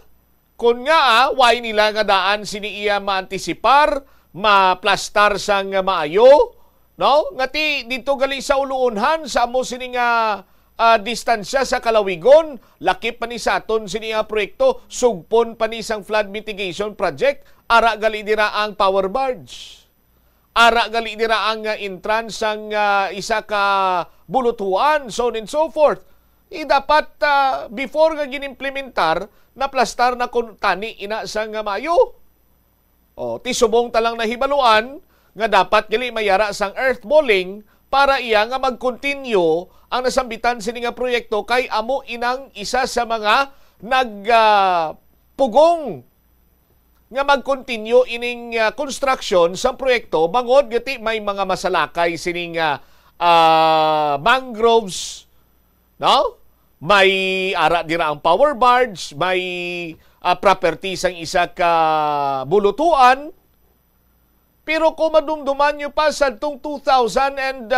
kon nga, ah, why nila nga daan sini iya maantisipar, maplastar sang maayo, no? Nga ti dito gali sa uluonhan sa amo sini nga, ah, distansya sa kalawigon, lakip pa ni sa aton sini nga proyekto, sugpon pa ni sang flood mitigation project, ara gali dira ang power barge. Ara gali dira ang, ah, entrance sang, ah, isa ka bulutuan, so on and so forth. Eh, dapat, ah, before nga ginimplementar, naplastar na kun tani ina sang, ah, maayo. O, ti subong ta lang nahibaluan nga dapat gali mayara sang earth balling para iya nga mag-continue ang nasambitan sini nga proyekto, kay amo inang isa sa mga nag, ah, pugong nga mag-continue ining, ah, construction sa proyekto, bangod nga ti may mga masalakay sining, ah, ah, mangroves, no? May ara dira ang power barge, may, ah, property sang isa ka bulutuan. Pero kung madumduman nyo pa sa tong two thousand and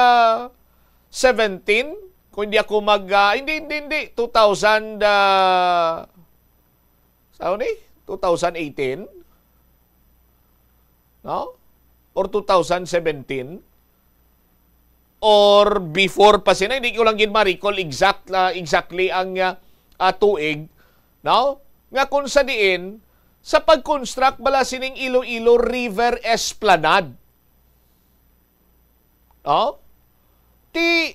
seventeen, kung hindi ako mag, ah, hindi, hindi, hindi, two thousand, ah, sa ni? Two thousand eighteen? No? Or two thousand seventeen? Or before pa sina, hindi ko lang gid ma-recall exact, ah, exactly ang, ah, ah, tuig, no? Nga kung sa diin, sa pag-construct bala sining Iloilo River Esplanade, no? Ti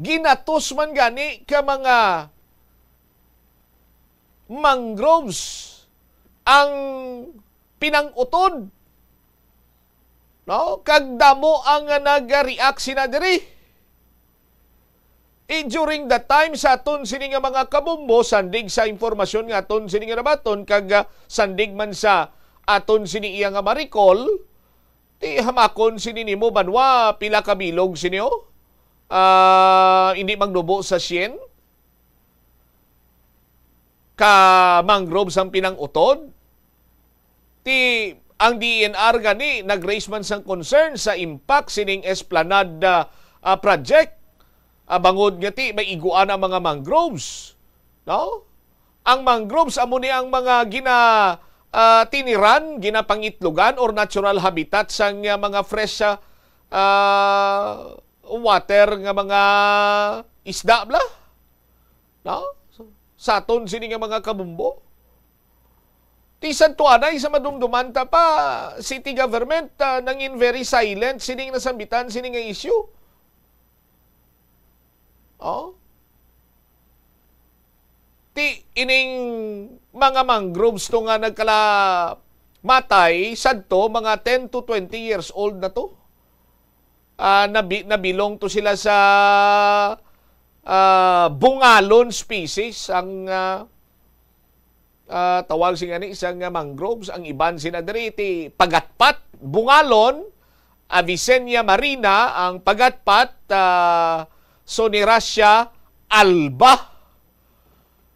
ginatos man gani ka mga mangroves ang pinang-utod, no? Kag damo ang nag-react sina diri. Eh, during the time sa aton sini nga mga kabumbo, sandig sa impormasyon nga aton sini nga nabaton, kag, ah, sandig man sa aton sini iya nga ma-recall, ti hamakon sini nimo, banwa, pila ka bilog sini, oh? Ah, hindi magnubo sa syen ka mangrove sang pinang-utod. Ti ang D E N R gani nag-raise man sang concern sa impact sining Esplanade, ah, ah, project, ah, bangod nga ti may iguan ang mga mangroves, no? Ang mangroves amo ni ang mga gina, ah, tiniran, ginapangitlogan or natural habitat sang, ah, mga fresh, ah, ah, water nga mga isda bla, no? Sa aton sini nga mga kabumbo. Ti santuanay sa madumduman ta pa, city government, ah, nangin very silent sining nasambitan sini nga issue. Oh? Ti ining mga mangroves to nga nagkalamatay sadto, mga ten to twenty years old na to. Ah, nabi-, nabilong to sila sa, ah, bungalon species ang, ah, ah, tawag sing ani, isang, ah, mangroves. Ang iban sina diri ti pagatpat, bungalon, Avicennia marina, ang pagatpat, ah, Soneracia alba.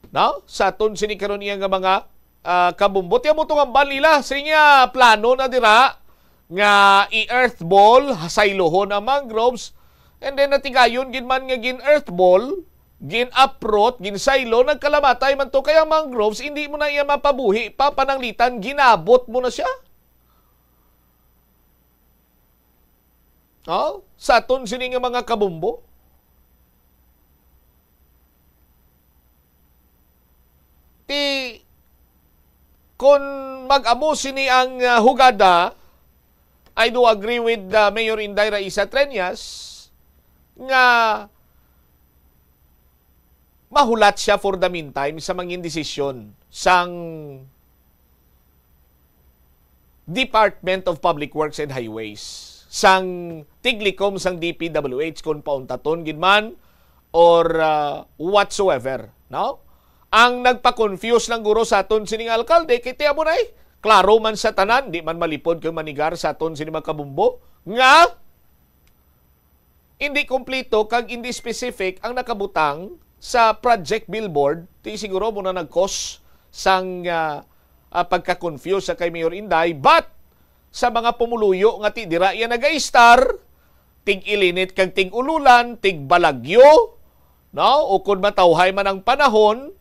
No? Sa aton sini karon iya nga mga, ah, kabumbo. Ti amo tong hambal nila. Sa inya plano na dira nga i-earth ball, saylohon ang mangroves. And then natigayon gid man nga gin-earth ball, gin-uproot, ginsaylo, nagkalamatay man to, kay ang mangroves, hindi mo na iya mapabuhi pa, pananglitan, ginabot mo na siya. Oh, sa aton sini nga mga kabumbo. Ti, kung mag-amo sini ang, ah, hugada, I do agree with, ah, Mayor Inday Raisa Treñas nga mahulat siya for the meantime sa mangin desisyon sang Department of Public Works and Highways, sang tiglikom sang D P W H, kung pauntaton gid man or, ah, whatsoever, no? Ang nagpa-confuse lang guro sa aton sining alkalde, kay ti amo na eh, klaro man sa tanan, di man malipod kay manigar sa aton sini mga kabumbo, nga hindi kompleto kag hindi specific ang nakabutang sa project billboard, ti siguro mo na nag-cause sang, ah, ah, pagka-confuse sa kay Mayor Inday, but sa mga pumuluyo nga ti dira iya nagaistar, tig-ilinit kag tig-ululan, tigbalagyo, no? O kon matawhay man ang panahon,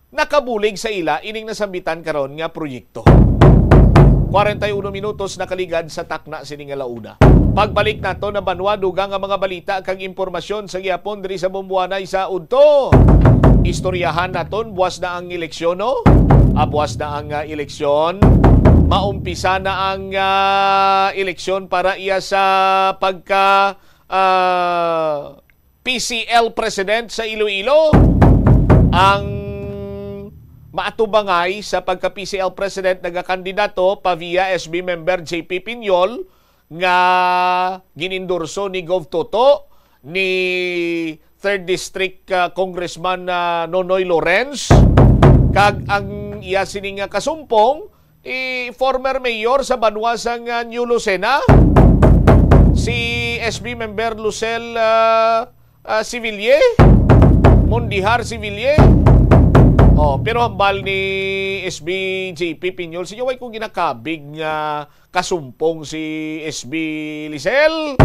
nakabulig sa ila ining nasambitan karon nga proyekto. Kwarenta y uno minutos nakaligad sa takna sini nga launa. Pagbalik nato na banwa, dugang nga mga balita kag impormasyon sa gihapon diri sa Bumbuanay sa udto. Istoryahan naton, buwas na ang eleksyon, no? Ah, buwas na ang, ah, eleksyon. Maumpisa na ang, ah, eleksyon para iya sa pagka, ah, P C L President sa Iloilo. Ang maatubangay sa pagka-P C L President nagakandidato pa via S B member J P Piñol nga ginindorso ni Gov Toto, ni Third District, ah, Congressman, ah, Nonoy Lawrence, kag ang iya sini nga kasumpong, i former mayor sa banwa sang, ah, New Lucena, si S B member Lucel, ah, ah, Seville, Mondihar Seville. Oh, pero hambal ni S B J P Piñol, sa inyo, way ko ginakabig nga kasumpong si S B Licel,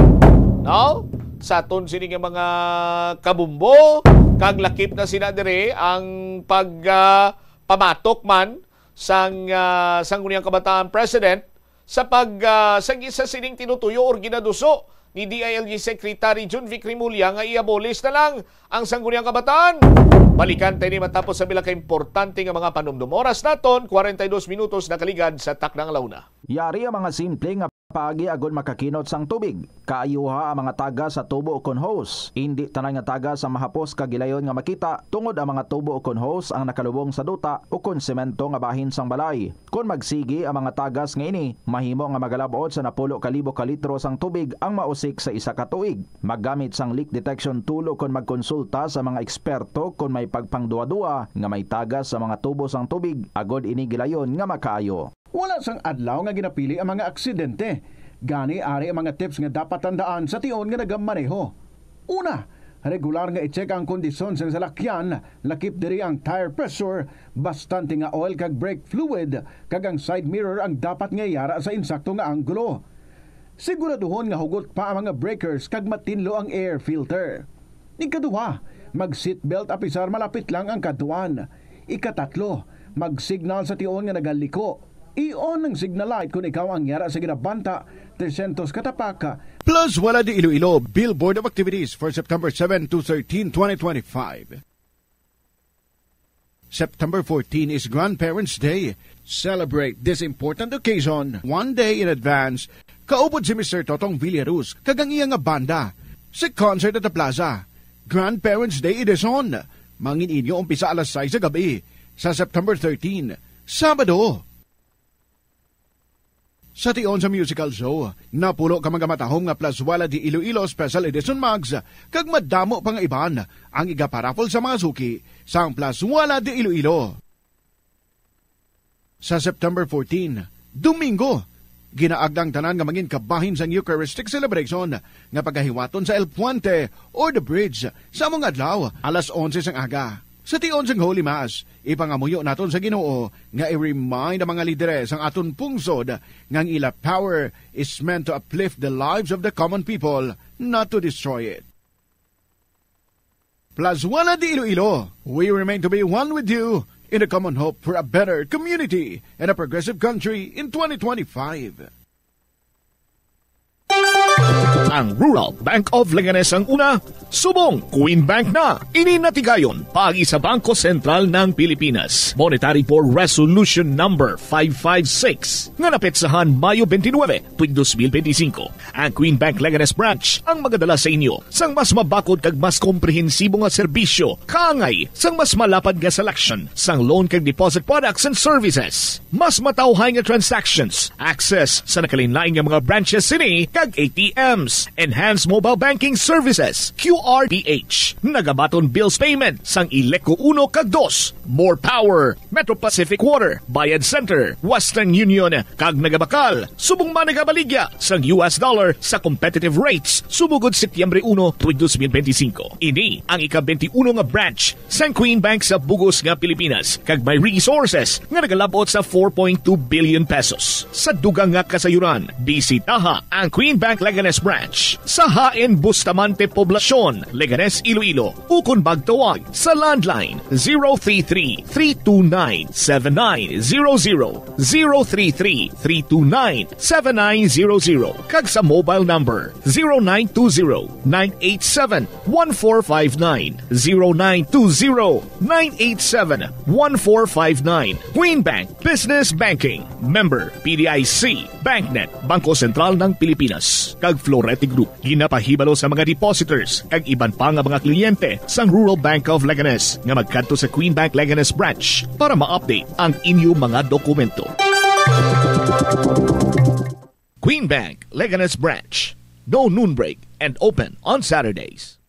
no? Sa aton sini nga mga kabumbo, kag lakip na sina dire ang pag, ah, pamatok man sang, ah, Sangguniang Kabataan President sa pag, ah, sa, sa sining tinutuyo or ginaduso ni D I L G Secretary Jun Vic Remulla nga i-abolish na lang ang Sangguniang Kabataan. Balikan ta ini matapos sa pila ka importante nga mga panumdom. Oras naton, kwarenta y dos minutos nakaligad sa taknang launa. Yari ang mga simple nga paagi agod makakinot sang tubig. Kaayuha ang mga tagas sa tubo ukon hose. Indi tanan nga tagas ang mahapos kag gilayon nga makita, tungod ang mga tubo ukon hose ang nakalubong sa duta ukon semento nga bahin sang balay. Kon magsigi ang mga tagas nga ini, mahimo nga magalab-ot sa napulo ka libo ka litro sang tubig ang mausik sa isa ka tuig. Maggamit sang leak detection tool ukon magkonsulta sa mga eksperto kon may pagpangduwa-duwa nga may tagas sa mga tubo sang tubig, agod ini gilayon nga makaayo. Wala sang adlaw nga ginapili ang mga aksidente. Gani, ari ang mga tips nga dapat tandaan sa tion nga nagamaneho. Una, regular nga i-check ang kondisyon sang salakyan, lakip diri ang tire pressure, bastante nga oil kag brake fluid, kag ang side mirror ang dapat nga yara sa insakto nga anggulo. Siguraduhon nga hugot pa ang mga breakers kag matinlo ang air filter. Ikaduha, mag-seatbelt apisar malapit lang ang kadtuan. Ikatatlo, mag-signal sa tion nga nagaliko. I-on ang signal light kon ikaw ang yara sa ginabanta, trescientos ka tapak. Plus Wala de Iloilo, Billboard of Activities for September seven to thirteen, twenty twenty-five. September fourteen is Grandparents' Day. Celebrate this important occasion one day in advance. Kaupod si Mister Totong Villaruz kag ang iya nga banda sa Concert at the Plaza. Grandparents' Day Edition. Mangin-inyo umpisa alas sais sa gab-i sa September thirteen, Sabado. Sa tion sa musical show, napulo ka magamatahom nga Plazuela de Iloilo Special Edition mugs, kag madamo pa nga iban ang igaparaffle sa mga suki sang Plazuela de Iloilo. Sa September fourteen, Domingo, ginaagda ang tanan nga mangin kabahin sang Eucharistic celebration nga pagahiwaton sa El Puente or the Bridge sa among adlaw, alas onse sang aga. Sa tion sang Holy Mass, ipangamuyo naton sa Ginoo nga i-remind ang mga lideres sang aton pungsod nga ang ila power is meant to uplift the lives of the common people, not to destroy it. Plazuela de Iloilo, we remain to be one with you in a common hope for a better community and a progressive country in twenty twenty-five. Ang Rural Bank of Leganes ang una, subong Queen Bank na. Ini natigayon paagi sa Bangko Sentral ng Pilipinas. Monetary Board Resolution Number five five six nga napetsahan Mayo twenty-nine, tuig dos mil benti singko. Ang Queen Bank Leganes Branch ang magadala sa inyo sang mas mabakod kag mas komprehensibo nga serbisyo, kaangay sang mas malapad nga selection sang loan kag deposit products and services, mas matawhay nga transactions, access sa nagkalainlain nga mga branches sini kag A T Ms, enhanced mobile banking services, Q R P H, nagabaton bills payment sang Ileco uno kag dos, more power, Metro Pacific Water, Bayad Center, Western Union, kag nagabakal subong man nagabaligya sang U S dollar sa competitive rates sumugod Setyembre uno, tuig dos mil benti singko. Ini ang ika-twenty-uno nga branch sang Queen Bank sa bug-os nga Pilipinas, kag may resources nga nagalab-ot sa four point two billion pesos. Sa dugang nga kasayuran, bisitaha ang Queen Bank Leganes Branch sa Hain Bustamante Poblacion, Leganes, Iloilo, ukon magtawag sa landline zero three three, three two nine, seven nine zero zero, zero three three, three two nine, seven nine zero zero, kag sa mobile number zero nine two zero, nine eight seven, one four five nine, zero nine two zero, nine eight seven, one four five nine. Queen Bank Business Banking. Member P D I C. BancNet, Bangko Sentral ng Pilipinas, kag Florete Group. Ginapahibalo sa mga depositors kag iban pa nga mga kliyente sang Rural Bank of Leganes nga magkadto sa Queen Bank Leganes Branch para ma-update ang inyo mga dokumento. Queen Bank Leganes Branch. No noon break and open on Saturdays.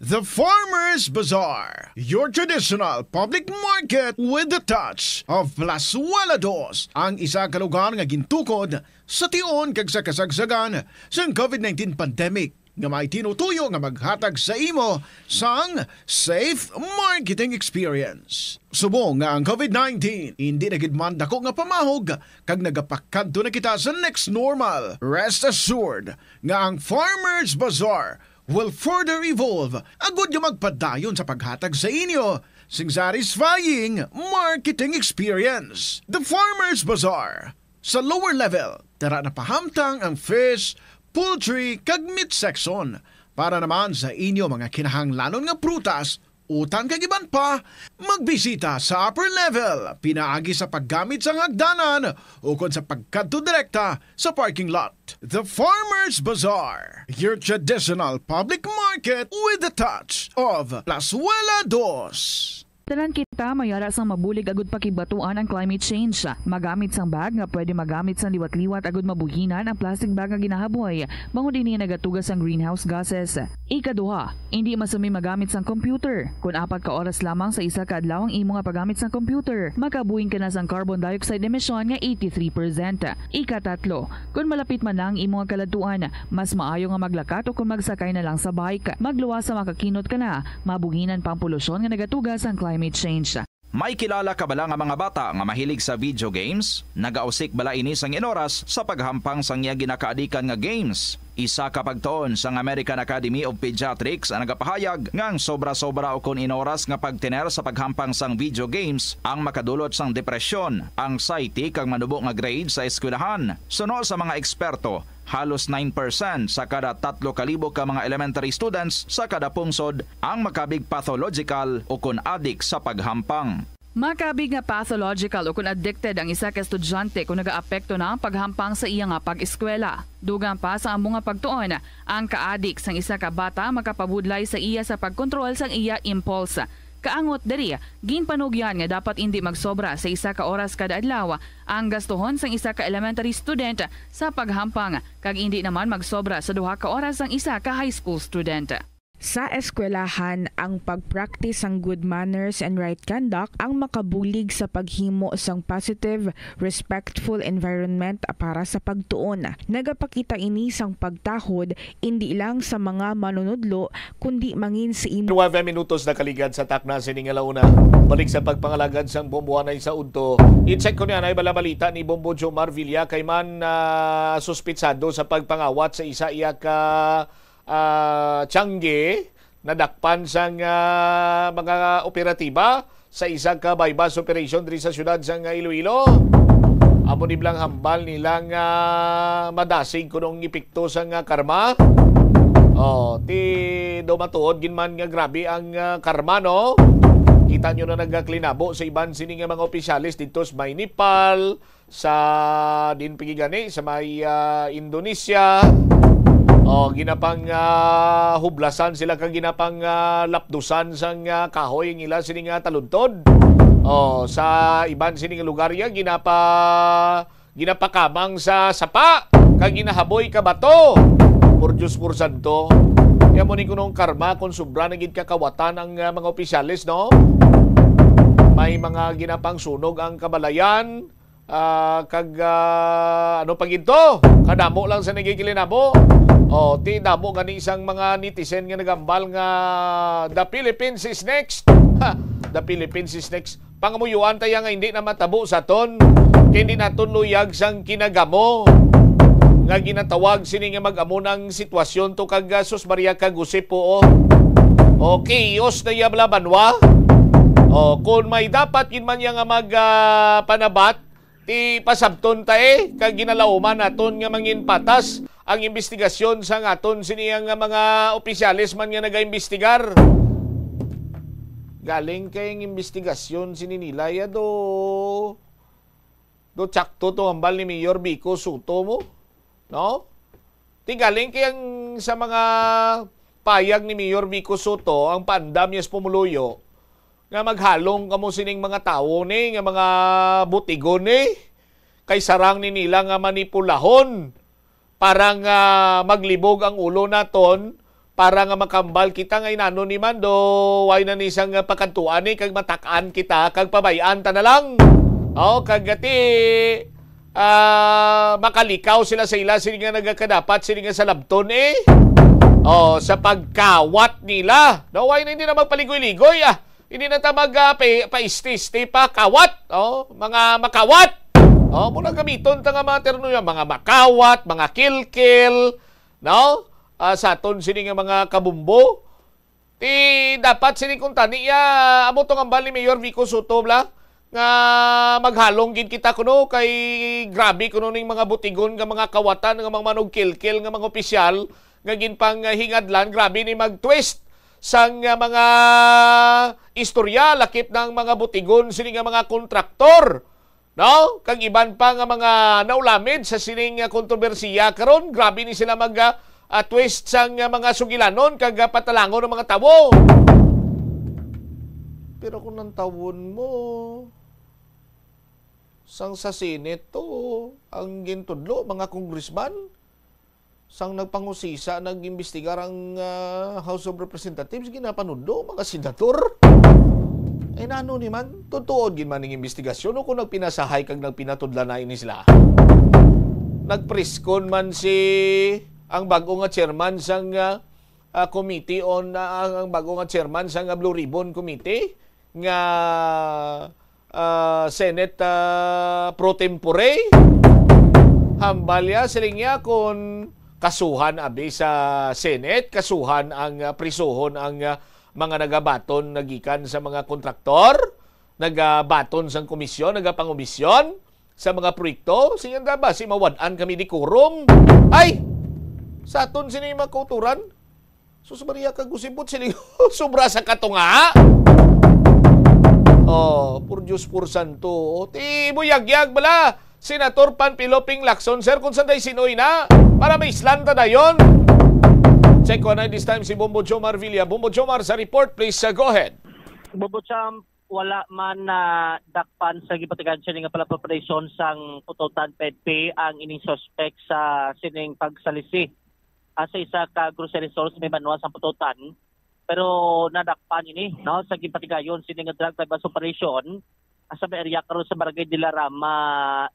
The Farmers Bazaar, your traditional public market with the touch of Plazuela Dos, ang isa ka lugar nga gintukod sa tion kag sa kasagsagan sang covid nineteen pandemic, nga may tinutuyo nga maghatag sa imo sang safe marketing experience. Subong nga ang covid nineteen hindi na gid man dako nga pamahog kag nagapakadto na kita sa next normal, rest assured nga ang Farmers Bazaar will further evolve agud nga magpadayon sa paghatag sa inyo sing satisfying marketing experience. The Farmers Bazaar, sa lower level, tara na pahamtang ang fish, poultry, kag meat section. Para naman sa inyo mga kinahanglanon nga prutas, utang kag iban pa, magbisita sa upper level pinaagi sa paggamit sang hagdanan ukon sa pagkadto direkta sa parking lot. The Farmers Bazaar, your traditional public market with the touch of Plazuela Dos. Tanan kita mayara sang mabulig agud pakigbatuan ang climate change. Magamit sang bag nga pwede magamit sang liwat-liwat agud mabuhinan ang plastic bag nga ginahaboy, bangod ini nagatuga sang greenhouse gases. Ikaduha, indi masumi magamit sang computer. Kon apat ka oras lamang sa isa ka adlaw ang imo nga paggamit sang computer, makabuhin ka na sang carbon dioxide emission nga eighty-three percent. Ikatatlo, kon malapit man na ang imo nga kaladtuan, mas maayo nga maglakat o kon magsakay na lang sa bike. Magluwas sa makakinot ka na, mabuhinan pa ang polusyon nga nagatuga sang climate change. May kilala ka bala nga mga bata nga mahilig sa video games? Nagausik bala ini sang inoras sa paghampang sang iya ginakaadikan nga games? Isa ka pagtuon sang American Academy of Pediatrics ang nagapahayag nga ang sobra-sobra ukon inoras nga pagtener sa paghampang sang video games ang makadulot sang depresyon, anxiety, kag manubo nga grade sa eskwelahan. Suno sa mga eksperto, halos nine percent sa kada tatlo ka libo ka mga elementary students sa kada pungsod ang makabig pathological ukon adik sa paghampang. Makabig nga pathological ukon addicted ang isa ka estudyante kon nagaapekto na ang paghampang sa iya nga pag-eskwela. Dugang pa sa amo nga pagtuon, ang kaadik sang isa ka bata makapabudlay sa iya sa pagkontrol sang iya impulse. Kaangot diri, ginpanugyan nga dapat indi magsobra sa isa ka oras kada adlaw ang gastuhon sang isa ka elementary student sa paghampang, kag indi naman magsobra sa duha ka oras sang isa ka high school student. Sa eskwelahan, ang pag-practice sang good manners and right conduct ang makabulig sa paghimo sang positive, respectful environment para sa pagtuon. Nagapakita ini sang pagtahod indi lang sa mga manunudlo, kundi mangin sa imo. Nuebe minutos na kaligad sa takna sini nga launa. Balik sa pagpangalagad sang bombohanay sa udto. I-check ko niya, nay bala balita ni Bombo Jomar Villa kay man, ah, suspitsado sa pagpangawat sa isa iya ka, ah, tiyangge. Nadakpan sang, ah, mga operatiba sa isa ka buy-bust operation diri sa siyudad sang Iloilo. Amo ni bala ang hambal nila nga madasig kuno ang epekto sang, ah, karma. Oh, ti do matuod gid man nga grabe ang, ah, karma, no? Kita nyo na nagaklinabo sa iban sini nga mga opisyales dito sa may Nepal, sa din pigigani sa may, ah, Indonesia. Oh, ginapang, ah, hublasan sila kag ginapang, ah, lapdusan sang, ah, kahoy ang ila sini nga taludtod. Oh, sa iban sini nga lugar ya ginapa ginapakamang sa sapa kag ginahaboy ka bato. Por Dios, por santo. Kaya mo ni kunong karma kung sobra na gid kakawatan ang, ah, mga opisyales, no? May mga ginapang sunog ang kabalayan, ah, kag, ah, ano pa gid to? Kadamo lang sa nagikilinabo. Oh, ti damo gani isang mga netizen nga nagambal nga the Philippines is next. Ha, the Philippines is next. Pangamuyuan ta ya nga hindi na matabo sa aton. Kay hindi naton luyag sang kinagamo nga ginatawag sini nga mag-amo ng sitwasyon to kag, ah, sus Maria kag Jose po, oh. Oh, chaos na ya bala banwa. Oh, kung may dapat gid man ya nga mag, ah, panabat, ti pasabton ta, eh, kag ginalauman naton nga mangin patas ang imbestigasyon sang aton sini nga mga opisyales man nga nagaimbestigar. Galing kay ang imbestigasyon sini nila ya do, do tsakto to hambal ni Mayor Vico Sotto mo, no? Ti galing kay ang sa mga payag ni Mayor Vico Sotto, ang paandam niya sa pumuluyo, nga maghalong kamo sining mga tawo ni, nga mga butigon ni, kay sarang ni nila nga manipulahon para nga maglibog ang ulo naton, para nga makambal kita nga inano ni man do, way na ni sang pakadtuan ni, kag matak-an kita, kag pabay-an ta na lang. Oh, kag ti, ah, makalikaw sila sa ila, sini nga nagakadapat, sini nga salabton, eh. Oh, sa pagkawat nila. No, way na hindi na magpaligoy-ligoy, ah. Hindi na ta mag, ah, pa, paisti-isti pa, kawat. Oh, mga makawat. Oh, muna gamiton ta nga mga terno yan, mga makawat, mga kilkil, no? Ah, sa aton sini nga mga kabumbo. Ti dapat sini kung tani ya, amo tong hambal ni Mayor Vico Sotto bala, nga maghalong gid kita kuno kay grabe kuno ning mga butigon nga mga kawatan nga mga manugkilkil nga mga opisyal nga ginpanghingadlan, grabe ni mag-twist sang, ah, mga istorya lakip ng mga butigon sini nga mga kontraktor, no? Kag iban pa nga mga naulamid sa sining, ah, kontrobersiya karon, grabe ni sila mag, ah, ah, twist sang, ah, mga sugilanon kag, ah, patalangon ng mga tawo. Pero kung ang tawon mo, sang sa Senate to, ang gintudlo, mga congressman, sang nagpangusisa, nag-imbestigar ang, ah, House of Representatives, ginapanudlo, mga senator. Eh, nano ni man? Tutuod gid man ning imbestigasyon o kung nagpinasahay kag nagpinatudlan na ini sila? Nagpreskon man si ang bag-o nga chairman sang, ah, ah, committee on, ah, ang, ang bag-o nga chairman sang, ah, Blue Ribbon Committee nga, ah, Senate, ah, pro tempore. Hambal ya, siling niya, kung kasuhan abi sa Senate, kasuhan ang, ah, prisuhon ang, ah, mga nagabaton nagikan sa mga kontraktor, nagabaton sang komisyon, nagapangomisyon sa mga proyekto. Siling niya, basi mawad-an kami decorum. Ay! Sa aton sini mga kauturan, Sus Maria, kag gusipot sini, sobra sa katunga. Oh, por Dios, por santo. O, ti buyagyag bala, Senator Panfilo Ping Lacson, sir, kung sanday sinoy na, para maislan ta dayon. Check ko na this time si Bombo Jomar Villa. Bombo Jomar sa report, please, uh, go ahead. Bobo Champ, wala man na dakpan sa gipatigayon sini nga pala preparation sang Pututan P N P ang ining suspect sa sining pagsalisi, ah, sa isa ka grocery store sa may banwa sa Pututan. Pero nadakpan ini, no, sa gipatigayon sini nga drug buy-bust operation, ah, sa may area karon sa Barangay Dilarama,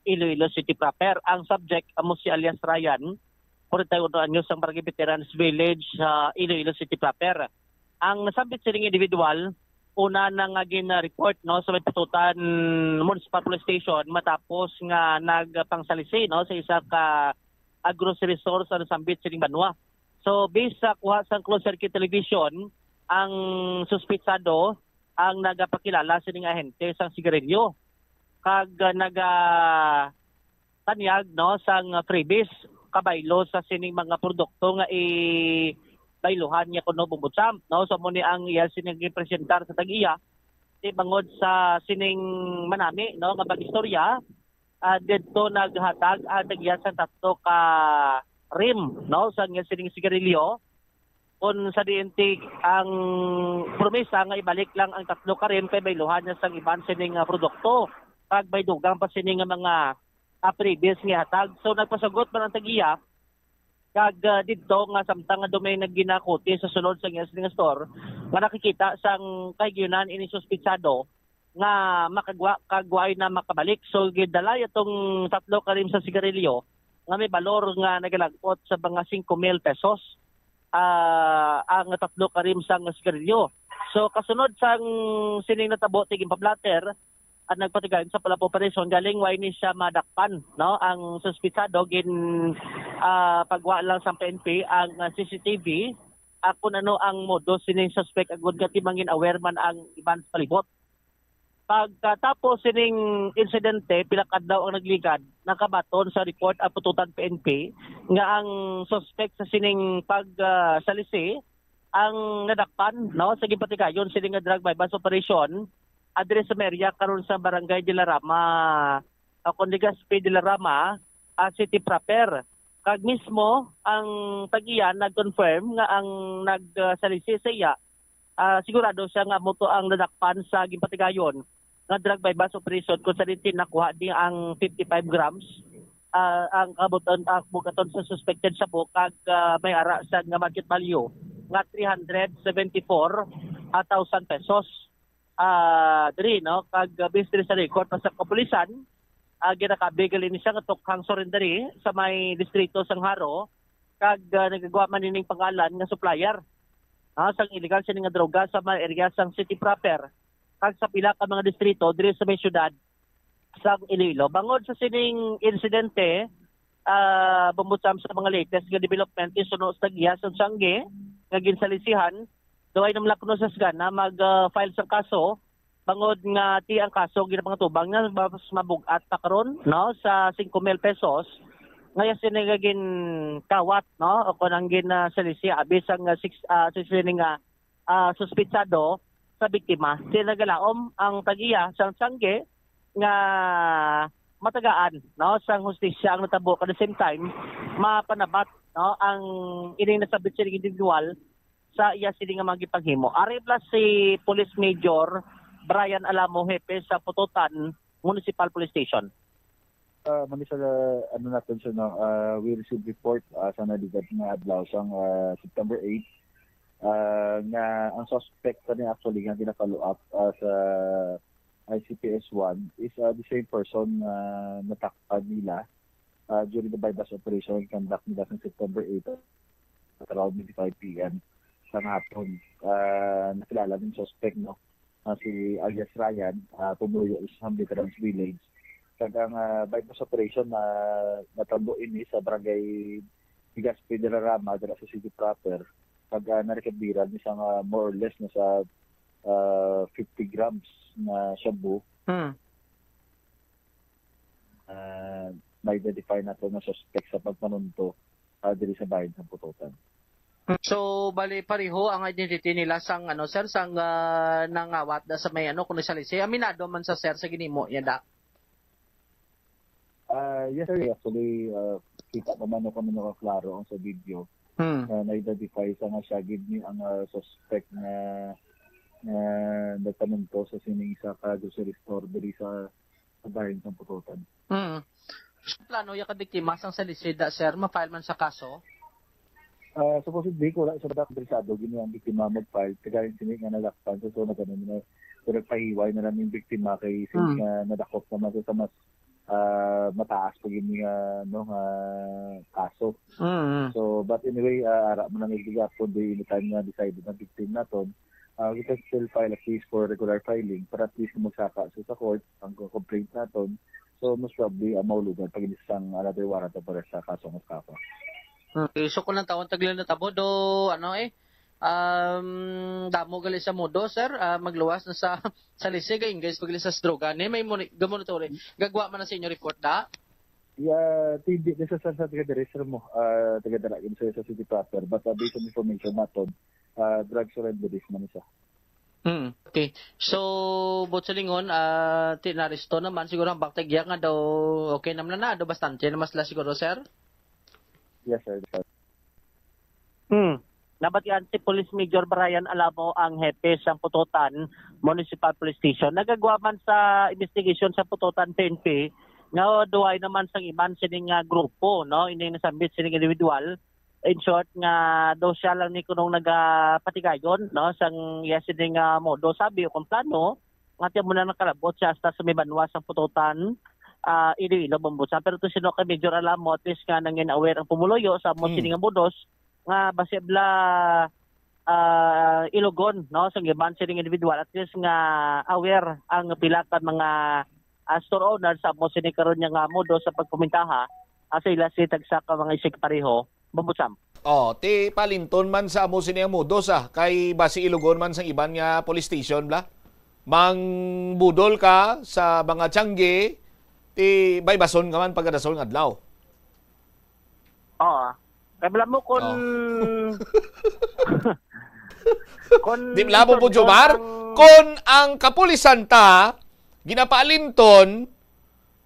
Iloilo City proper. Ang subject amo si alias Ryan, forty-one anyos, ang Barangay Veterans Village sa Iloilo City proper. Ang nasambit sining individual, una na nga gin-report, no, sa may Pututan Municipal Police Station matapos nga nagpangsalisi, no, sa isa ka, ah, grocery store sa nasambit sining banwa. So, based sa kuha sang closed circuit television, ang suspitsado ang nagapakilala sining ahente sang sigarilyo kag, ah, nagatanyag, no, sang freebies kabaylo sa sining mga produkto nga ibayluhan niya kuno, Bombo Champ, no? So, amo ni ang iya sining gipresentar sa tag-iya, di bangod sa sining manami, no, nga mag-istorya, ah, didto naghatag ang tag-iya sang tatlo ka rim, no, sa nga sining sigarilyo, kung sa diin ti ang promesa nga ibalik lang ang tatlo ka rim kay bayluhan niya sang iban sining, ah, produkto kag may dugang pa sini nga mga, ah, previous nga hatag. So, nagpasugot man ang tag-iya kag, ah, didto nga samtang nga dumay nagginakuti sa sulod sa iyang sining store, nga nakakita sang kahigayonan ini suspitsado nga makagwa kag waay na makabalik. So, gidala niya tong tatlo ka rim sa sigarilyo nga may balor nga nagalag-ot sa mga singko mil pesos, ah, ang tatlo ka rim sang sigarilyo. So, kasunod sang sining natabo, ti ginpablatter ang nagpatigayon sa pula-, operasyon, galing waay ni siya madakpan, no? Ang suspitsado gin, ah, pagwa lang sa P N P ang, ah, C C T V, ah, kung ano ang modus sining suspect, agud nga ti mangin-aware man ang iban sa palibot. Pagkatapos sining insidente, pila ka adlaw ang nagligad, nakabaton sa report ang Pututan P N P nga ang suspect sa sining pag, ah, salisi ang nadakpan, no, sa ginpatigayon sini nga drug buy-bust operation, ah, diri sa may area karon sa Barangay Dilarama, ah, kon Legazpi Dilarama, ah, City proper. Kag mismo ang tag-iya nag-confirm nga ang nag, ah, salisi sa iya, ah, sigurado siya nga amo to ang nadakpan sa ginpatigayon nga drug buy-bust operation, kung sa diin nakuha ni ang fifty-five grams, ah, ang kabuton, ah, bugaton sa suspected shabu kag, ah, may ara sa nga market value nga three hundred seventy-four thousand pesos. Ah, diri, no, kag, ah, based diri sa record pa sa kapulisan, ah, ginakabig gali ni siya nga tukhang surrenderi sa may distrito sang Jaro, kag, ah, nagagwa man nining pangalan nga supplier, ah, sang illegal sini nga droga sa mga area sang city proper kag sa pila ka mga distrito diri sa may siyudad sang Iloilo. Bangod sa sining insidente, ah, Bombo Champ, sa mga latest nga development, suno sa tag-iya sang Tiangge nga ginsalisihan, duay na man lang kuno sa sagana mag, ah, file sang kaso, bangod nga ti ang kaso ginapangatuban nga mas mabug-at pa karon, no, sa singko mil pesos nga iya sini nga ginkawat, no, o kon ang gin, ah, salisi abi sang, ah, six, ah, sa sini nga, ah, suspitsado sa biktima. Sila nagalaom ang tag-iya sang Tiangge nga matagaan, no, sang hustisya ang natabo. At the same time, mapanabat, no, ang ining nasabit sining individual sa iya sini nga mga gipanghimo. Ari pala si Police Major Brian Alamo, hepe sa Pututan Municipal Police Station. Ah, mali sa, ano natin siya, no, ah, we received report, ah, sa naliwat nga adlaw sang, ah, September eight, ah, nga ang suspect pa ni actually nga gina-follow up, ah, sa I C P S one is, ah, the same person nga natakpan nila, ah, during the buy-bust operation conduct nila sa September eight at around five P M sa hapon. Ah, nakilala ning suspect, no? Ah, si alias Ryan, ah, pumuyo sa Veterans Village. Kag ang, ah, buy-bust operation na natabo ini sa barangay Legazpi de la Rama, dira sa city proper. Kag, ah, narecoveran ni sa nga more or less na sa, ah, fifty grams na shabu. Hmm. Ah, na-identify nato nga suspect sa pagpanunto, ah, diri sa bahin sa Pututan. So, bali, pareho ang identity nila sang, ano, sir, sang, ah, nangawat da sa may, ano, kung salisi. Aminado man sa, sir, sa ginhimo niya, da? Ah, yes, sir. Actually, ah, kita pa man ako na nakaklaro ang sa video. Hmm. Na na-identify sa nga siya gid ni ang, ah, suspect nga, nga nagpanunto sa sining isa ka grocery store diri sa, sa bahin sa Pututan. Hmm. So, plano ya ka biktima sang salisi da, sir, ma-file man sa kaso? Ah, supposedly, kung wala siya interesado, gini ang biktima mag-file. Kagayon sini nga nadakpan siya, so nagano na, so nagpahiway na lang yung biktima kay since Hmm. nga nadakop naman siya sa mas, ah, mataas pa gini nga, no, nga kaso. Mm. So, but anyway, ah, ara man ang igligapon, di anytime nga decided ang victim naton, ah, we can still file a case for regular filing para at least kung magsaka siya sa court, ang complaint naton, so most probably, ah, maulugan pag inisang another warrant of arrest sa kasong estafa. Okay, so kung ang taon tagli na tabo, do, ano eh, Um, damo gali sa mudo, sir. Ah, magluwas na sa, sa lisi, ga-engage pa gali sa droga. Ni may moni-, gamonitoring. Gagwa man na sa inyo report, da? Yeah, hindi na sa, sa, sa taga diri, sir, mo. Ah, taga dira, yun, sir, sa city proper. But, ah, based on information naton, ah, drugs or N B Ds man siya. Hmm, okay. So, buot silingon, ah, ti-, naaresto naman siguro ang baktigya nga daw okay naman na, daw bastante naman sila siguro, sir? Yes, sir. Hmm. Nabatian si Police Major Brian Alamo, ang hepe sang Pototan Municipal Police Station. Nagagwa man sa investigation sa Pototan P N P nga duway naman sang iban sini nga grupo, no? Ini nasambit sining individual. In short, nga daw siya lang ni kunong nagapatigayon, no? Sang iya sini nga modo, sabi o kung plano, nga ti amo na nakalabot siya hasta sa may banwa sang Pototan, ah, Iloilo, Bombosan. Pero to sino kay Major Alamo, at least nga nangin aware ang pumuluyo sa amo Hmm. sini nga modus, nga basi bala, ah, ilugon, no, sa iban sining individual, at least nga aware ang pila ka mga, ah, store owner sa amo sini karon niya nga modus sa pagpamintaha, ah, sa ila si tagsa ka mga isig pareho, Bombosan. Oh, ti palinton man sa amo sini ang modus, ah, kay basi ilugon man sa iban nga police station, bala. Mangbudol ka sa mga tiyangge, ti baybason ka man pagkadason nga adlaw. Oo. Kay bala mo kung, Oh. kung Di bala mo, istorbo Jomar? ang Kung ang kapulisan ta, ginapaalinton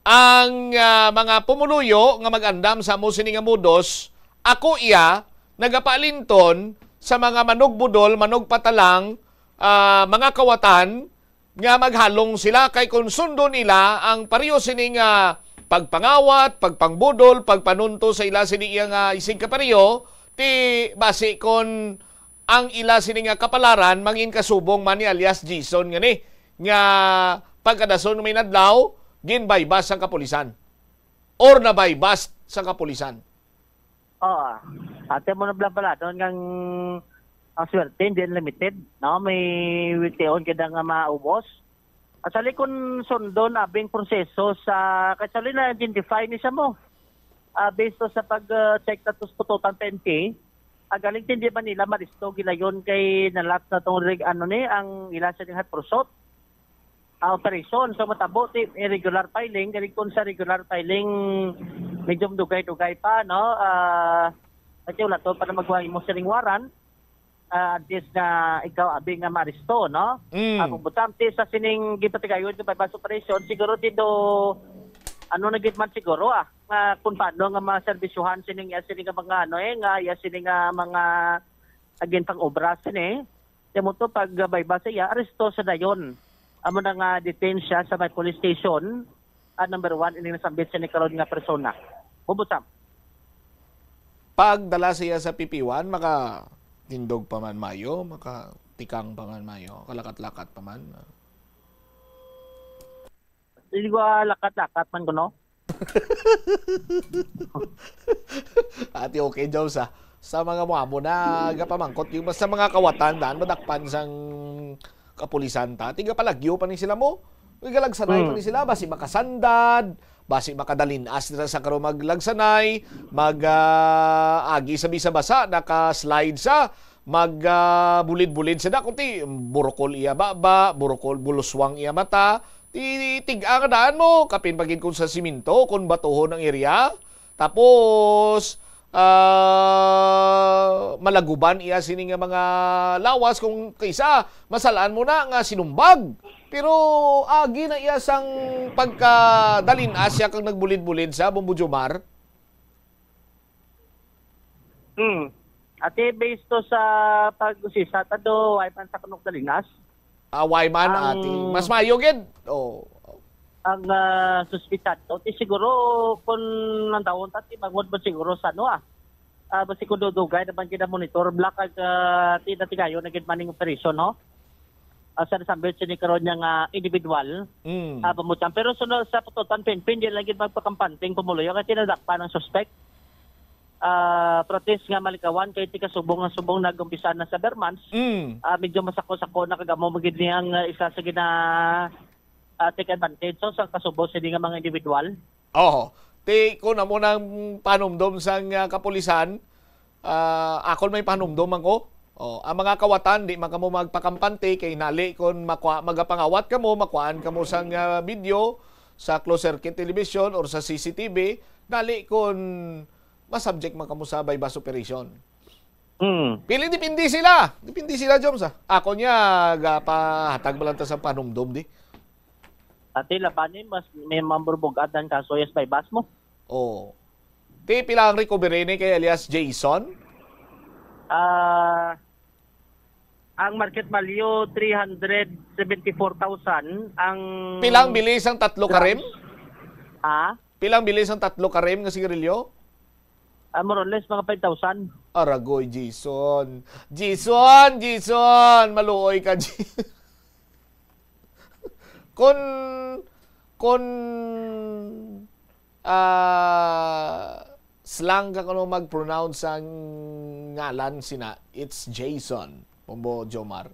ang, ah, mga pumuluyo nga mag-andam sa amo sini nga modus, ako iya nagapaalinton sa mga manugbudol, manugpatalang, ah, mga kawatan, nga maghalong sila, kay kon sundon nila ang pareho sini nga pagpangawat, pagpangbudol, pagpanunto sa ila sini iya nga isig kapareho, ti basi kon ang ila sini nga kapalaran mangin kasubong man ni alias Jason ngani nga pagkadason nga may nadlaw ginbaybas sang kapulisan or nabaybas sang kapulisan. Oo. Ate mo na bala bala doon ngang ang swerte, hindi unlimited, no? May wition kita nga maubos. Actually, kung sundon abing proseso sa, actually, na-identify ni siya mo. Ah, based to sa pag, ah, check nato sa Pototan P N P, ah, galing hindi man nila maristo gilayon kay nalapse na tong rig-, ano ni, ang ila sa ding hot pursuit, ah, operation. So, matabo ti irregular filing, galing kung sa regular filing, medyo dugay-dugay pa, no? Ah, kasi wala to pa na magwa mo sining warrant, ah, at least nga ikaw abi nga maaresto, no? Mm. Ah, kung butang ti sa sining gipatigayon nga bypass operation, siguro dito, ano na gid man siguro, ah, nga kung paano nga maserbisyuhan sining, ah, sining nga mga, ano, eh, nga, ya sining nga mga, again, pang obra sini. Kaya mo to, pag, ah, bypass siya, aresto sa dayon. Amo na nga detain siya sa may police station. Ah, number one, ining nasambit siya ni karon nga persona. Bubutang. Pagdala siya sa P P one, makatindog pa man mayo, makatikang pa man mayo, kalakat-lakat pa man. Hindi ko, ah, lakat-lakat man kuno. Ati okay, Jones, ah. Sa mga mo amo na gapamangkot yung sa mga kawatan daan madakpan sang kapulisan ta. Tiga palagyo pa ni sila mo. May galagsanay pa Mm. ni sila, basi makasandad, basi makadalinas nila sa karo maglagsanay, mag, ah, agi sa bisa basa, naka-slide sa, mag, ah, bulid-bulid sa dako, ti burukol iya baba, burukol, buluswang iya mata, ti tig-a nga daan mo, kapin pa gid kung sa simento, kung batuhon ang area. Tapos, ah, malaguban iya sini nga mga lawas kung kaysa masalaan mo na nga sinumbag. Pero agi na iya sang pagkadalin-as siya kag nagbulid-bulid sa Bombo Jomar. Hmm. Ate, based to sa pag-usisa, tado, ay man sa kanok dalinas. Ah, why man, Ang ate? Mas maayo gid. Oh. Ang, ah, suspitado, ti siguro, kung ang tawon ta, ti bangod ba siguro sa ano, ah? Ah, basi kung dudugay naman kita monitor, black ag, ah, ti natigayo na gid maning operation, no? Ah, sa nasambit sini karon niya nga individual, Mm. ah, pamutan. Pero sunod sa pututan, pinpin, di lang gid magpakampanting pumuluyo, kaya tinadakpan ang suspect. Ah, practice nga malikawan kay ti kasubong nga subong nag-umpisa na sa Bermans. Mm. Ah, medyo masako-sako na kag amo magid niyang, ah, isa sa gina-, ah, take advantage so sa kasubong sini nga mga individual. Oho. Ti, kung amo nang panumdom sang, ah, kapulisan, ah, akon may panumdom man ko. Oh, ang mga kawatan, di man kamo magpakampante kay nali kon makwa, magapangawat kamo, makuhaan kamo sang, ah, video sa closed circuit television or sa C C T V, nali kon masubject man kamo sa buy-bust operation. Hmm. Pili, depende sila. Depende sila, Joms, ah. Ako niya, gapahatag ba lang ta sa panumdum, di? Ati, labani, mas may mamburbugat ang kaso, yes, buy-bust mo. Oh. Ti, pila ang recovery ni kay alias Jason? Ah, ang market value, three hundred seventy-four thousand. Ang Pilang bilis ang tatlo ka rim? Ha? Pilang bilis ang tatlo ka rim nga sigarilyo? Ah, more or less, mga five thousand. Aragoy, Jason. Jason, Jason! Maluoy ka, Jason. Kun, kun, ah, slang ka kuno mag-pronounce ang ngalan sina, it's Jason, Bombo Jomar.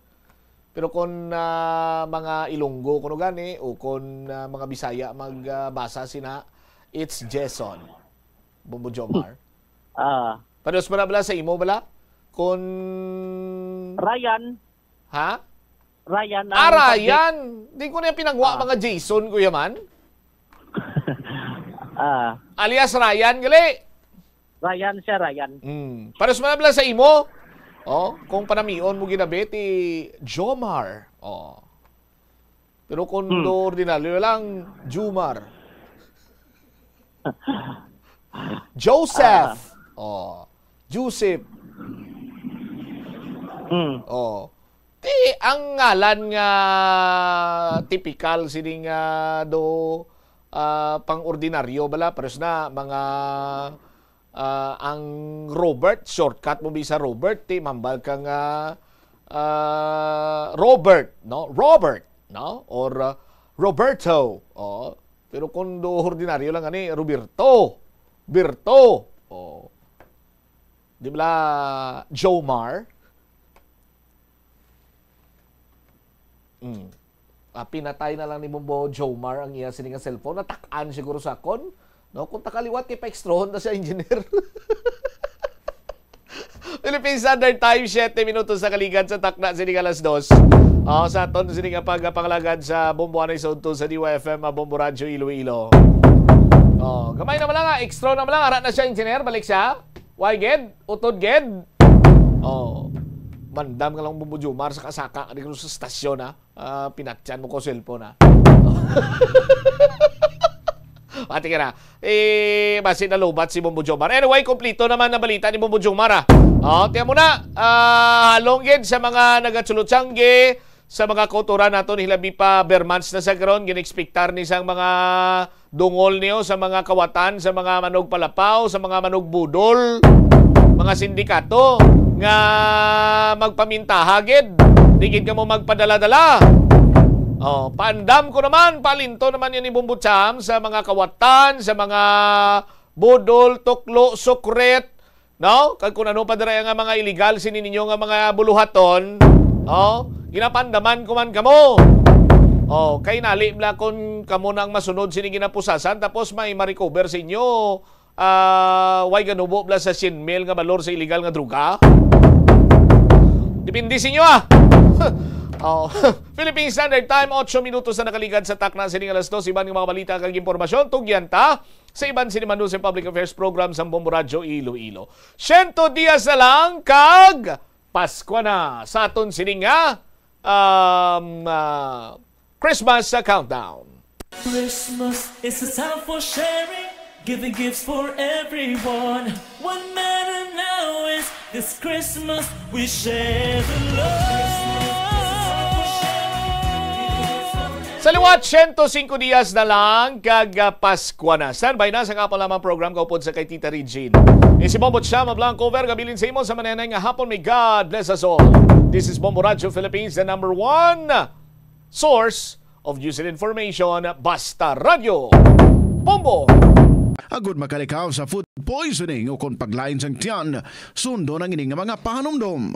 Pero kun, ah, mga Ilonggo kuno gani, o kun, ah, mga Bisaya mag, ah, basa sina, it's Jason, Bombo Jomar. Ah. Pareho sa bala sa imo bala? Kun Ryan. Ha? Ryan Ah, ang Ryan! Di ko na pinangwa Ah. mga Jason, Kuya Man. Ah. Alias Ryan, gali? Ryan siya, Ryan. Hmm. Pareho sa bala sa imo? Oh, kung panamion mo ginabi, ti Jomar. Oh. Pero kung Hmm. do ordinaryo lang, Jumar. Joseph. Ah. Oh. Joseph. Hmm. Oh. Ti, ang ngalan nga tipikal sini nga do, ah, pang-ordinaryo bala, pareho na mga, ah, ang Robert, shortcut mo bisa Robert, ti mambal ka nga, ah, Robert, no? Robert, no? Or, ah, Roberto, oh. Pero kung do ordinaryo lang ani, Roberto, Berto, oh. Di bala Jomar? Mm. Ah, pinatay na lang ni Bombo Jomar ang iya sini nga cellphone. Natak-an siguro sa akon. No? Kung takaliwat kay pa-extrohon na siya, engineer. Philippine Standard Time, siyete minutos sa kaligad sa takna sini nga alas dos. Oh, sa aton sini nga pagpangalagad sa Bombo Anay sa Udto sa D Y F M, ah, Bombo Radyo Iloilo. Oh, gamay na man lang, ah. Extra na man lang. Ara na siya, engineer. Balik siya. Why, gid? Utod, gid? Oh. Mandam ka lang, Bombo Jomar, sa kasaka. Di ko sa stasyon, ha? Ah, pinatyan mo ko cellphone, ha? Pati ka na. Eh, basi nalubat si Bombo Jomar. Anyway, kompleto naman ang balita ni Bombo Jomar, ah. Oh, tiyan mo na. Ah, halong gid sa mga nagatsulutsanggi, sa mga kautoran naton, hilabi pa, ber months na sa karon, gin-expectar ni sang mga dungol niyo sa mga kawatan, sa mga manugpalapaw, sa mga manugbudol, mga sindikato nga magpamintaha gid. Di gid kamo magpadala-dala. Oh, paandam ko naman, palinto naman yan ni Bombo Cham sa mga kawatan, sa mga budol, tuklo, sukret, no? Kag kung ano pa dira nga mga illegal sini ninyo nga mga buluhaton, oh, ginapandaman ko man kamo. Oh, kay nali bala kung kamo na ang masunod sini ginapusasan, tapos may ma-recover sa inyo, ah, way ganubo bala sa syen mil nga balor sa illegal nga droga. Depende sa inyo, ah. Oh. Philippine Standard Time, otso minutos na nakaligad sa takna sini nga alas dos. Iban nga mga balita kag impormasyon, tugyan ta sa iban sini man sa Public Affairs Program sang Bombo Radyo Iloilo. Siyento dias na lang kag Paskwa na sa aton sini nga, um, ah, Christmas, ah, countdown. Christmas is a time for sharing, giving gifts for everyone. What matter now is this Christmas we share the love. Sa liwat, siyento singko dias na lang kag, ah, Paskwa na. Standby na sa akon lamang program kaupod sa kay Tita Regine. Ni si Bombo Cham Blanco Verga, bilin sa imo sa mananay nga hapon. May God bless us all. This is Bombo Radyo Philippines, the number one source of news and information. Basta Radyo. Bombo! Agud makalikaw sa food poisoning o kon paglain sang tiyan, sundon ang ini nga mga pahanumdom.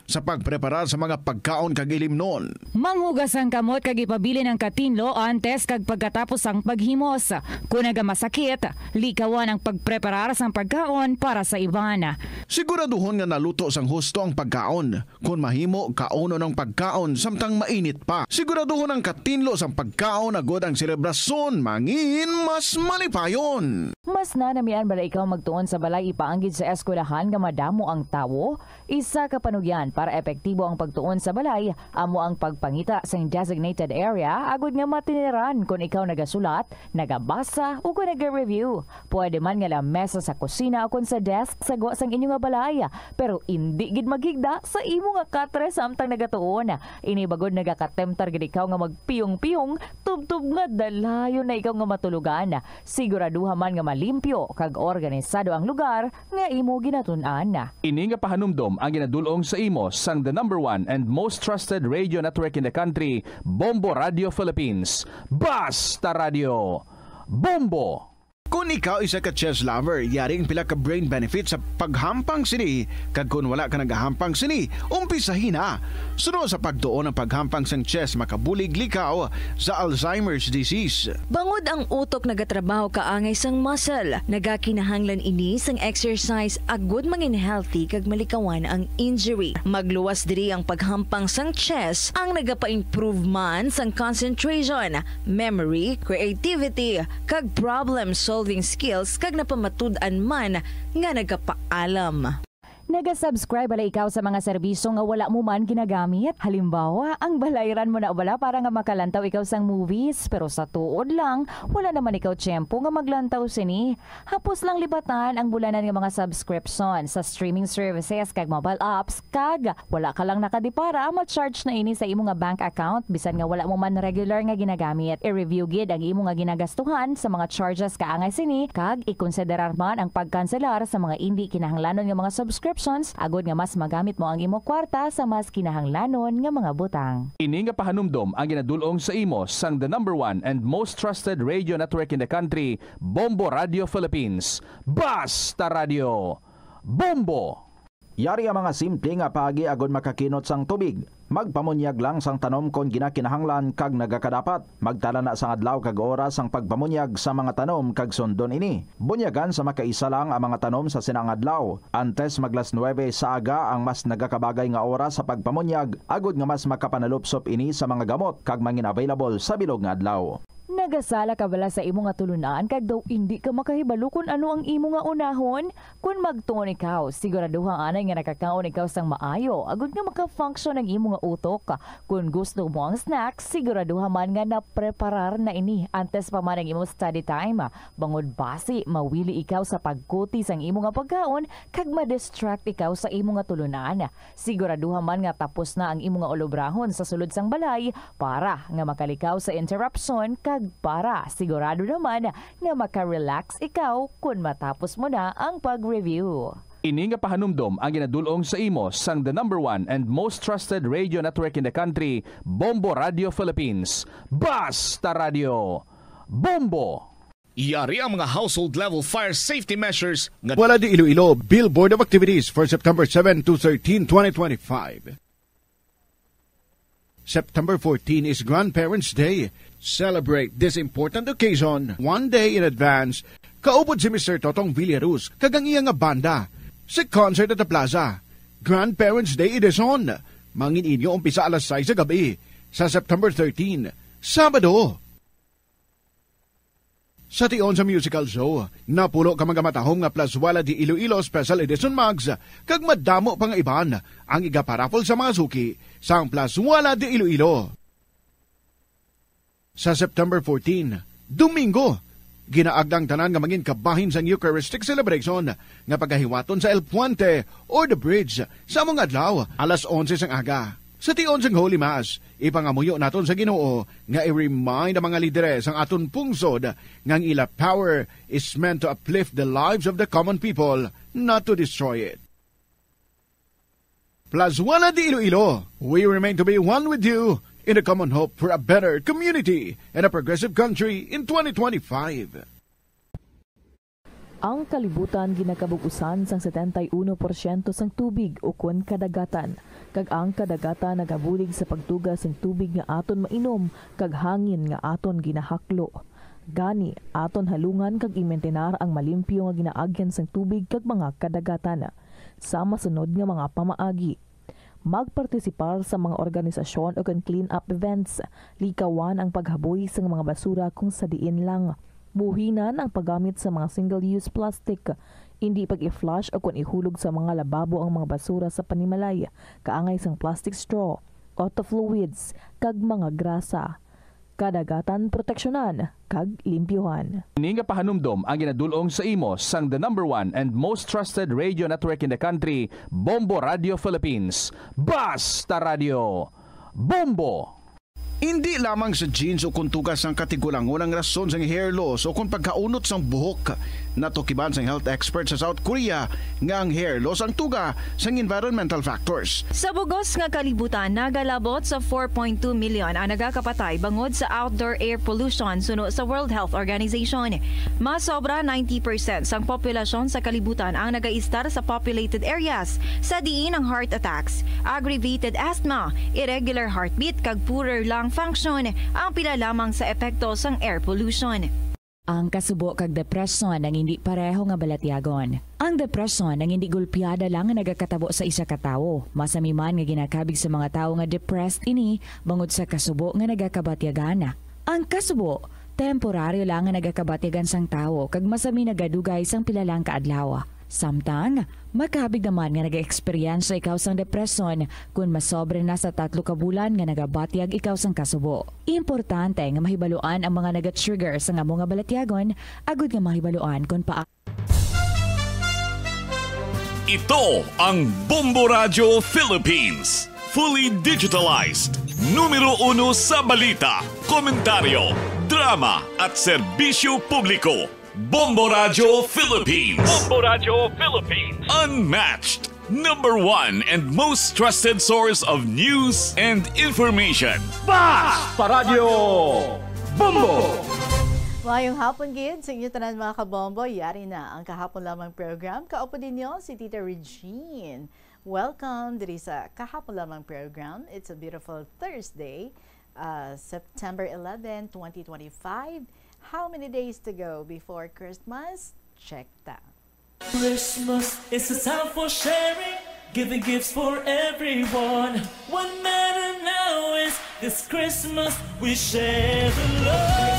sa pagpreparar sa mga pagkaon kag ilimnon. Manghugas ang kamot kag ipabilin ang katinlo antes kag pagkatapos sang paghimos. Kon nagamasakit, likawan ang pagpreparar sang pagkaon para sa iban. Siguraduhon nga naluto sang husto ang pagkaon. Kon mahimo, kaunon ang pagkaon samtang mainit pa. Siguraduhon ang katinlo sang pagkaon agod ang selebrasyon mangin mas malipayon. Mas nanamian bala ikaw magtuon sa balay ipaanggid sa eskwelahan nga madamo ang tawo? Isa ka panugyan para epektibo ang pagtuon sa balay amo ang pagpangita sing designated area agud nga matiniran kon ikaw nagasulat, nagabasa, o kon naga-review. Pwede man nga lamesa sa kusina o kon sa desk sa gwa sang inyo nga balay, pero indi gid maghigda sa imo nga katre samtang nagatuon. Ini bagod nagakatemptar gid ikaw nga magpiyong-piyong tubtob nga dalayon na ikaw nga matulogan. Siguraduha man nga malimpyo kag organisado ang lugar nga imo ginatun-an. Ini nga pahanumdom ang ginadul-ong sa imo sang the number one and most trusted radio network in the country, Bombo Radio Philippines. Basta Radio, Bombo! Kon ikaw isa ka chess lover, yari ang pila ka brain benefits sa paghampang sini, kag kon wala ka nagahampang sini, umpisahi na. Suno sa pagtuon, ang paghampang sang chess makabulig likaw sa Alzheimer's disease. Bangod ang utok nagatrabaho kaangay sang muscle, nagakinahanglan ini sang exercise agud mangin healthy kag malikawan ang injury. Magluwas diri ang paghampang sang chess ang nagapa-improve man sang concentration, memory, creativity, kag problem-solving skills kag napamatud-an man nga nagapaalam. Naga-subscribe bala ikaw sa mga serbisyo nga wala mo man ginagamit? Halimbawa, ang balayran mo na bala para nga makalantaw ikaw sang movies, pero sa tuod lang, wala naman ikaw tiyempo nga maglantaw sini. Hapos lang libatan ang bulanan nga mga subscription sa streaming services kag mobile apps, kag wala ka lang nakadipara, ma-charge na ini sa imo nga bank account bisan nga wala mo man regular nga ginagamit. I-review gid ang imo nga ginagastuhan sa mga charges kaangay sini, kag ikonsiderar man ang pagkanselar sa mga indi kinahanglanon nga mga subscriptions agud nga mas magamit mo ang imo kwarta sa mas kinahanglanon nga mga butang. Ini nga pahanumdom ang ginadul-ong sa imo sang the number one and most trusted radio network in the country, Bombo Radio Philippines. Basta Radio, Bombo! Yari ang mga simple nga paagi agud makakinot sang tubig. Magpamunyag lang sang tanom kon ginakinahanglan kag nagakadapat. Magtala na sang adlaw kag oras sang pagpamunyag sa mga tanom kag sundon ini. Bunyagan sa makaisa lang ang mga tanom sa sina nga adlaw. Antes mag las nuebe sa aga ang mas nagakabagay nga oras sa pagpamunyag, agud nga mas makapanalupsop ini sa mga gamot kag mangin available sa bilog nga adlaw. Nagasala ka bala sa imo nga tulunan kag daw indi ka makahibalo kon ano ang imo nga unahon? Kon magtuon ikaw, siguraduha anay nga nakakaon ikaw sang maayo agud nga maka-function ang imo nga utok. Kon gusto mo ang snack, siguraduha man nga napreparar na ini antes pa man ang imo study time. Bangod basi mawili ikaw sa pagkuti sang imo nga pagkaon kag ma-distract ikaw sa imo nga tulunan. Siguraduha man nga tapos na ang imo nga ulobrahon sa sulod sang balay para nga makalikaw sa interruption kag para sigurado naman nga maka-relax ikaw kon matapos mo na ang pag-review. Ini nga pahanumdom ang ginadul-ong sa imo sang the number one and most trusted radio network in the country, Bombo Radio Philippines. Basta Radio, Bombo! Yari ang mga household level fire safety measures nga Wala di Iloilo, Bill Board of Activities for September seven to thirteen, twenty twenty-five. September fourteen is Grandparents' Day. Celebrate this important occasion one day in advance kaupod si Mister Totong Villaruz kag ang iya nga banda sa Concert at the Plaza. Grandparents' Day Edition. Mangin inyo umpisa alas sais sa gab-i sa September thirteen, Sabado. Sa tion sa musical show, napulo ka mga matahom nga Plazuela de Iloilo Special Edition mugs, kag madamo pa nga iban ang igaparaffle sa mga suki sang Plazuela de Iloilo. Sa September fourteen, Domingo, ginaagda ang tanan nga mangin kabahin sang Eucharistic celebration nga pagahiwaton sa El Puente or The Bridge sa amo nga adlaw, alas onse sang aga. Sa tion sang Holy Mass, ipangamuyo naton sa Ginoo nga i-remind ang mga lideres sang aton pungsod nga ang ila power is meant to uplift the lives of the common people, not to destroy it. Plazuela de Iloilo, we remain to be one with you in the common hope for a better community and a progressive country in twenty twenty-five. Ang kalibutan ginakabug-usan sang setenta y uno porsyento sang tubig ukon kadagatan. Kag ang kadagatan nagabulig sa pagtuga sing tubig nga aton mainom kag hangin nga aton ginahaklo. Gani, aton halungan kag imintinar ang malimpyo nga ginaagyan sang tubig kag mga kadagatan. Sa masunod nga mga pamaagi, magpartisipar sa mga organisasyon o kon clean-up events, likawan ang paghaboy sang mga basura kung sa diin lang. Buhinan ang paggamit sa mga single-use plastic. Indi pag-i-flush o kon ihulog sa mga lababo ang mga basura sa panimalay, kaangay sang plastic straw, auto fluids, kag mga grasa. Kadagatan proteksyonan kag limpyuhan. Ini nga pahanumdom ang ginadul-ong sa imo sang the number one and most trusted radio network in the country, Bombo Radio Philippines. Basta Radio, Bombo! Indi lamang sa genes o kon tuga sang katigulangon ang rason sang hair loss o kon pagkaunot sang buhok. Natukiban sang health expert sa South Korea nga ang hair loss ang tuga sang environmental factors. Sa bug-os nga kalibutan, nagalabot sa four point two million ang nagakapatay bangod sa outdoor air pollution suno sa World Health Organization. Mas sobra ninety percent sang populasyon sa kalibutan ang nagaistar sa populated areas, sa diin ang heart attacks, aggravated asthma, irregular heartbeat, kag poorer lung function ang pila lamang sa epekto sang air pollution. Ang kasubo kag depresyon ang indi pareho nga balatyagon. Ang depresyon ang indi gulpiada lang nga nagakatabo sa isa ka tawo. Masami man nga ginakabig sa mga tawo nga depressed ini bangod sa kasubo nga nagakabatyagan. Ang kasubo, temporaryo lang nga nagakabatyagan sang tawo kag masami nagadugay sang pila lang ka adlaw. Samtang, makabig naman nga nag-eksperyensya ikaw sang depresyon kon masobra na sa tatlo ka bulan nga nagabatyag ikaw sang kasubo. Importante nga mahibaluan ang mga naga-trigger sang amo nga balatyagon agud nga mahibaluan kon paa- Ito ang Bombo Radyo Philippines. Fully digitalized. Numero uno sa balita, komentaryo, drama, at serbisyo publiko. Bombo Radyo Philippines. Bombo Radyo Philippines. Unmatched. Number one and most trusted source of news and information. Basta Radyo Bombo! Maayong hapon gid sa inyo tanan, mga kabombo. Yari na ang kahapon lamang program. Kaupo ninyo si Tita Regine. Welcome diri sa kahapon lamang program. It's a beautiful Thursday, uh, September eleven, twenty twenty-five. How many days to go before Christmas? Check ta. Christmas is a time for sharing, giving gifts for everyone. What matter now is this Christmas we share the love.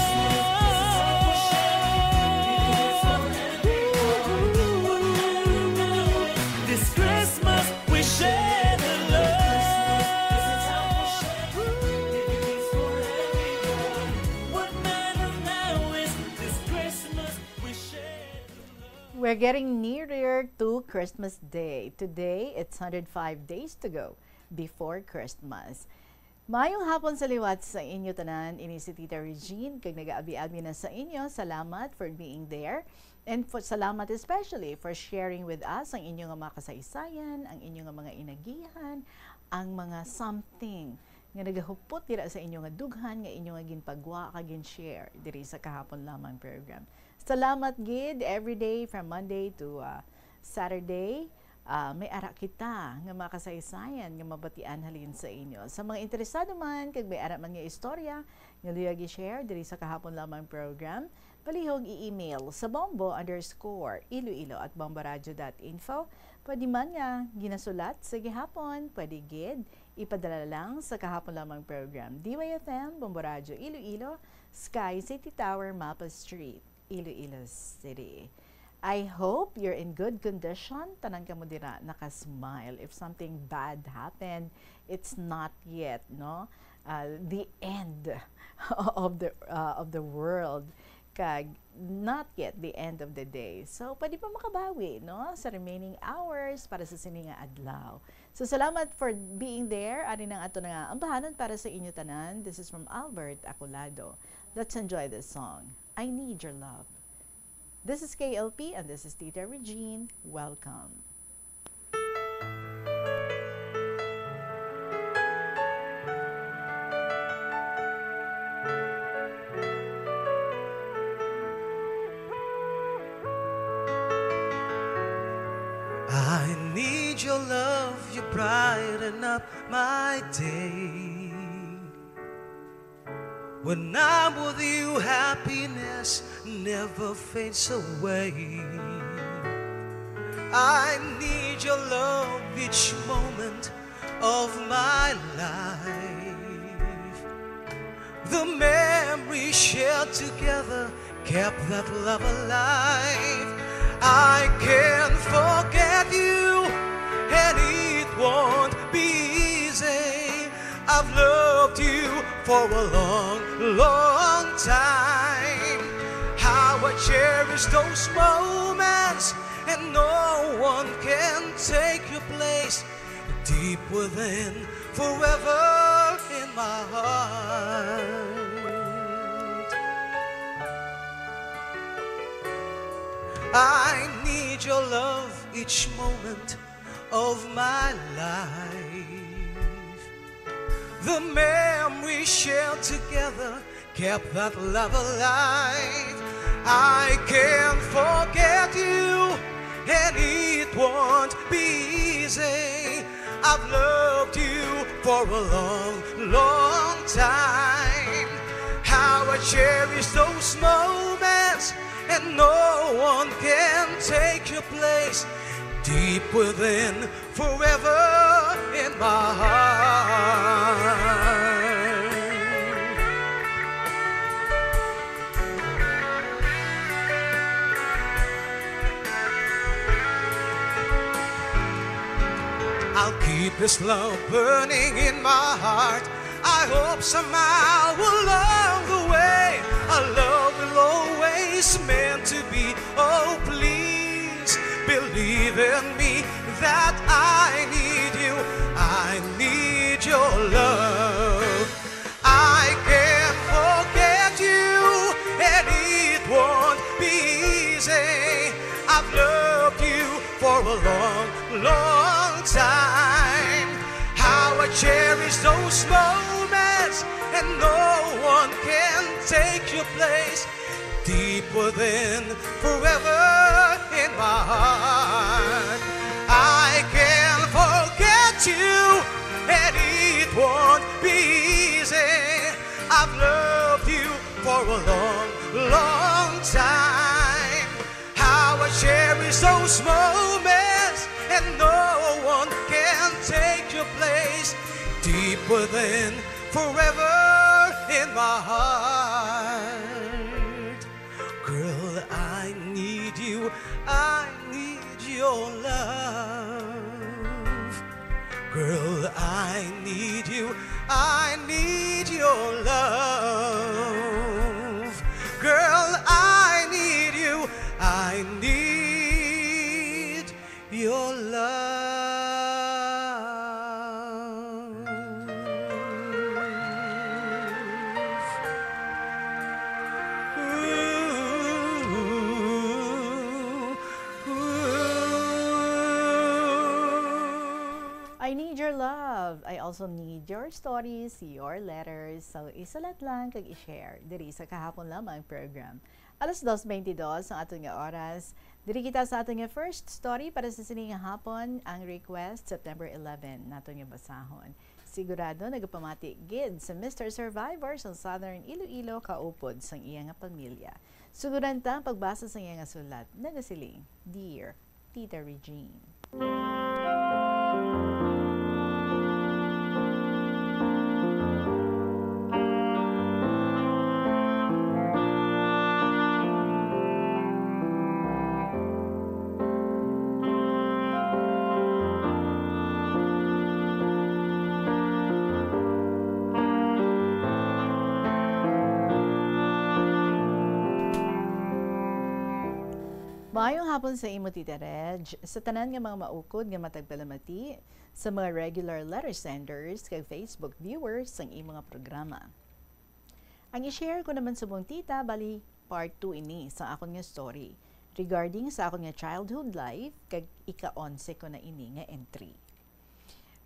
This Christmas we share the love. What matter now is this Christmas we share the love. We're getting nearer to Christmas Day. Today, it's hundred five days to go before Christmas. Maayong hapon sa liwat sa inyo tanan. Ini si Tita Regine, kag nagaabi-abi na sa inyo. Salamat for being there. And for, salamat especially for sharing with us ang inyo nga mga kasaysayan, ang inyo nga mga inagihan, ang mga something nga nagahupot dira sa inyo nga dughan nga inyo nga ginpagwa kag gin-share diri sa kahapon lamang program. Salamat gid, every day from Monday to, ah, Saturday, ah, may ara kita nga mga kasaysayan nga mabatian halin sa inyo. Sa mga interesado man kag may ara man nga istorya nga luyag i-share diri sa kahapon lamang program, palihog i-email sa bombo underscore iloilo at bomboradio dot info. Pwede man nga ginasulat sa gihapon, pwede gid ipadala lang sa kahapon lamang program, D Y F M, Bombo Radyo Iloilo, Sky City Tower, Mapa Street, Iloilo City. I hope you're in good condition. Tanan kamo dira naka-smile. If something bad happened, it's not yet, no? Uh, the end of the, uh, of the world. Kag not yet the end of the day. So, pwede pa makabawi, no? Sa remaining hours para sa sini nga adlaw. So, salamat for being there. Ari nang ato na nga ambahanon para sa inyo tanan. This is from Albert Acolado. Let's enjoy this song, I Need Your Love. This is K L P and this is Tita Regine. Welcome. I need your love, You brighten up my day. When I'm with you, happiness never fades away. I need your love each moment of my life. The memories shared together kept that love alive. I can't forget you, and it won't be easy. I've loved you for a long, long time. How I cherish those moments, and no one can take your place. Deep within, forever in my heart. I need your love each moment of my life. The memories shared together kept that love alive. I can't forget you, and it won't be easy. I've loved you for a long, long time. How I cherish those moments, and no one can take your place. Deep within, forever in my heart. I'll keep this love burning in my heart. I hope somehow along the way our love will always meant to be. Oh, please believe in me that I need you. I need your love. I can't forget you, and it won't be easy. I've loved you for a long, long time. How I cherish those moments, and no one can take your place. Deep within, forever in my heart. I can't forget you, and it won't be easy. I've loved you for a long, long time. How I cherish those moments, and no one can take your place. Deep within, forever in my heart. Girl, I need you, I need your love. Girl, I need you, I need your love. Girl, I need you, I need your love. Ooh, ooh. I need your love. I also need your stories, your letters. So, isulat lang kag i-share diri sa Kahapon Lamang program. Alas dos bentidós ang aton nga oras. Diri kita sa aton nga first story para sa sini nga hapon, ang request, September eleven, naton nga basahon. Sigurado nagapamati gid sa Mister Survivor sa Southern Iloilo kaupod sang iya nga pamilya. Suguran ta ang pagbasa sang iya nga sulat. Nagasiling, Dear Tita Regine. Maayong hapon sa imo, Tita Reg, sa tanan nga mga maukod nga matagpalamati, sa mga regular letter senders kag Facebook viewers sang imo nga programa. Ang i-share ko naman subong, Tita, bali part two ini sa akon nga story regarding sa akon nga childhood life, kag ika-onse ko na ini nga entry.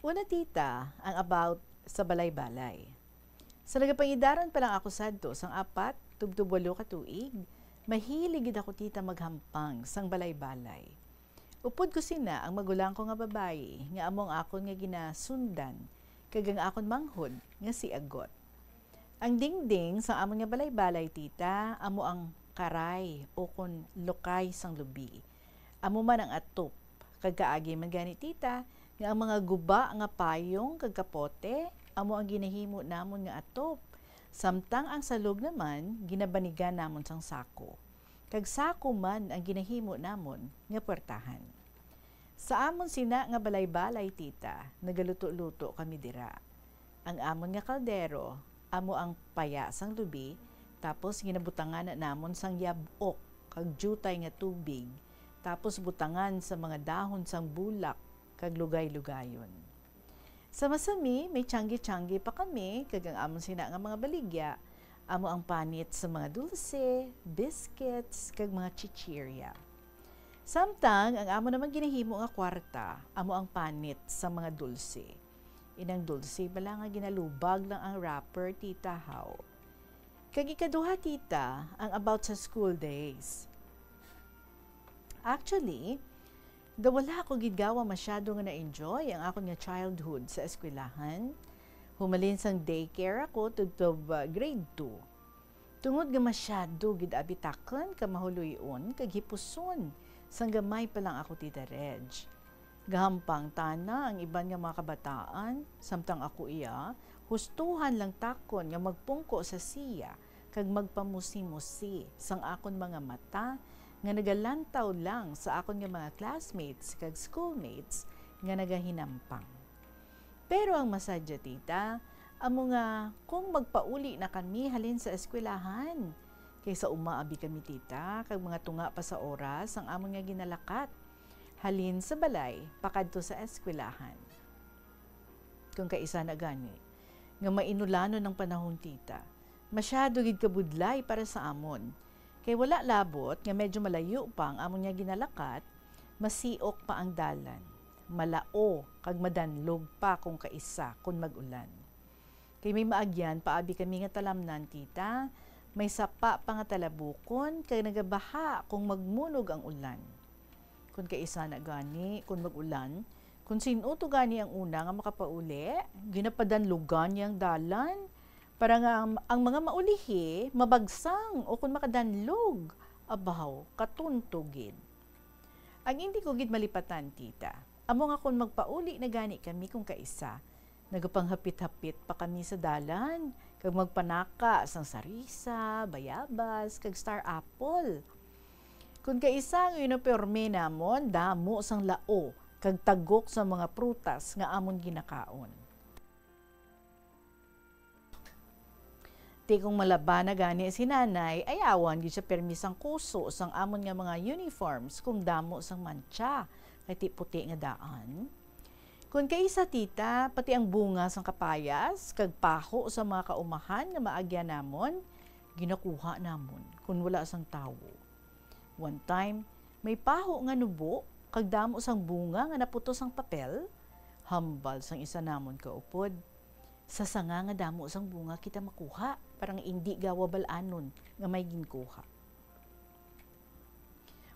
Una, Tita, ang about sa balay-balay. Sa nagapangidaron pa lang ako sadto, sang apat tubtob walo ka tuig, mahilig gid ako, Tita, maghampang sang balay-balay. Upod ko sina ang magulang ko nga babayi, nga amo ang akon nga ginasundan, kag ang akon manghod nga si Agot. Ang dingding sa amon nga balay-balay, tita, amo ang karay, o kon lukay sang lubi. Amo man ang atop, kag kaagi man gani, tita, nga ang mga guba nga payong kag kapote amo ang ginahimo namon nga atop, samtang ang salog naman ginabanigan namon sang sako, kag sako man ang ginahimo namon nga puwertahan. Sa amon sina nga balay-balay, tita, nagaluto-luto kami dira. Ang amon nga kaldero amo ang paya sang lubi, tapos ginabutangan na namon sang yab-ok kag diutay nga tubig, tapos butangan sa mga dahon sang bulak kag lugay-lugayon. Sa masami, may tiyanggi-tiyanggi pa kami, kag ang amon sina nga mga baligya amo ang panit sa mga dulce, biscuits, kag mga chichirya. Samtang ang amo naman ginahimo nga kwarta amo ang panit sa mga dulce. Inang dulce bala nga ginalubag lang ang wrapper, tita, haw. Kag ikaduha, tita, ang about sa school days. Actually, daw wala ako gid gawa masyado nga na-enjoy ang akon nga childhood sa eskwelahan. Humalin sang daycare ako tubtob, ah, grade two. Tungod nga masyado gid abi takon ka mahuloy-on kag hipuson sang gamay pa lang ako, Tita Reg. Gahampang tana ang iban nga mga kabataan, samtang ako iya, hustuhan lang takon nga magpungko sa siya kag magpamusi-musi sang akon mga mata nga nagalantaw lang sa akon nga mga classmates kag schoolmates nga nagahinampang. Pero ang masadya, tita, amo nga kung magpauli na kami halin sa eskwelahan, kay sa uma abi kami, tita, kag mga tunga pa sa oras ang amon nga ginalakat halin sa balay pakadto sa eskwelahan. Kung kaisa na gani, nga mainulanon ang panahon, tita, masyado gid kabudlay para sa amon, kay wala labot nga medyo malayo pa ang amon nga ginalakat, masiok pa ang dalan, malao kag madanlog pa kung kaisa kon mag-ulan. Kay may maagyan pa abi kami nga talamnan, tita, may sapa pa nga talabukon kag nagabaha kung magmunog ang ulan. Kon kaisa na gani, kon mag-ulan, kon sin-o to gani ang una nga makapauli, ginapadanlugan niya ang dalan para nga ang, ang mga maulihi mabagsang o kon makadanlog. Abaw, katunto gid. Ang indi ko gid malipatan, tita, amo nga kon magpauli na gani kami kung kaisa, nagapanghapit-hapit pa kami sa dalan kag magpanaka sang sarisa, bayabas, kag star apple. Kon kaisa, ang uniporme namon damo sang lao kag tagok sang mga prutas nga amon ginakaon. Ti kung malaba na gani si nanay, ayawan gid siya pirmi sang kuso sang amon nga mga uniforms kung damo sang mantsa, kay ti puti nga daan. Kon kaisa, tita, pati ang bunga sang kapayas kag paho sa mga kaumahan nga maagyan namon, ginakuha namon kon wala sang tawo. One time, may paho nga nubo kag damo sang bunga nga naputos sang papel, hambal sang isa namon ka upod. Sa sanga nga damo sang bunga kita makuha, para nga indi gawa bal-anon nga may ginkuha.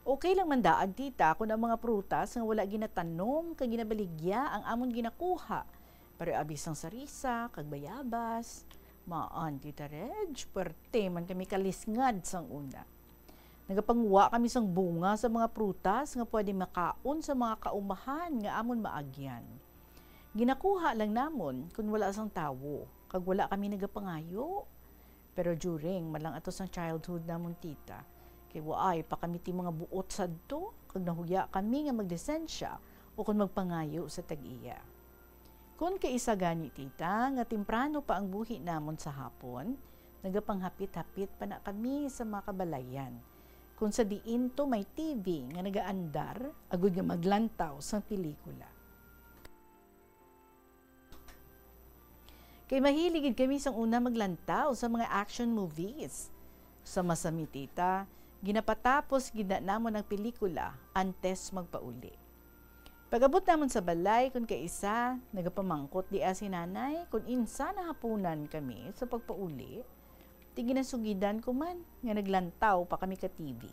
Okay lang man daan, tita, kon ang mga prutas nga wala ginatanom kag ginabaligya ang amon ginakuha, pero abi sang sarisa kag bayabas, maan, Tita Reg, puwerte man kami kalisngad sang una. Nagapangwa kami sang bunga sa mga prutas nga pwede makaon sa mga kaumahan nga amon maagyan. Ginakuha lang namon kon wala sang tawo, kag wala kami nagapangayo. Pero during man lang ato sang childhood namon, tita, kay waay pa kami ti mga buot sadto, kag nahuya kami nga maglisensya o kon magpangayo sa tag-iya. Kon kaisa gani, tita, nga temprano pa ang buhi namon sa hapon, nagapanghapit-hapit pa na kami sa mga kabalayan, kon sa diin to may T V nga nagaandar, agod nga maglantaw sang pelikula. Kay mahilig gid kami sang una maglantaw sa mga action movies. Sa masami, tita, ginapatapos gid na namon ang pelikula antes magpauli. Pag-abot namon sa balay, kon kaisa, nagapamangkot dia si nanay kon insa nahapunan kami sa pagpauli, ti ginasugidan ko man nga naglantaw pa kami ka T V.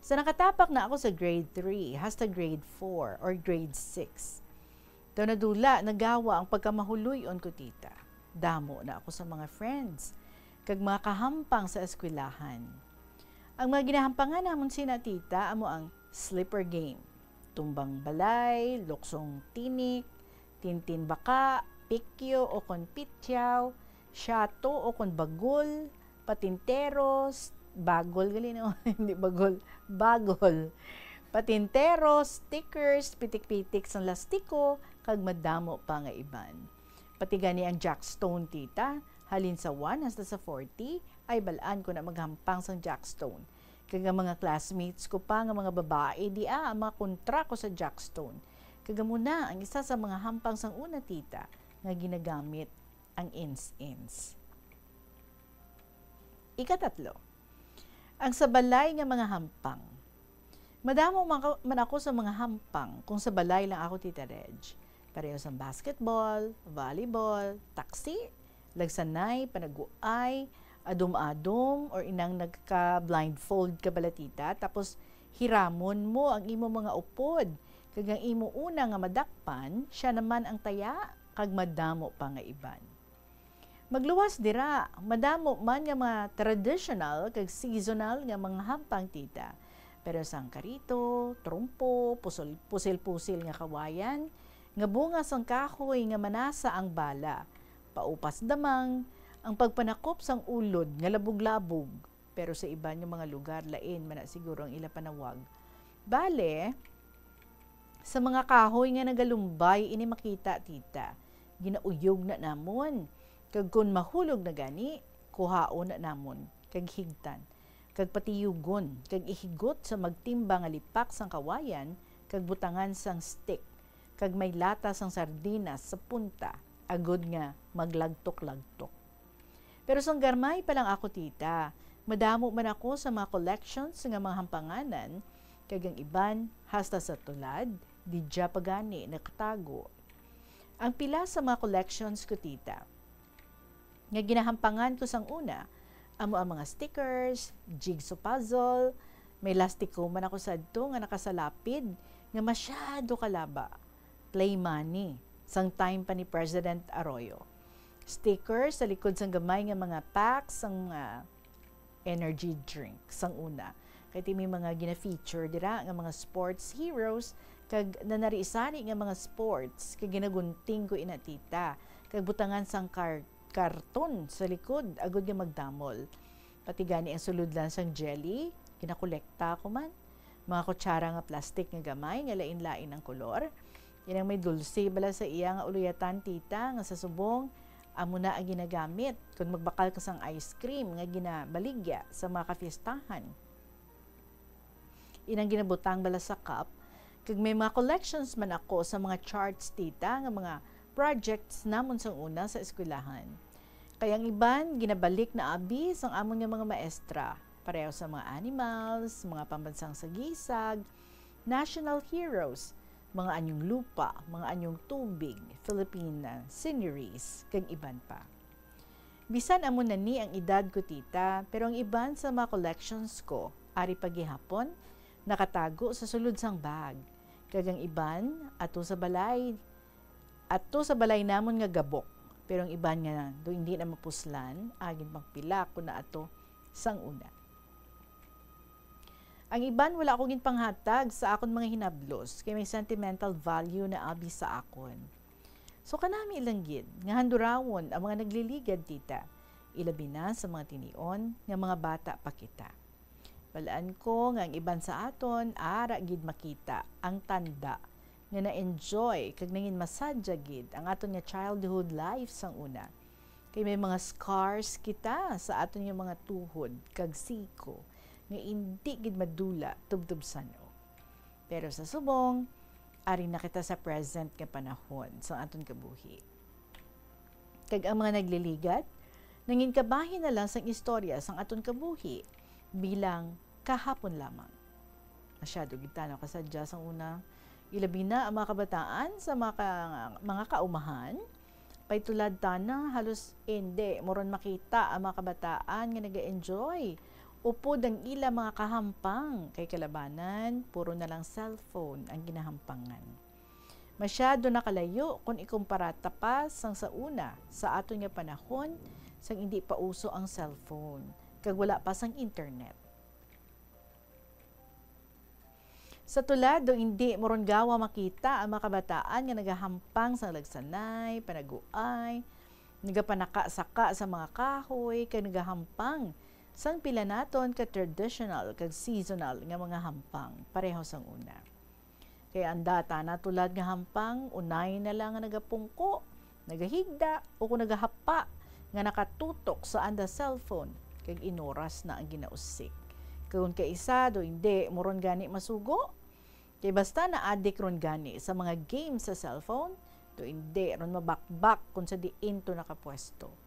Sa nakatapak na ako sa grade three hasta grade four or grade six, daw nadula, nagawa ang pagkamahuloy-on ko, tita. Damo na ako sa mga friends kag mga kahampang sa eskwelahan. Ang mga ginahampangan namon sina tita amo ang slipper game, tumbang balay, luksong tinik, tintin baka, pikyo o kon pityaw, shato o kon bagol, patinteros, bagol gali, no? Hindi bagol, bagol. Patintero, stickers, pitik-pitik sang lastiko, kag madamo pa nga iban. Pati gani ang jackstone, tita, halin sa one hasta sa forty, ay bal-an ko na maghampang sang jackstone. Kag ang mga classmates ko pa nga mga babae, dia ang mga kontra ko sa jackstone. Kag amo na ang isa sa mga hampang sang una, tita, nga ginagamit ang ins-ins. Ikatatlo, ang sa balay nga mga hampang. Madamo man ako, man ako sa mga hampang kung sa balay lang ako, Tita Reg. Pareho sang basketball, volleyball, taksi, lagsanay, panaguay, adum-adum, or inang nagka-blindfold ka bala, tita, tapos hiramon mo ang imo mga upod, kag ang imo una nga madakpan, sia naman ang taya, kag madamo pa nga iban. Magluwas dira, madamo man nga mga traditional kag seasonal nga mga hampang, tita. Pero sang karito, trumpo, pusol-, pusil-pusil nga kawayan, nga bunga sang kahoy nga manasa ang bala, paupas damang, ang pagpanakop sang ulod nga labog-labog, pero sa iban nga mga lugar, lain man na siguro ang ila panawag. Bale, sa mga kahoy nga nagalumbay ini makita, tita, ginauyog na namon, kag kon mahulog na gani, kuhaon na namon, kag higtan, kag patiyugon, kag ihigot sa magtimba nga lipak sang kawayan, kag butangan sang stick, kag may lata sang sardinas sa punta, agod nga maglagtok-lagtok. Pero sang gamay pa lang ako, tita, madamo man ako sa mga collections nga mga hampanganan, kag ang iban hasta sa tulad, didya pa gani nakatago. Ang pila sa mga collections ko, tita, nga ginahampangan ko sang una, amo ang mga stickers, jigsaw puzzle, may lastiko man ako sadto nga nakasalapid nga masyado kalaba, play money, sang time pa ni President Arroyo. Sticker sa likod sang gamay nga mga pack sang mga energy drink sang una. Kay ti may mga gina-feature dira nga mga sports heroes, kag nanari-sari nga mga sports, kag ginagunting ko ina, tita, kag butangan sang kar-, karton sa likod agod nga magdamol. Pati gani ang sulod lang sang jelly, ginakolekta ko man. Mga kutsara nga plastic nga gamay nga lain-lain ang kolor. Inang may dulce bala sa iya nga uluyatan, tita, nga sa subong, amo na ang ginagamit kon magbakal ka sang ice cream nga ginabaligya sa mga kafiestahan. Inang ginabutang bala sa cup, kag may mga collections man ako sa mga charts, tita, nga mga projects namon sang una sa eskwelahan. Kay ang iban, ginabalik na abi sang amon nga mga maestra, pareho sa mga animals, mga pambansang sagisag, national heroes, mga anyong lupa, mga anyong tubig, Philippine sceneries, kag iban pa. Bisan amo na ni ang edad ko, tita, pero ang iban sa mga collections ko, ari pa gihapon, nakatago sa sulod sang bag. Kag ang iban, ato sa balay, ato sa balay namon nga gabok. Pero ang iban nga do hindi na mapuslan, agin pang pila ko na ato sang una. Ang iban wala ko ginpanghatag sa akon mga hinablos, kay may sentimental value na abi sa akon. So, kanami lang gid nga handurawon ang mga nagliligad, tita, ilabi na sa mga tinion nga mga bata pa kita. Balaan ko nga ang iban sa aton ara gid makita ang tanda nga na-enjoy kag nangin masadya gid ang aton nga childhood life sang una. Kay may mga scars kita sa aton nga mga tuhod kag siko nga indi gid madula tubtob san-o. Pero sa subong, ari na kita sa present nga panahon sang aton kabuhi. Kag ang mga nagliligad, nangin kabahin na lang sang istorya sang aton kabuhi bilang kahapon lamang. Masyado gid tanaw kasadya sang una, ilabi na ang mga kabataan sa mga ka-, mga kaumahan. Pay tulad tana, halos indi mo ron makita ang mga kabataan nga naga-enjoy Upod ang ila mga kahampang, kay kalabanan, puro na lang cellphone ang ginahampangan. Masyado na kalayo kon ikumpara ta pa sang sa una, sa aton nga panahon, sang indi pa uso ang cellphone, kag wala pa sang internet. Sa tulad, do indi mo ron gawa makita ang mga kabataan nga nagahampang sang lagsanay, panaguay, nagapanaka-saka sa mga kahoy, kag nagahampang sang pila naton ka traditional kag seasonal nga mga hampang, pareho sang una. Kay ang data na tulad nga hampang, unay na lang nga nagapungko, nagahigda, o kung nagahapa nga nakatutok sa anda cellphone, kag inoras na ang ginausik. Kag kung kaisa do hindi mo ron gani masugo, kay basta na-addict ron gani sa mga game sa cellphone, do hindi ron mabakbak kung sa diin to nakapwesto.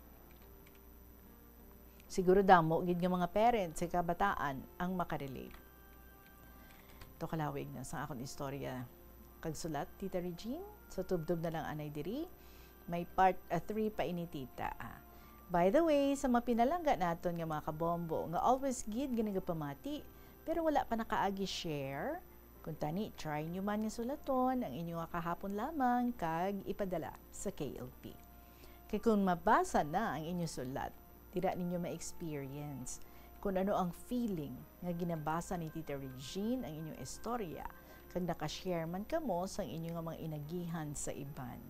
Siguro damo gid nga mga parents sa kabataan ang makarelate. To kalawig na sa akon istorya kag sulat, Tita Regine. So, tubtob na lang anay diri. May part three pa ini, Tita, ah. By the way, sa mga pinalangga naton nga mga kabombo nga always gid nga nagapamati, pero wala pa nakaagi share, kung tani, try nyo man nga sulaton ang inyo nga kahapon lamang kag ipadala sa K L P. Kay kung mabasa na ang inyo sulat, dira ninyo ma-experience kung ano ang feeling nga ginabasa ni Tita Regine ang inyong istorya, kag naka-share man kamo sang inyo nga mga inagihan sa iban.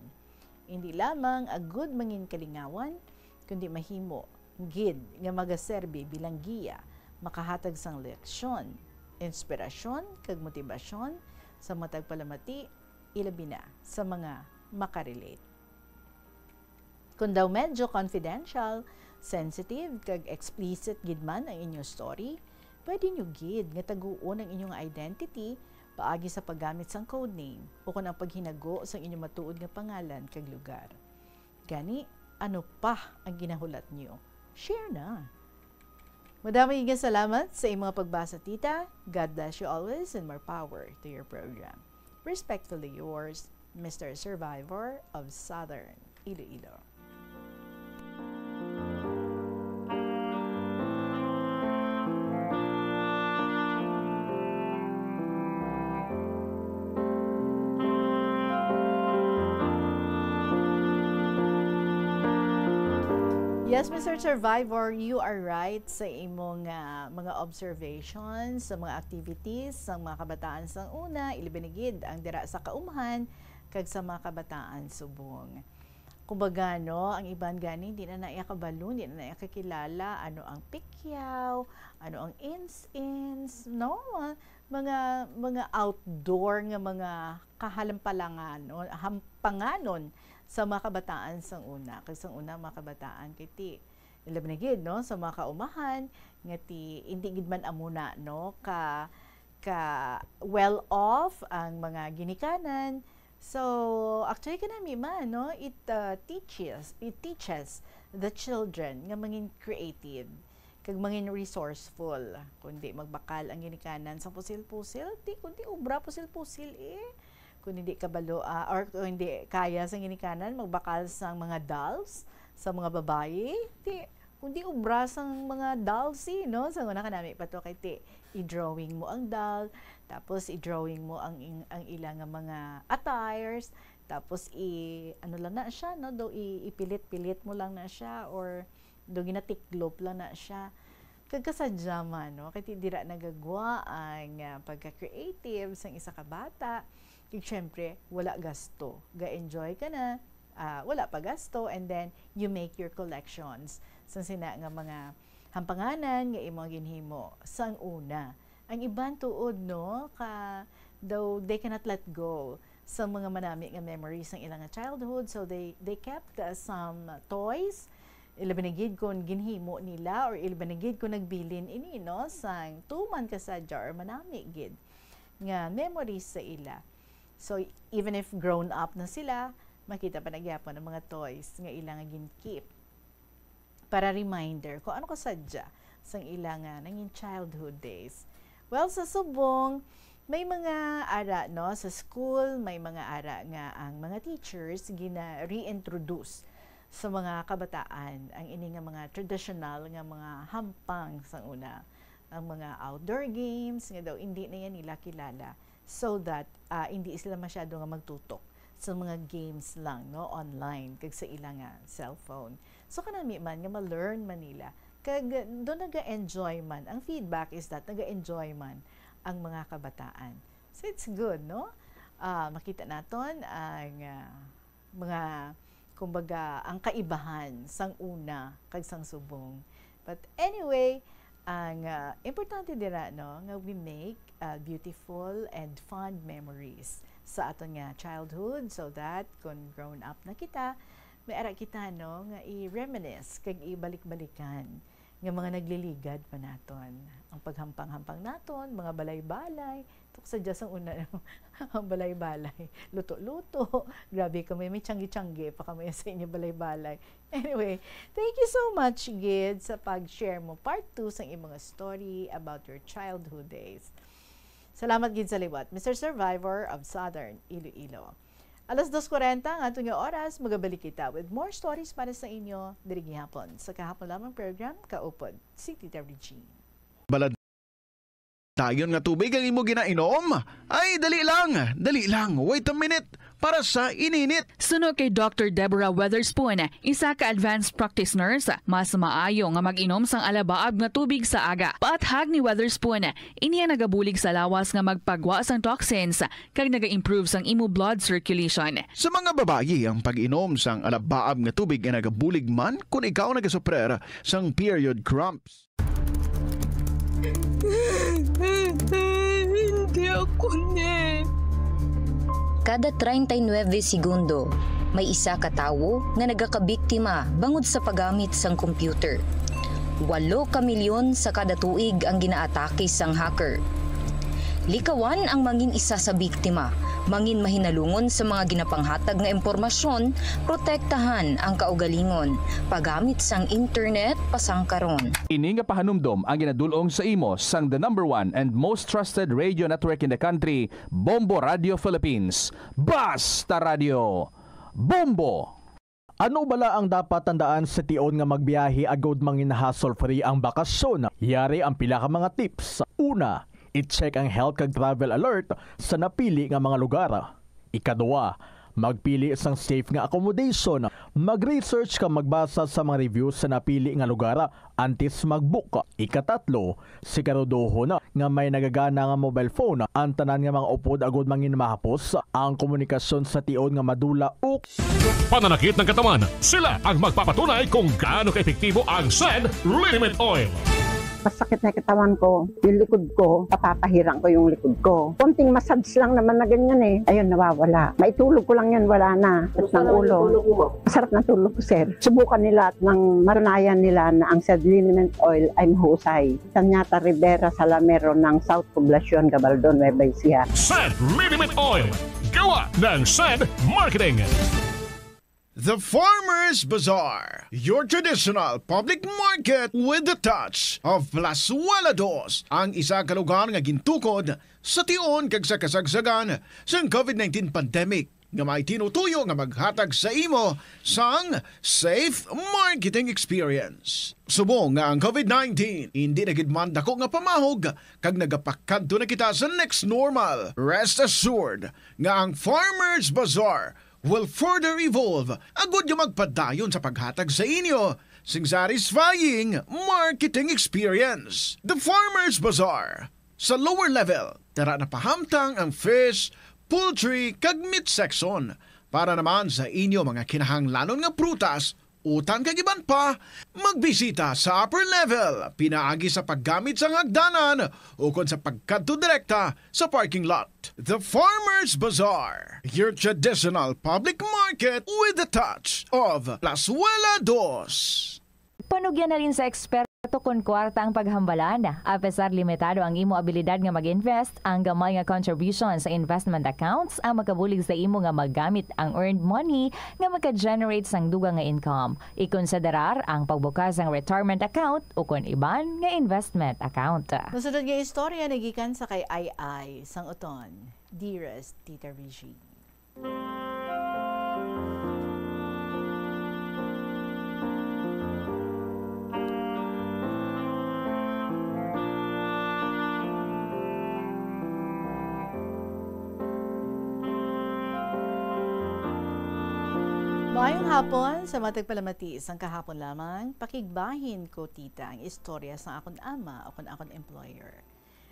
Hindi lamang agud mangin kalingawan, kundi mahimo gid nga magaserbi bilang giya, makahatag sang leksyon, inspirasyon, kag motibasyon sa mga tagpalamati, ilabi na sa mga makarelate. Kung daw medyo confidential, sensitive, kag explicit gid man ang inyo story, pwede nyo gid nga taguon ang inyong identity paagi sa paggamit sang codename o kon ang paghinago sang inyong matuod nga pangalan kag lugar. Gani, ano pa ang ginahulat nyo? Share na! Madamo nga salamat sa imong pagbasa, Tita. God bless you always and more power to your program. Respectfully yours, Mister Survivor of Southern Iloilo. Yes, Mister Survivor, you are right sa imong, ah, mga observations, sa mga activities, sa mga kabataan sang una, ilabi na gid ang dira sa kaumhan, kag sa mga kabataan subong. Kumbaga, no, ang iban gani, di na naiya kabalo, di na naiya kakilala, ano ang pikyaw, ano ang ins-ins, no? Mga, mga, mga outdoor nga mga kahalampalangan, no? Hampanganon sa mga kabataan sang una. Kag sang una, mga kabataan, kay ti, ilabi na gid, no, sa mga kaumahan, nga ti, hindi gid man amo na, no, ka, ka well off ang mga ginikanan. So, actually, kanami man, no, it, uh, teaches, it teaches the children nga mangin creative kag mangin resourceful. Kundi magbakal ang ginikanan sa pusil-pusil, ti, kundi obra pusil-pusil, eh. Kung hindi kabalo, ah, or kung hindi kaya sa ginikanan, magbakal sang mga dolls sa mga babayi. Ti, kung di obra sang mga dolls, eh, no? Sa una kanami pa to, kay ti, i-drawing mo ang doll, tapos i-drawing mo ang, ing- ang ila nga mga attires, tapos i, ano lang na siya, no? Do, i, ipilit-pilit mo lang na siya, or do ginatiklop lang na siya. Kag kasadya man, no? Kay ti dira nagagwa ang, ah, pagka-creative sang isa ka bata. Kag syempre, wala gasto. Ga-enjoy ka na, ah, wala pa gasto, and then you make your collections. Sang sina nga mga hampanganan nga imo ginhimo sang una. Ang iban tuod, no, ka, though they cannot let go sa mga manami nga memories sang ilang childhood, so they, they kept, uh, some toys, ilabi na gid kung ginhimo nila or ilabi na gid kung nagbilin ini, no, sang tuman kasadya or manami gid nga memories sa ila. So, even if grown up na sila, makita pa na gyapon ang mga toys nga ila nga gin-keep para reminder kung ano kasadya sang ila nga nangin childhood days. Well, sa subong, may mga ara, no, sa school, may mga ara nga ang mga teachers gina-reintroduce sa mga kabataan ang ini nga mga traditional nga mga hampang sang una. ang mga outdoor games nga daw hindi na yan nila kilala, so that, ah, hindi sila masyado nga magtutok sa mga games lang, no, online kag sa ila nga cellphone. So kanami man nga ma-learn man nila kag do naga-enjoy man. Ang feedback is that naga-enjoy man ang mga kabataan. So it's good, no? Ah, makita naton ang, ah, mga, kumbaga, ang kaibahan sang una kag sang subong. But anyway, ang, ah, importante dira, no, nga we make, ah, beautiful and fond memories sa aton nga childhood, so that kung grown up na kita, may ara kita, no, nga i-reminisce kag ibalik-balikan nga mga nagliligad pa naton. Ang paghampang-hampang naton, mga balay-balay, tuk sa dya sang una, ang balay-balay, luto-luto. Grabe kamo, may tiyangge-tiyangge pa kamo sa inyo balay-balay. Anyway, thank you so much, Gid, sa pag-share mo part two sang imong story about your childhood days. Salamat gid sa liwat, Mister Survivor of Southern Iloilo. Alas dos kwarenta ang aton nga oras, magabalik kita with more stories para sa inyo diri gihapon sa kahapon lamang program, Kaupod, si Tita Regine. Balad dayon nga tubig ang imo ginainom? Ay, dali lang, dali lang. Wait a minute. Para sa ininit. Suno kay Doctor Deborah Weatherspoon, isa ka advanced practice nurse, mas maayo nga mag-inom sang alabaab nga tubig sa aga. Paathag ni Weatherspoon, ini ang nagabulig sa lawas nga magpagwa sang toxins kag naga-improve sang imo blood circulation. Sa mga babayi, ang pag-inom sang alabaab nga tubig ay nagabulig man kon ikaw nagasuprer sang period cramps. Hindi ako ni. Kada treinta y nueve segundo, may isa ka tawo nga nagakabiktima bangod sa paggamit sang computer. Walo ka milyon sa kada tuig ang ginaatake sang hacker. Likawan ang mangin isa sa biktima, mangin mahinalungon sa mga ginapanghatag nga impormasyon, protektahan ang kaugalingon, paggamit sang internet pasangkaron. Ini nga pahanumdom ang ginadul-ong sa imo sang the number one and most trusted radio network in the country, Bombo Radio Philippines. Basta Radio Bombo! Ano bala ang dapat tandaan sa tion nga magbiyahe agod mangin hassle-free ang bakasyon? Yari ang pila ka mga tips. Una, i-check ang health kag travel alert sa napili nga mga lugar. Ikaduha, magpili sang safe nga accommodation. Mag-research kag magbasa sa mga reviews sa napili nga lugar antes mag-book. Ikatatlo, siguraduhon nga may nagagana nga mobile phone ang tanan nga mga upod agud mangin mahapos ang komunikasyon sa tion nga madula o Pananakit ng katawan, sila ang magpapatunay kung gaano kaepektibo ang Send Liniment Oil. Masakit na yung katawan ko, yung likod ko, papapahiran ko yung likod ko. Konting massage lang naman na ganyan eh. Ayun, nawawala. Maitulog ko lang yun, wala na. Sakit ng ulo. Masarap na tulog ko, sir. Subukan nila at nang matunayan nila na ang Send Liniment Oil ay mahusay. Sanyata Rivera Salamero ng South Poblacion, Gabaldon, Nueva Ecija. Send Liniment Oil. Gawa ng Send Marketing. The Farmers Bazaar, your traditional public market with the touch of Plazuela Dos, ang isa ka lugar nga gintukod sa tion kag sa kasagsagan sang covid nineteen pandemic, nga may tinutuyo nga maghatag sa imo sang safe marketing experience. Subong nga ang covid nineteen hindi na gid man dako nga pamahog kag nagapakadto na kita sa next normal, rest assured nga ang Farmers Bazaar will further evolve agud nga magpadayon sa paghatag sa inyo sing satisfying marketing experience. The Farmers Bazaar. Sa lower level, tara na pahamtang ang fish, poultry, kag meat section. Para naman sa inyo mga kinahanglanon nga prutas, utan kag iban pa, magbisita sa upper level pinaagi sa paggamit sang hagdanan ukon sa pagkadto direkta sa parking lot. The Farmers Bazaar, your traditional public market with the touch of Plazuela Dos. Panugyan na rin sa eksperto kon kwarta ang paghambalan. Apesar limitado ang imo abilidad nga mag-invest, ang gamay nga contribution sa investment accounts ang makabulig sa imo nga magamit ang earned money nga maka-generate sang dugang nga income. Ikonsiderar ang pagbukas sang retirement account ukon iban nga investment account. Masunod nga istorya nagikan sa kay Ai Ai sang Uton. Dearest Tita Regine. Hapon, sa matag palamati sang kahapon lamang, pakigbahin ko, tita, ang istorya sang akon ama o kon akon employer.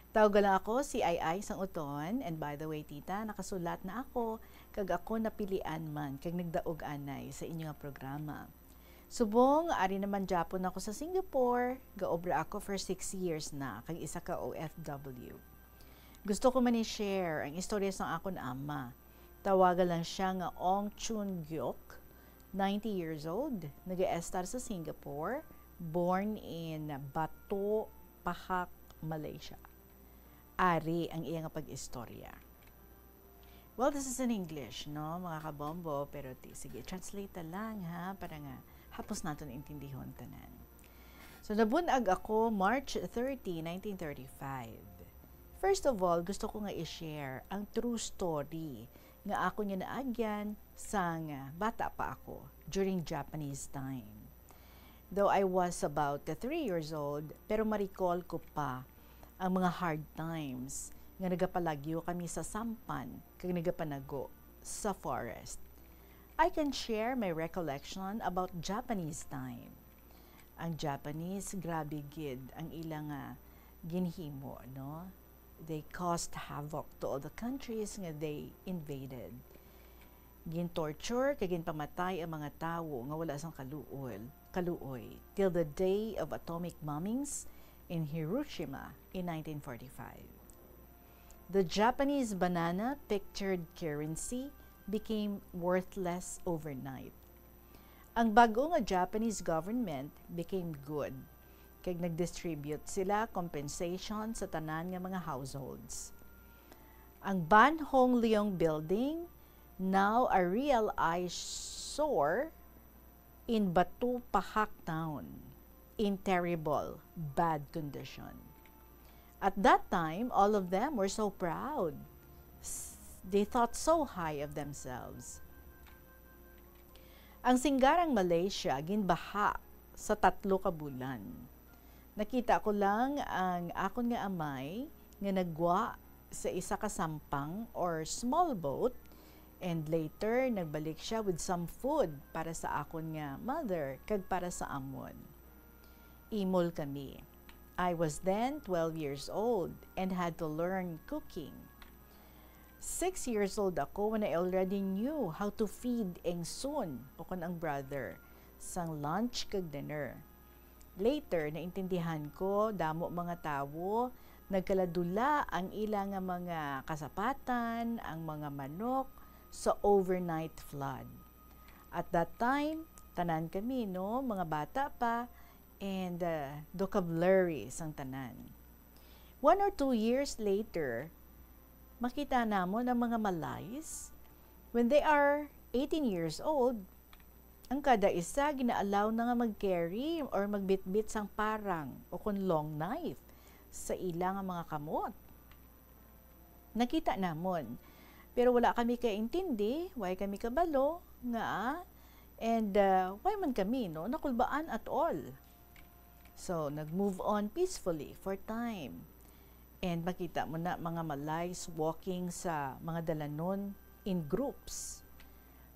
Tawga lang ako si Ai Ai sang Uton, and by the way, tita, nakasulat na ako, kag ako napilian man, kag nagdaog anay sa inyo nga programa. Subong, ari naman gyapon ako sa Singapore, gaobra ako for six years na, kag isa ka O F W. Gusto ko man i-share ang istorya sang akon ama. Tawagan lang siya nga Ong Chun Gyok, ninety years old, nag-estar sa Singapore, born in Batu Pahak, Malaysia. Ari ang iya nga pag-istorya. Well, this is in English, no, mga kabombo, pero ti, sige, translate ta lang, ha, para nga hapos naton intindihon tanan. So, nabun-ag ako March thirty, nineteen thirty-five. First of all, gusto ko nga i-share ang true story nga akon nga naagyan sang bata pa ako during Japanese time. Though I was about three years old, pero ma-recall ko pa ang mga hard times nga nagapalagyo kami sa sampan kag nagapanago sa forest. I can share my recollection about Japanese time. Ang Japanese, grabe gid ang ila nga ginhimo, no? They caused havoc to all the countries nga they invaded. Gin-torture kag ginpamatay ang mga tawo nga wala sang kaluoy, kaluoy till the day of atomic bombings in Hiroshima in nineteen forty-five. The Japanese banana, pictured currency, became worthless overnight. Ang bag-o nga Japanese government became good, kag nag-distribute sila compensation sa tanan nga mga households. Ang Ban Hong Leung Building, now a real eyesore in Batu Pahak Town, in terrible, bad condition. At that time, all of them were so proud. S-, they thought so high of themselves. Ang singgarang Malaysia ginbaha sa tatlo ka bulan. Nakita ko lang ang akon nga amay nga naggwa sa isa ka sampang or small boat, and later nagbalik siya with some food para sa akon nga mother kag para sa amon. Imol kami. I was then twelve years old and had to learn cooking. Six years old ako when I already knew how to feed Engsun, o kon ang brother, sang lunch kag dinner. Later, naintindihan ko, damo mga tawo, nagkaladula ang ila nga mga kasapatan, ang mga manok, sa overnight flood. At that time, tanan kami, no, mga bata pa, and, uh, do ka blurry sang tanan. One or two years later, makita namon ang mga malays. When they are eighteen years old, ang kada isa gina-allow na nga mag-carry or magbitbit sang parang o kon long knife sa ila nga mga kamot. Nakita namon. Pero wala kami kaintindi, wala kami kabalo, nga, and, uh, why man kami, no, nakulbaan at all. So, nag-move on peacefully for time. And makita mo na mga malays walking sa mga dalanon in groups.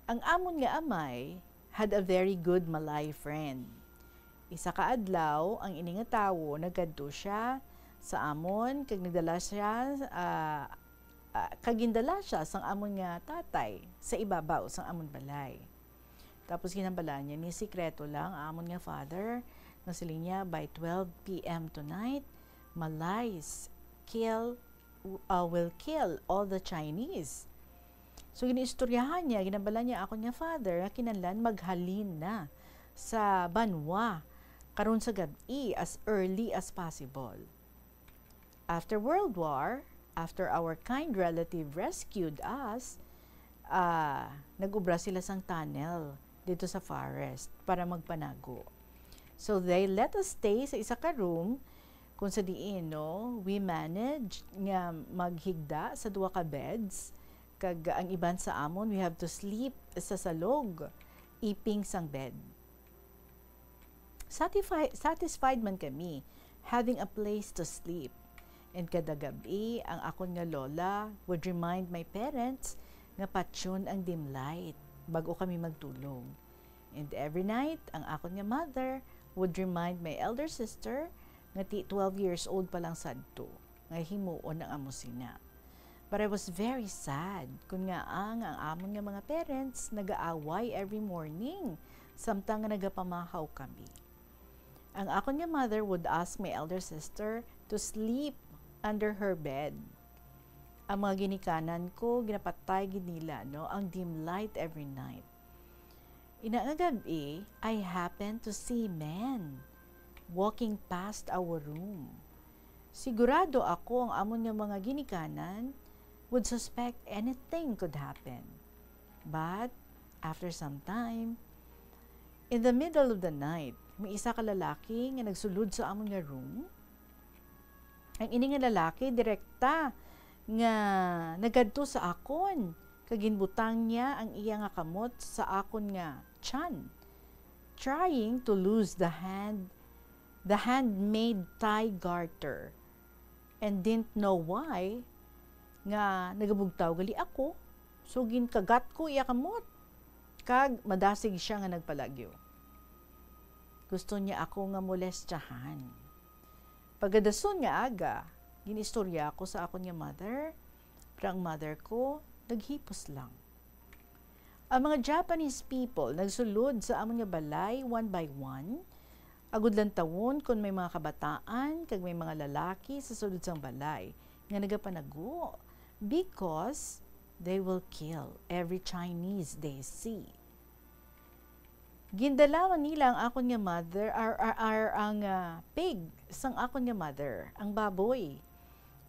Ang amon nga amay had a very good Malay friend. Isa ka adlaw, ang ini nga tawo nagkadto siya sa amon kag nagdala siya, ah, ah, kag gindala siya sang amon nga tatay sa ibabaw sang amon balay. Tapos ginhambalan niya ni sikreto lang ang amon nga father, nga siling niya, "By twelve P M tonight, Malays kill, uh, will kill all the Chinese." So, ginaistoryahan niya, ginhambalan niya akon nga father nga kinahanglan maghalin na sa banwa karon sa gab-i, as early as possible. After World War, after our kind relative rescued us, ah, nag-ubra sila sang tunnel dito sa forest para magpanago. So, they let us stay sa isa ka room kung sa diin, no, we managed nga maghigda sa duha ka beds, kag ang iban sa amon, we have to sleep sa salog, iping sang bed. Satisfi-, satisfied man kami having a place to sleep. And kada gab-i, ang akon nga lola would remind my parents nga patyon ang dim light bago kami magtulog. And every night, ang akon nga mother would remind my elder sister, nga ti twelve years old pa lang sadto, nga himuon ang amo sina. But I was very sad kun ngaa ang amon nga mga parents nagaaway every morning, samtang nga nagapamahaw kami. Ang akon nga mother would ask my elder sister to sleep under her bed. Ang mga ginikanan ko, ginapatay gid nila, no, ang dim light every night. Ina nga gab-i, I happened to see men walking past our room. Sigurado ako ang amon nga mga ginikanan would suspect anything could happen. But, after some time, in the middle of the night, may isa ka lalaki nga nagsulod sa amon nga room. Ang ini nga lalaki direkta nga nagadto sa akon, kag ginbutang niya ang iya nga kamot sa akon nga tiyan, trying to loose the hand, the handmade tie garter, and didn't know why nga nagabugtaw gali ako, so ginkagat ko iya kamot, kag madasig siya nga nagpalagyo. Gusto niya ako nga molestyahan. Pagkadason nga aga, ginistorya ako sa akon nga mother, pero ang mother ko naghipos lang. Ang mga Japanese people nagsulod sa amon nga balay one by one, agud lantawon kon may mga kabataan kag may mga lalaki sa sulod sang balay nga nagapanago, because they will kill every Chinese they see. Gindala man nila ang akon nga mother, or, or, or ang, ah, pig sang akon nga mother, ang baboy,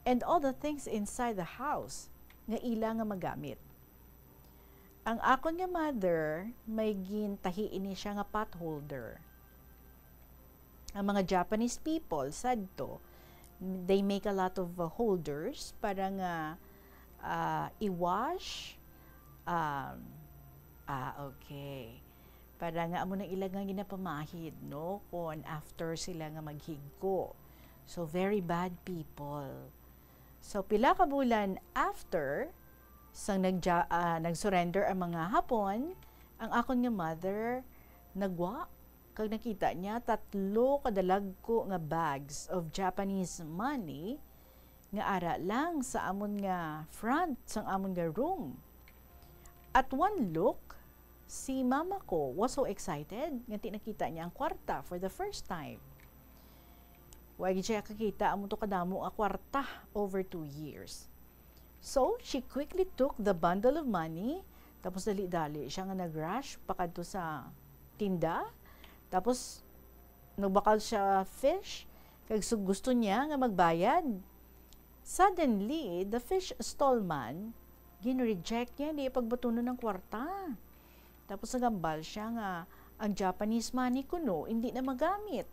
and all the things inside the house nga ila nga magamit. Ang akon nga mother, may gintahi ini siya nga pot holder. Ang mga Japanese people, sadto, they make a lot of, uh, holders para nga, ah, i-wash. Um, ah, okay. Para nga amo na ila nga ginapamahid, no? Kon after sila nga maghigko. So, very bad people. So, pila ka bulan after, sang nagja-, ah, nag-surrender ang mga Hapon, ang akon nga mother nagwa, kag nakita niya tatlo ka dalagko nga bags of Japanese money nga ara lang sa amon nga front sang amon nga room. At one look, si mama ko was so excited nga ti nakita niya ang kwarta for the first time. Wa gid siya kakita amo to kadamo nga kwarta over two years. So, she quickly took the bundle of money, tapos dali-dali siya nga nag-rush pakadto sa tinda. Tapos, nagbakal siya fish, kag su-, gusto niya nga magbayad. Suddenly, the fish stall man, gin-reject niya, di pagbatunon ang kwarta. Tapos nagambal siya nga ang Japanese money kuno hindi na magamit.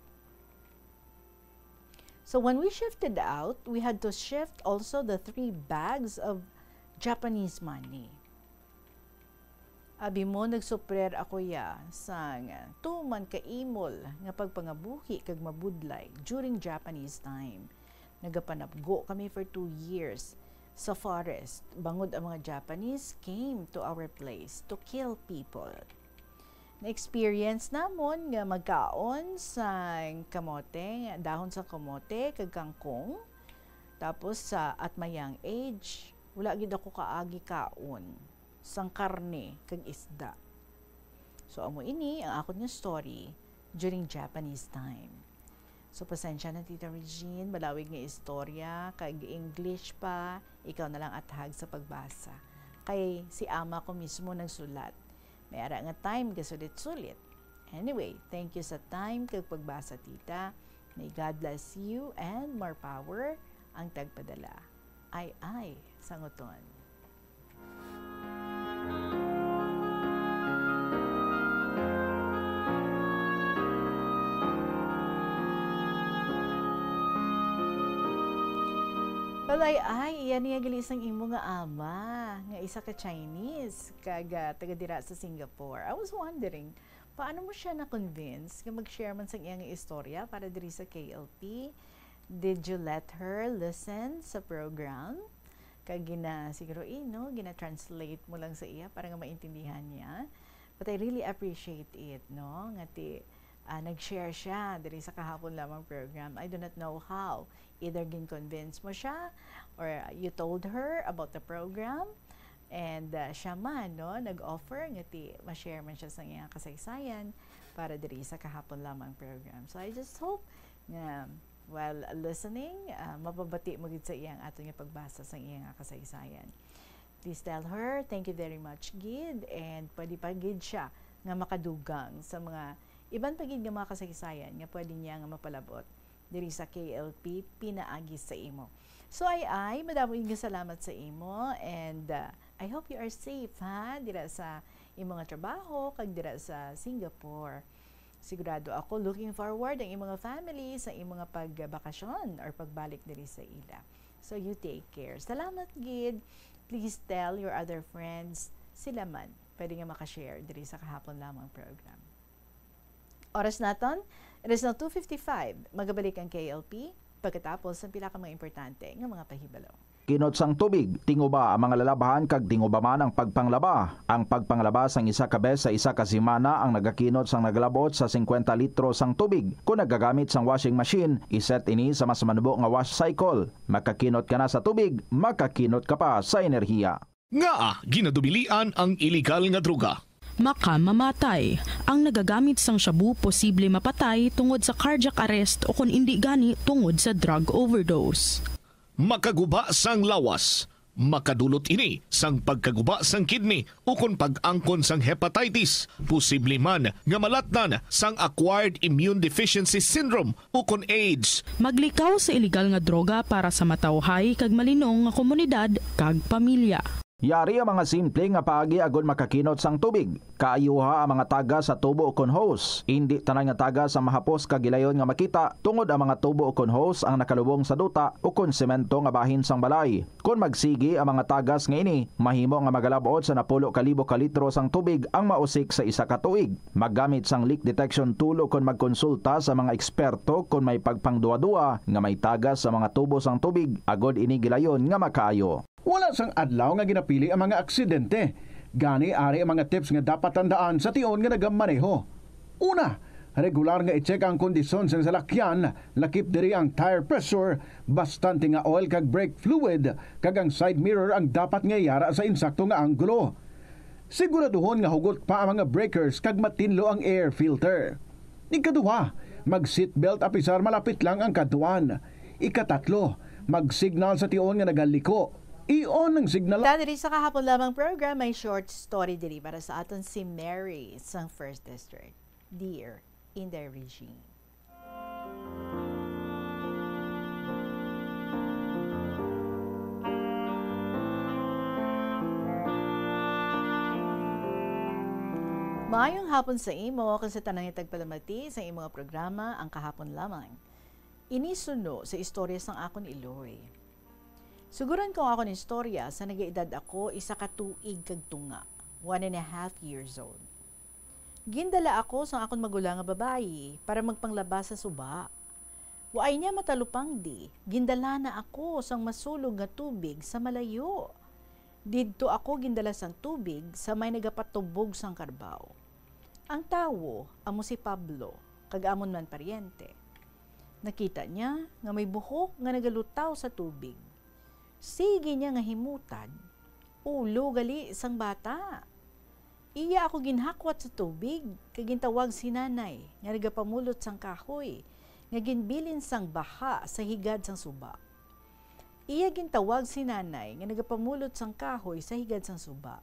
So when we shifted out, we had to shift also the three bags of Japanese money. Abi mo, nagsuprer ako ya sang tuman ka imol nga pagpangabuhi kag mabudlay during Japanese time. Nagapanabgo kami for two years sa forest, bangod ang mga Japanese came to our place to kill people. Na-experience namon nga magkaon sang kamote, dahon sang kamote kag kangkong. Tapos sa, at my young age, wala gid ako kaagi kaon sang karne kag isda. So, amo ini ang akon nga story during Japanese time. So, pasensya na, Tita Regine, malawig nga istorya, kag English pa, ikaw na lang athag sa pagbasa. Kay si ama ko mismo nagsulat. May ara nga time gasulit-sulit. Anyway, thank you sa time kag pagbasa, Tita. May God bless you and more power ang tagpadala. Ay, ay, sanguton. Balay, ay, iya niya gali sang imo nga ama, nga isa ka Chinese, kag, ah, taga dira sa Singapore. I was wondering, paano mo siya na-convince nga mag-share man sang iya nga istorya para diri sa K L P? Did you let her listen sa program? Kag gina-, siguro, eh, no, gina-translate mo lang sa iya para nga maintindihan niya. But I really appreciate it, no? Nga ti, ah, nag-share siya diri sa kahapon lamang program. I do not know how. Either gin-convince mo siya, or you told her about the program, and, ah, siya man, no, nag-offer nga ti ma-share man siya sa iyang kasaysayan para diri sa kahapon lamang program. So I just hope nga while listening, ah, mapabati mo gid sa iyang ato nga pagbasa sa iyang kasaysayan. Please tell her, "Thank you very much, gid," and pwede pa gid siya nga makadugang sa mga iban pa gid nga mga kasaysayan nga pwede niya nga mapalabot diri sa K L P pinaagi sa imo. So, ay, ay, madamo nga salamat sa imo, and, uh, I hope you are safe, ha, dira sa imong nga trabaho kag dira sa Singapore. Sigurado ako, looking forward ang imong family sa imong pagbakasyon or pagbalik diri sa ila. So, you take care. Salamat gid. Please tell your other friends, sila man pwede nga makashare diri sa kahapon lamang program. Oras naton, it is now two fifty-five. Magabalik ang K L P pagkatapos ng pila ka mga importante nga mga pahibalo. Kinot sang tubig, tinguba ang mga lalabhan kag tinguba man ang pagpanglaba. Ang pagpanglaba sang isa ka bes sa isa ka semana ang nagakinot sang naglabot sa singkwenta litro sang tubig. Kon nagagamit sang washing machine, iset ini sa mas manubo nga wash cycle. Makakinot ka na sa tubig, makakinot ka pa sa enerhiya. Ngaa ginadubilian ang iligal nga droga? Makamamatay. Ang nagagamit sang shabu posible mapatay tungod sa cardiac arrest o kon indi gani tungod sa drug overdose. Makaguba sang lawas. Makadulot ini sang pagkaguba sang kidney ukon pag-angkon sang hepatitis, posible man nga malatnan sang acquired immune deficiency syndrome ukon AIDS. Maglikaw sa iligal nga droga para sa matawhay kag malinong nga komunidad kag pamilya. Yari ang mga simple nga paagi agod makakinot sang tubig. Kaayuha ang mga tagas sa tubo ukon hose. Indi tanan nga tagas ang mahapos kag gilayon nga makita, tungod ang mga tubo ukon hose ang nakalubong sa duta ukon semento nga bahin sang balay. Kon magsigi ang mga tagas nga ini, mahimo nga magalab-ot sa napulo ka libo ka litro sang tubig ang mausik sa isa ka tuig. Maggamit sang leak detection tool ukon magkonsulta sa mga eksperto kon may pagpangduwa-duwa nga may tagas sa mga tubo sang tubig, agod ini gilayon nga makaayo. Wala sang adlaw nga ginapili ang mga aksidente. Gani, ari ang mga tips nga dapat tandaan sa tion nga nagamaneho. Una, regular nga i-check ang kondisyon sang salakyan, lakip diri ang tire pressure, bastante nga oil kag brake fluid, kag ang side mirror ang dapat nga yara sa insakto nga anggulo. Siguraduhon nga hugot pa ang mga breakers kag matinlo ang air filter. Ikaduha, mag-seatbelt apisar malapit lang ang kadtuan. Ikatatlo, mag-signal sa tion nga nagaliko. I-on ang signal. Ta diri sa kahapon lamang program, may short story diri para sa aton si Mary sang First District. Dear Inday Regine. Maayong hapon sa imo kag sa tanan nga tagpalamati sa imo nga programa, Ang Kahapon Lamang. Ini suno sa istorya sang akon iloy. Suguran ko ang akon istorya sa nagaedad ako isa ka tuig kag tunga, one and a half years old. Gindala ako sang akon magulang nga babayi para magpanglaba sa suba. Waay niya matalupangdi, gindala na ako sang masulog nga tubig sa malayo. Didto ako gindala sang tubig sa may nagapatubog sang karbaw. Ang tawo amo si Pablo, kag amon man paryente. Nakita niya nga may buhok nga nagalutaw sa tubig. Sige niya nga himutan, ulo gali sang bata. Iya ako ginhakwat sa tubig, kag gintawag si nanay nga nagapamulot sang kahoy nga ginbilin sang baha sa higad sang suba. Iya gintawag si nanay nga nagapamulot sang kahoy sa higad sang suba.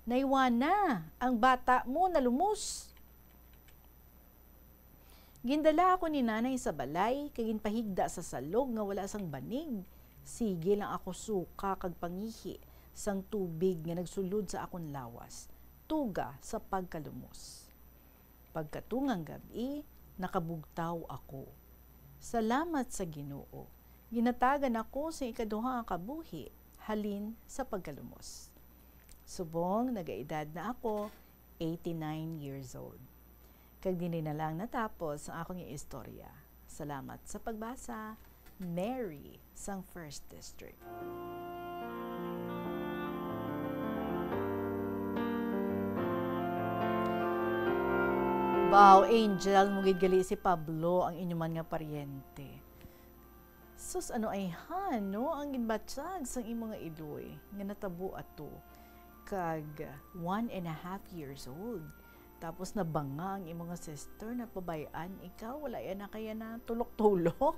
Naiwana, ang bata mo nalumos. Gindala ako ni nanay sa balay kag ginpahigda sa salog nga wala sang banig. Sige lang ako suka kag pangihi sang tubig nga nagsulod sa akon lawas, tuga sa pagkalumos. Pagkatungang gab-i, nakabugtaw ako. Salamat sa Ginoo, ginhatagan ako sing ikaduha nga kabuhi halin sa pagkalumos. Subong nagaedad na ako, eighty-nine years old. Kag diri na lang natapos ang akong istorya. Salamat sa pagbasa. Mary sang First District. Wow, angel mo gid gali si Pablo, ang inyo man nga paryente. Sus, ano ay han, no? Ang ginbatyag sang imo nga iloy nga natabo ato kag one and a half years old. Tapos nabanga ang imo nga sister, napabay-an ikaw, wala yan na kaya na tulok-tulok.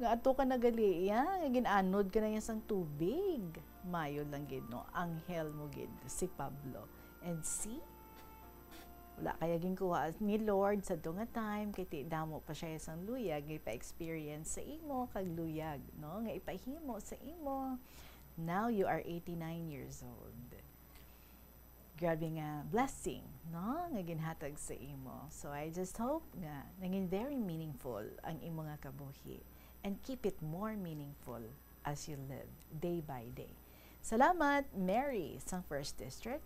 Nga ato ka na gali iya, nga gin-anod ka na iya sang tubig. Mayo lang gid, no? Anghel mo gid si Pablo. And see? Wala kaya ginkuha ni Lord sa nga time, kay ti damo pa siya sang luyag nga ipa-experience sa imo, kag luyag, no? Nga ipahimo sa imo. Now you are eighty-nine years old. Grabe nga blessing, no? Nga ginhatag sa imo. So I just hope nga nangin very meaningful ang imo nga kabuhi. And keep it more meaningful as you live day by day. Salamat, Mary, sang First District.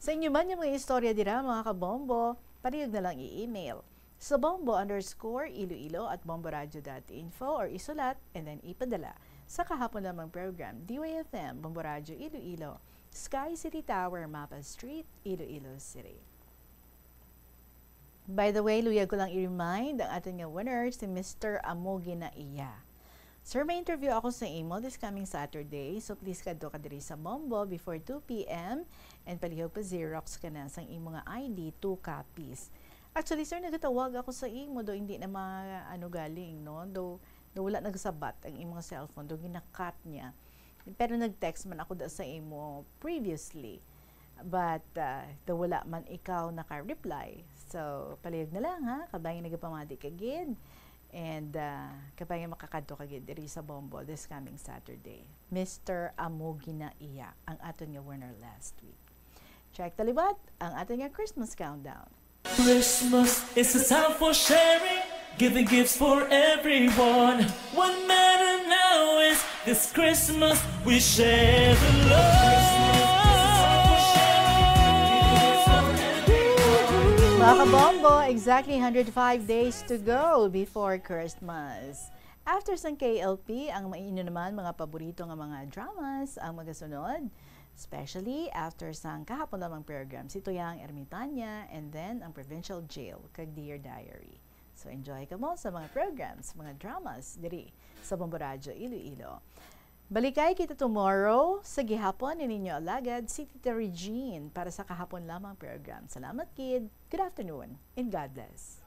Sa inyo man yung mga istorya dira, mga kabombo, palihog na lang i-email sa bombo underscore iloilo at bomboradio dot info or isulat and then ipadala sa kahapon lamang program, D Y F M, Bombo Radio Iloilo, Sky City Tower, Mapa Street, Iloilo City. By the way, luyag ko lang i-remind ang aton nga winner, si Mister Amogi na iya. Sir, may interview ako sa imo this coming Saturday, so please kadto ka diri sa Bombo before two p.m. and palihog pa Xerox ka na sang imo nga I D, two copies. Actually, sir, nagatawag ako sa imo, do hindi na ma-, ano, galing, no? Do, do wala nagsabat ang imong cellphone, do ginakat niya. Pero nag-text man ako da sa imo previously. But, uh, do wala man ikaw naka-reply. So, palihog na lang, ha? Kabay nagapamati ka gid. And, uh, kabay makakadto ka gid diri sa Bombo this coming Saturday. Mister Amogi na iya ang aton nga winner last week. Check ta liwat ang aton nga Christmas countdown. Christmas is a time for sharing, giving gifts for everyone. What matter now is this Christmas we share the love. Mga kabombo, exactly hundred five days to go before Christmas. After sang K L P, ang mainyo naman mga paborito nga mga dramas ang magasunod. Especially after sang kahapon lamang program, si Tuyang Ermitanya, and then ang Provincial Jail kag Dear Diary. So enjoy kamo sa mga programs, mga dramas diri sa Bombo Radyo Iloilo. Balikay kita tomorrow sa gihapon ni ninyo alagad si Tita Regine para sa kahapon lamang program. Salamat, kid. Good afternoon and God bless.